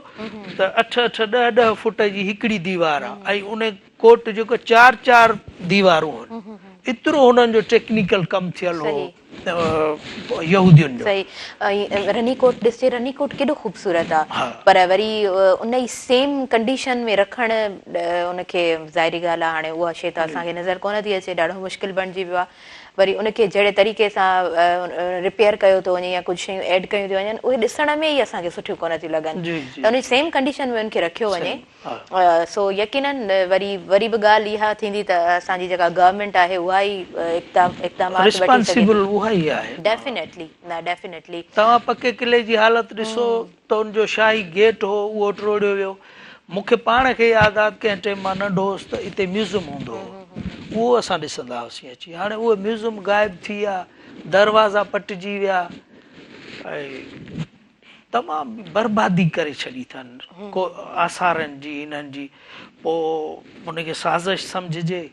ته اٺ اٺ ڏهه ڏهه فوٽ جي هڪڙي ديوار آهي ۽ انهي ڪوٽ جيڪو چار چار ديوارون هن ايترو هنن جو ٽيڪنيڪل ڪم ٿيل هو. يهودين جو. صحيح ۽ رني ڪوٽ ڏسجي رني ڪوٽ ڪيڏو خوبصورت آ پر وري ان ئي سيم ڪنڊيشن ۾ رکڻ ان کي ظاهري ڳالهه آ هاڻي اها شي ته اسان کي نظر ڪونه ٿي اچي ڏاڍو مشڪل بڻجي ويو آ وري ان کي جهڙي طريقي سان رپيئر ڪيو ٿو وڃي يا ڪجهه شيون ايڊ ڪيون ٿيون وڃن اهي ڏسڻ ۾ ئي اسان کي سٺيون ڪونه ٿيون لڳن ته ان سيم ڪنڊيشن ۾ ان کي رکيو وڃي سو يقينن وري وري به ڳالهه اها ٿيندي ته اسان جي جيڪا گورنمينٽ آهي اها ئي اقدامات وٺي سگهي ٿي. ريسپانسبل اها ئي آهي. ڊيفينيٽلي نه ڊيفينيٽلي. توهان پڪي قلعي جي حالت ڏسو ته ان جو شاهي گيٽ هو اهو ٽوڙيو ويو. مون کي پاڻ کي ياد آهي ته ڪنهن ٽيم مان ننڍو هوس ته اتي ميوزم هوندو هو اهو اسان ڏسندا هئاسين اچي هاڻي اهي ميوزم غائب ٿي ويا دروازا پٽجي ويا ۽ تمام بربادي ڪري ڇڏي اٿن ڪو آثارن جي انهن جي پوء ان کي سازش سمجهجي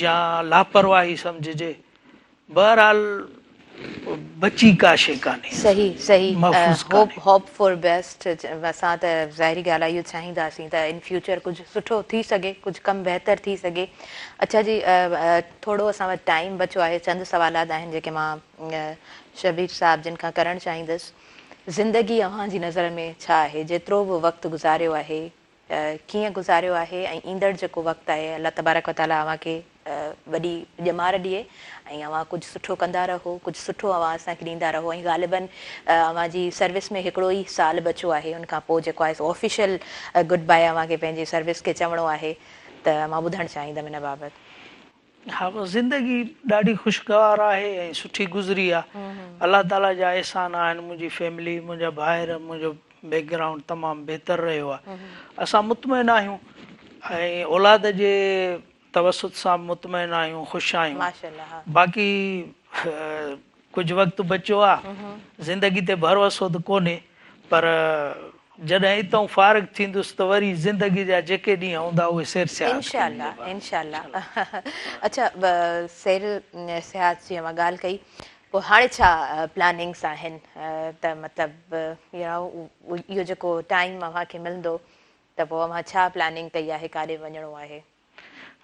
يا لاپرواهي سمجهجي بهرحال. بچي ڪا شيء ڪانهي. صحيح صحيح محفوظ هوپ ڪانهي. هوپ فار بيسٽ اسان ته ظاهري ڳالهه آهي اهو چاهينداسين ته ان فيوچر ڪجهه سٺو ٿي سگهي ڪجهه ڪم بهتر ٿي سگهي اڇا جي ٿورو اسان وٽ ٽائيم بچو آهي چند سوالات آهن جيڪي مان شبير صاحب جن کان ڪرڻ چاهيندس زندگي اوهان جي نظر ۾ ڇا آهي جيترو به وقت گذاريو آهي ڪيئن گذاريو آهي ۽ ايندڙ جيڪو وقت آهي الله تبارڪ و تعالي اوهان کي وڏي ڄمار ڏئي ۽ اوهان ڪجهه سٺو ڪندا رهو ڪجهه سٺو اوهان اسان کي ڏيندا رهو ۽ غالباً اوهان جي سروس ۾ هڪڙو ئي سال بچو آهي ان کان پوء جيڪو آهي سو آفيشل گڊ باء اوهان کي پنهنجي سروس کي چوڻو آهي ته مان ٻڌڻ چاهيندم ان بابت. ها بس زندگي ڏاڍي خوشگوار آهي ۽ سٺي گذري آ الله تعالي جا احسان آهن منهنجي فيملي منهنجا ڀائر منهنجو بيڪ گرائونڊ تمام بهتر رهيو آ اسان مطمئن آهيون ۽ اولاد جي توسط سان به مطمئن آهيون خوش آهيون باقي ڪجهه وقت بچيو آ، زندگي تي ڀروسو ته ڪونهي پر جڏهن اتئون فارغ ٿيندس ته وري زندگي جا جيڪي ڏينهن هوندا اهي سير سياحت کي انشاء الله ڏبا. انشاء الله اڇا سير سياحت جي اوهان ڳالهه ڪئي پوء هاڻي ڇا پلاننگس آهن ته مطلب يو نو اهو جيڪو ٽائيم اوهان کي ملندو ته پوء اوهان ڇا پلاننگ ڪئي آهي ڪاڏي وڃڻو آهي؟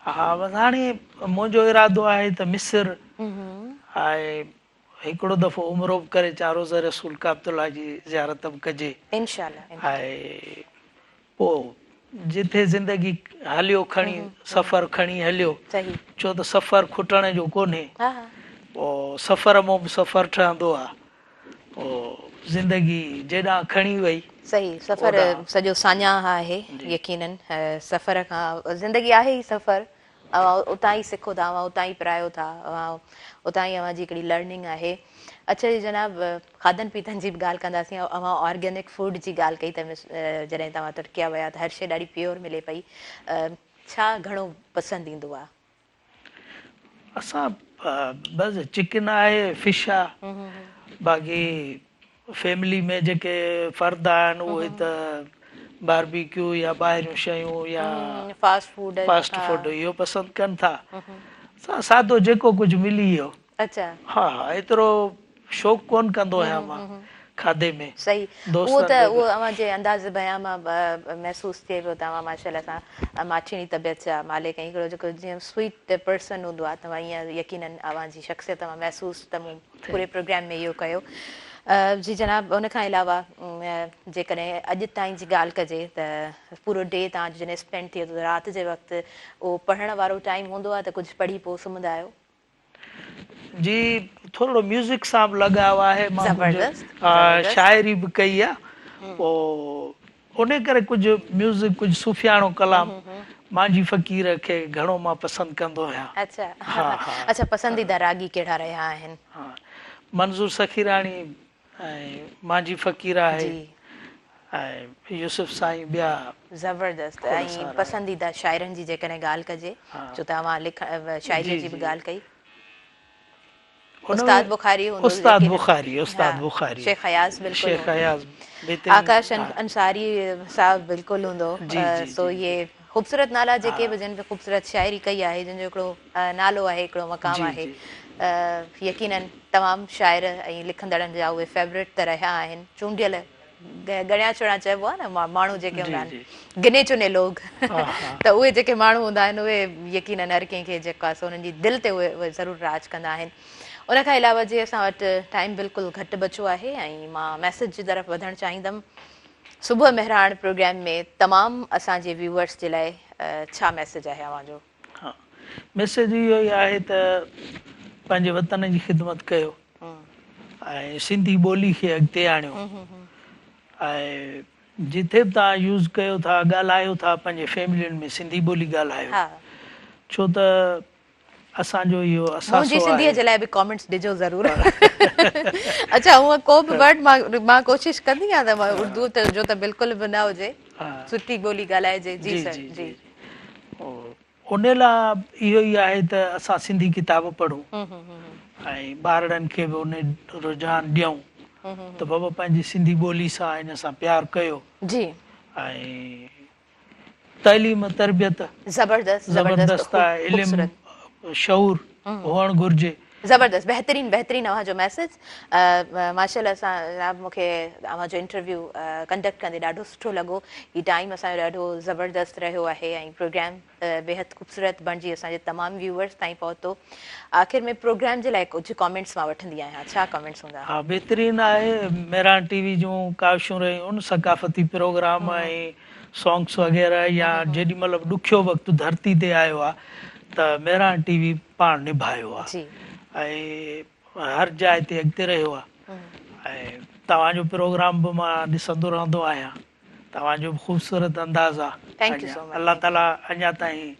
ها بس هاڻي منهنجو ارادو آهي ته مصر ۽ هڪڙو دفعو عمرو به ڪري اچان روضه رسول ڪعبة الله جي زيارت به ڪجي انشاء الله ۽ پوء جتي زندگي هليو کڻي سفر کڻي هليو ڇو ته سفر کٽڻ جو ڪونهي پوء سفر مون به سفر ٺهندو آ پوء زندگي جيڏانهن کڻي وئي. صحيح سفر سڄو ساڃاهه آهي يقينن سفر کان زندگي آهي ئي سفر اوهان اتان ئي سکو ٿا اوهان اتان ئي پرايو ٿا اوهان اتان ئي اوهان جي هڪڙي لرننگ آهي اڇا جي جناب کاڌن پيتن جي به ڳالهه ڪنداسين اوهان آرگينڪ فوڊ جي ڳالهه ڪئي ته جڏهن توهان ترڪيا ويا ته هر شي ڏاڍي پيور ملي پئي ڇا گهڻو پسند ايندو آهي. اسان بس چڪن آهي فش آ باقي فيملي ۾ جيڪي فرد آهن اهي ته باربي ڪيو يا ٻاهريون شيون يا فاسٽ فوڊ فاسٽ فوڊ اهو پسند ڪن ٿا اسان سادو جيڪو ڪجهه ملي ويو اچا. ها ها ايترو شوق ڪون ڪندو آهيان مان کاڌي ۾. صحيح اهو ته اهو اوهان جي انداز بيان مان محسوس ٿئي پيو ته اوهان ماشاءالله سان ماٺيڻي طبيعت جا مالڪ ۽ هڪڙو جيڪو جيئن سوئيٽ پرسن هوندو آهي توهان ائين يقينن اوهان جي شخصيت مان محسوس ته مون پوري پروگرام ۾ اهو ڪيو جي جناب ان کان علاوه جيڪڏهن اڄ تائين جي ڳالهه ڪجي ته پورو ڊي توهان جو جڏهن اسپينڊ ٿئي ٿو ته رات جي وقت اهو پڙهڻ وارو ٽائيم هوندو آهي ته ڪجهه پڙهي پوء سمهندا آهيو؟ جي ٿورڙو ميوزڪ سان به لڳاء آهي مان ڪجهه شاعري به ڪئي آ پو انهي ڪري ڪجهه ميوزڪ ڪجهه صوفياڻو ڪلام مانجهي فقير کي گهڻو مان پسند ڪندو آهيان. اڇا اڇا پسنديده راڳي ڪهڙا رهيا آهن؟ منظور سخيراڻي ۽ مانجهي فقير آهي ۽ يوسف سائين ٻيا زبردست ۽ پسنديده شاعرن جي جيڪڏهن ڳالهه ڪجي ڇو ته اوهان لک شاعري جي به ڳالهه ڪئي استاد بخاري هوندو استاد بخاري استاد بخاري شيخ اياز بلڪل شيخ اياز بهترين آڪاش انصاري صاحب بلڪل هوندو سو اهي خوبصورت نالا جيڪي به جن به خوبصورت شاعري ڪئي آهي جن جو هڪڙو نالو آهي هڪڙو مقام آهي يقينن تمام شاعر ۽ لکندڙن جا اهي فيورٽ ته رهيا آهن چونڊيل ڳڻيا چڻيا چئبو آهي نه ماڻهو جيڪي هوندا آهن گني چني لوگ ته اهي جيڪي ماڻهو هوندا آهن اهي يقينن هر ڪنهن کي جيڪو آهي سو انهن جي دل تي اهي ضرور راڄ ڪندا آهن ان کان علاوه جي اسان وٽ ٽائيم بلڪل گهٽ بچو آهي ۽ مان ميسج جي طرف وڌڻ چاهيندم صبح مهراڻ پروگرام ۾ تمام اسان جي ويوئرس جي لاء ڇا ميسج آهي اوهان جو؟ ها ميسيج اهو ئي آهي ته پنهنجي وطن جي خدمت ڪيو ۽ سنڌي ٻولي کي اڳتي آڻيو ۽ جتي به توهان يوز ڪيو ٿا ڳالهايو ٿا پنهنجي فيملين ۾ سنڌي ٻولي ڳالهايو ڇو ته اسان جو اهو اثاثو آهي. منهنجي سنڌيء جي لاء به ڪامينٽس ڏجو ضرور. اڇا هونء ڪو به ورڊ مان مان ڪوشش ڪندي آهيان ته اردو جو ته بلڪل به نه هجي سٺي ٻولي ڳالهائجي جي سر جي. ان لاء اهو ئي آهي ته اسان سنڌي ڪتاب پڙهون ۽ ٻارڙن کي به ان رجحان ڏيون ته بابا پنهنجي سنڌي ٻولي سان ان سان پيار ڪيو جي ۽ تعليم تربيت زبردست زبردست آهي علم شعور هئڻ گهرجي. زبردست بهترين بهترين اوهان جو ميسيج ماشاء الله سان جناب مون کي اوهان جو انٽرويو ڪنڊڪٽ ڪندي ڏاڍو سٺو لڳو هي ٽائيم اسان جو ڏاڍو زبردست رهيو آهي ۽ پروگرام بيحد خوبصورت بڻجي اسان جي تمام ويوورز تائين پهتو آخر ۾ پروگرام جي لاء ڪجهه ڪامينٽس مان وٺندي آهيان ڇا ڪامينٽس هوندا؟ ها بهترين آهي مهراڻ ٽي وي جون ڪاوشون رهيون آهن ثقافتي پروگرام ۽ سانگس وغيره يا جيڏي مهل به ڏکيو وقت ڌرتي تي آيو آهي ته مهراڻ ٽي وي پاڻ نڀايو آ ۽ هر جاء تي اڳتي رهيو آ ۽ توهان جو پروگرام به مان ڏسندو رهندو آهيان توهان جو به خوبصورت انداز آ الله تعالي اڃا تائين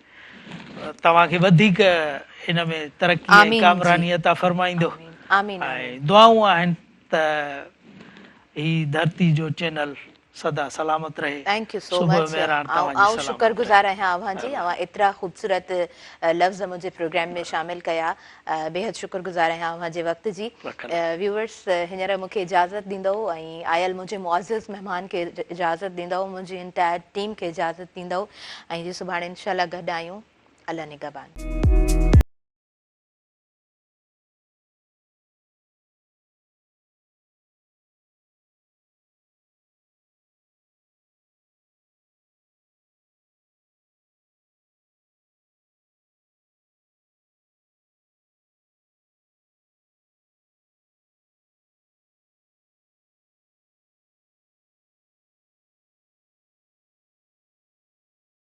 توهان کي وڌيڪ ان ۾ ترقي ۽ ڪامراني عطا فرمائيندو ۽ دعائون آهن ته هي ڌرتي جو چينل سدا سلامت رهي. Thank you سو مچ آئون شڪر گذار آهيان اوهان جي اوهان ايترا خوبصورت لفظ منهنجي پروگرام ۾ شامل ڪيا بيحد شڪر گذار آهيان اوهان جي وقت جي ويوورس هينئر مون کي اجازت ڏيندؤ ۽ آيل منهنجي معزز مهمان کي اجازت ڏيندؤ منهنجي انٽائر ٽيم کي اجازت ڏيندؤ ۽ جي سڀاڻي انشاء الله گڏ آهيون الله نگهبان.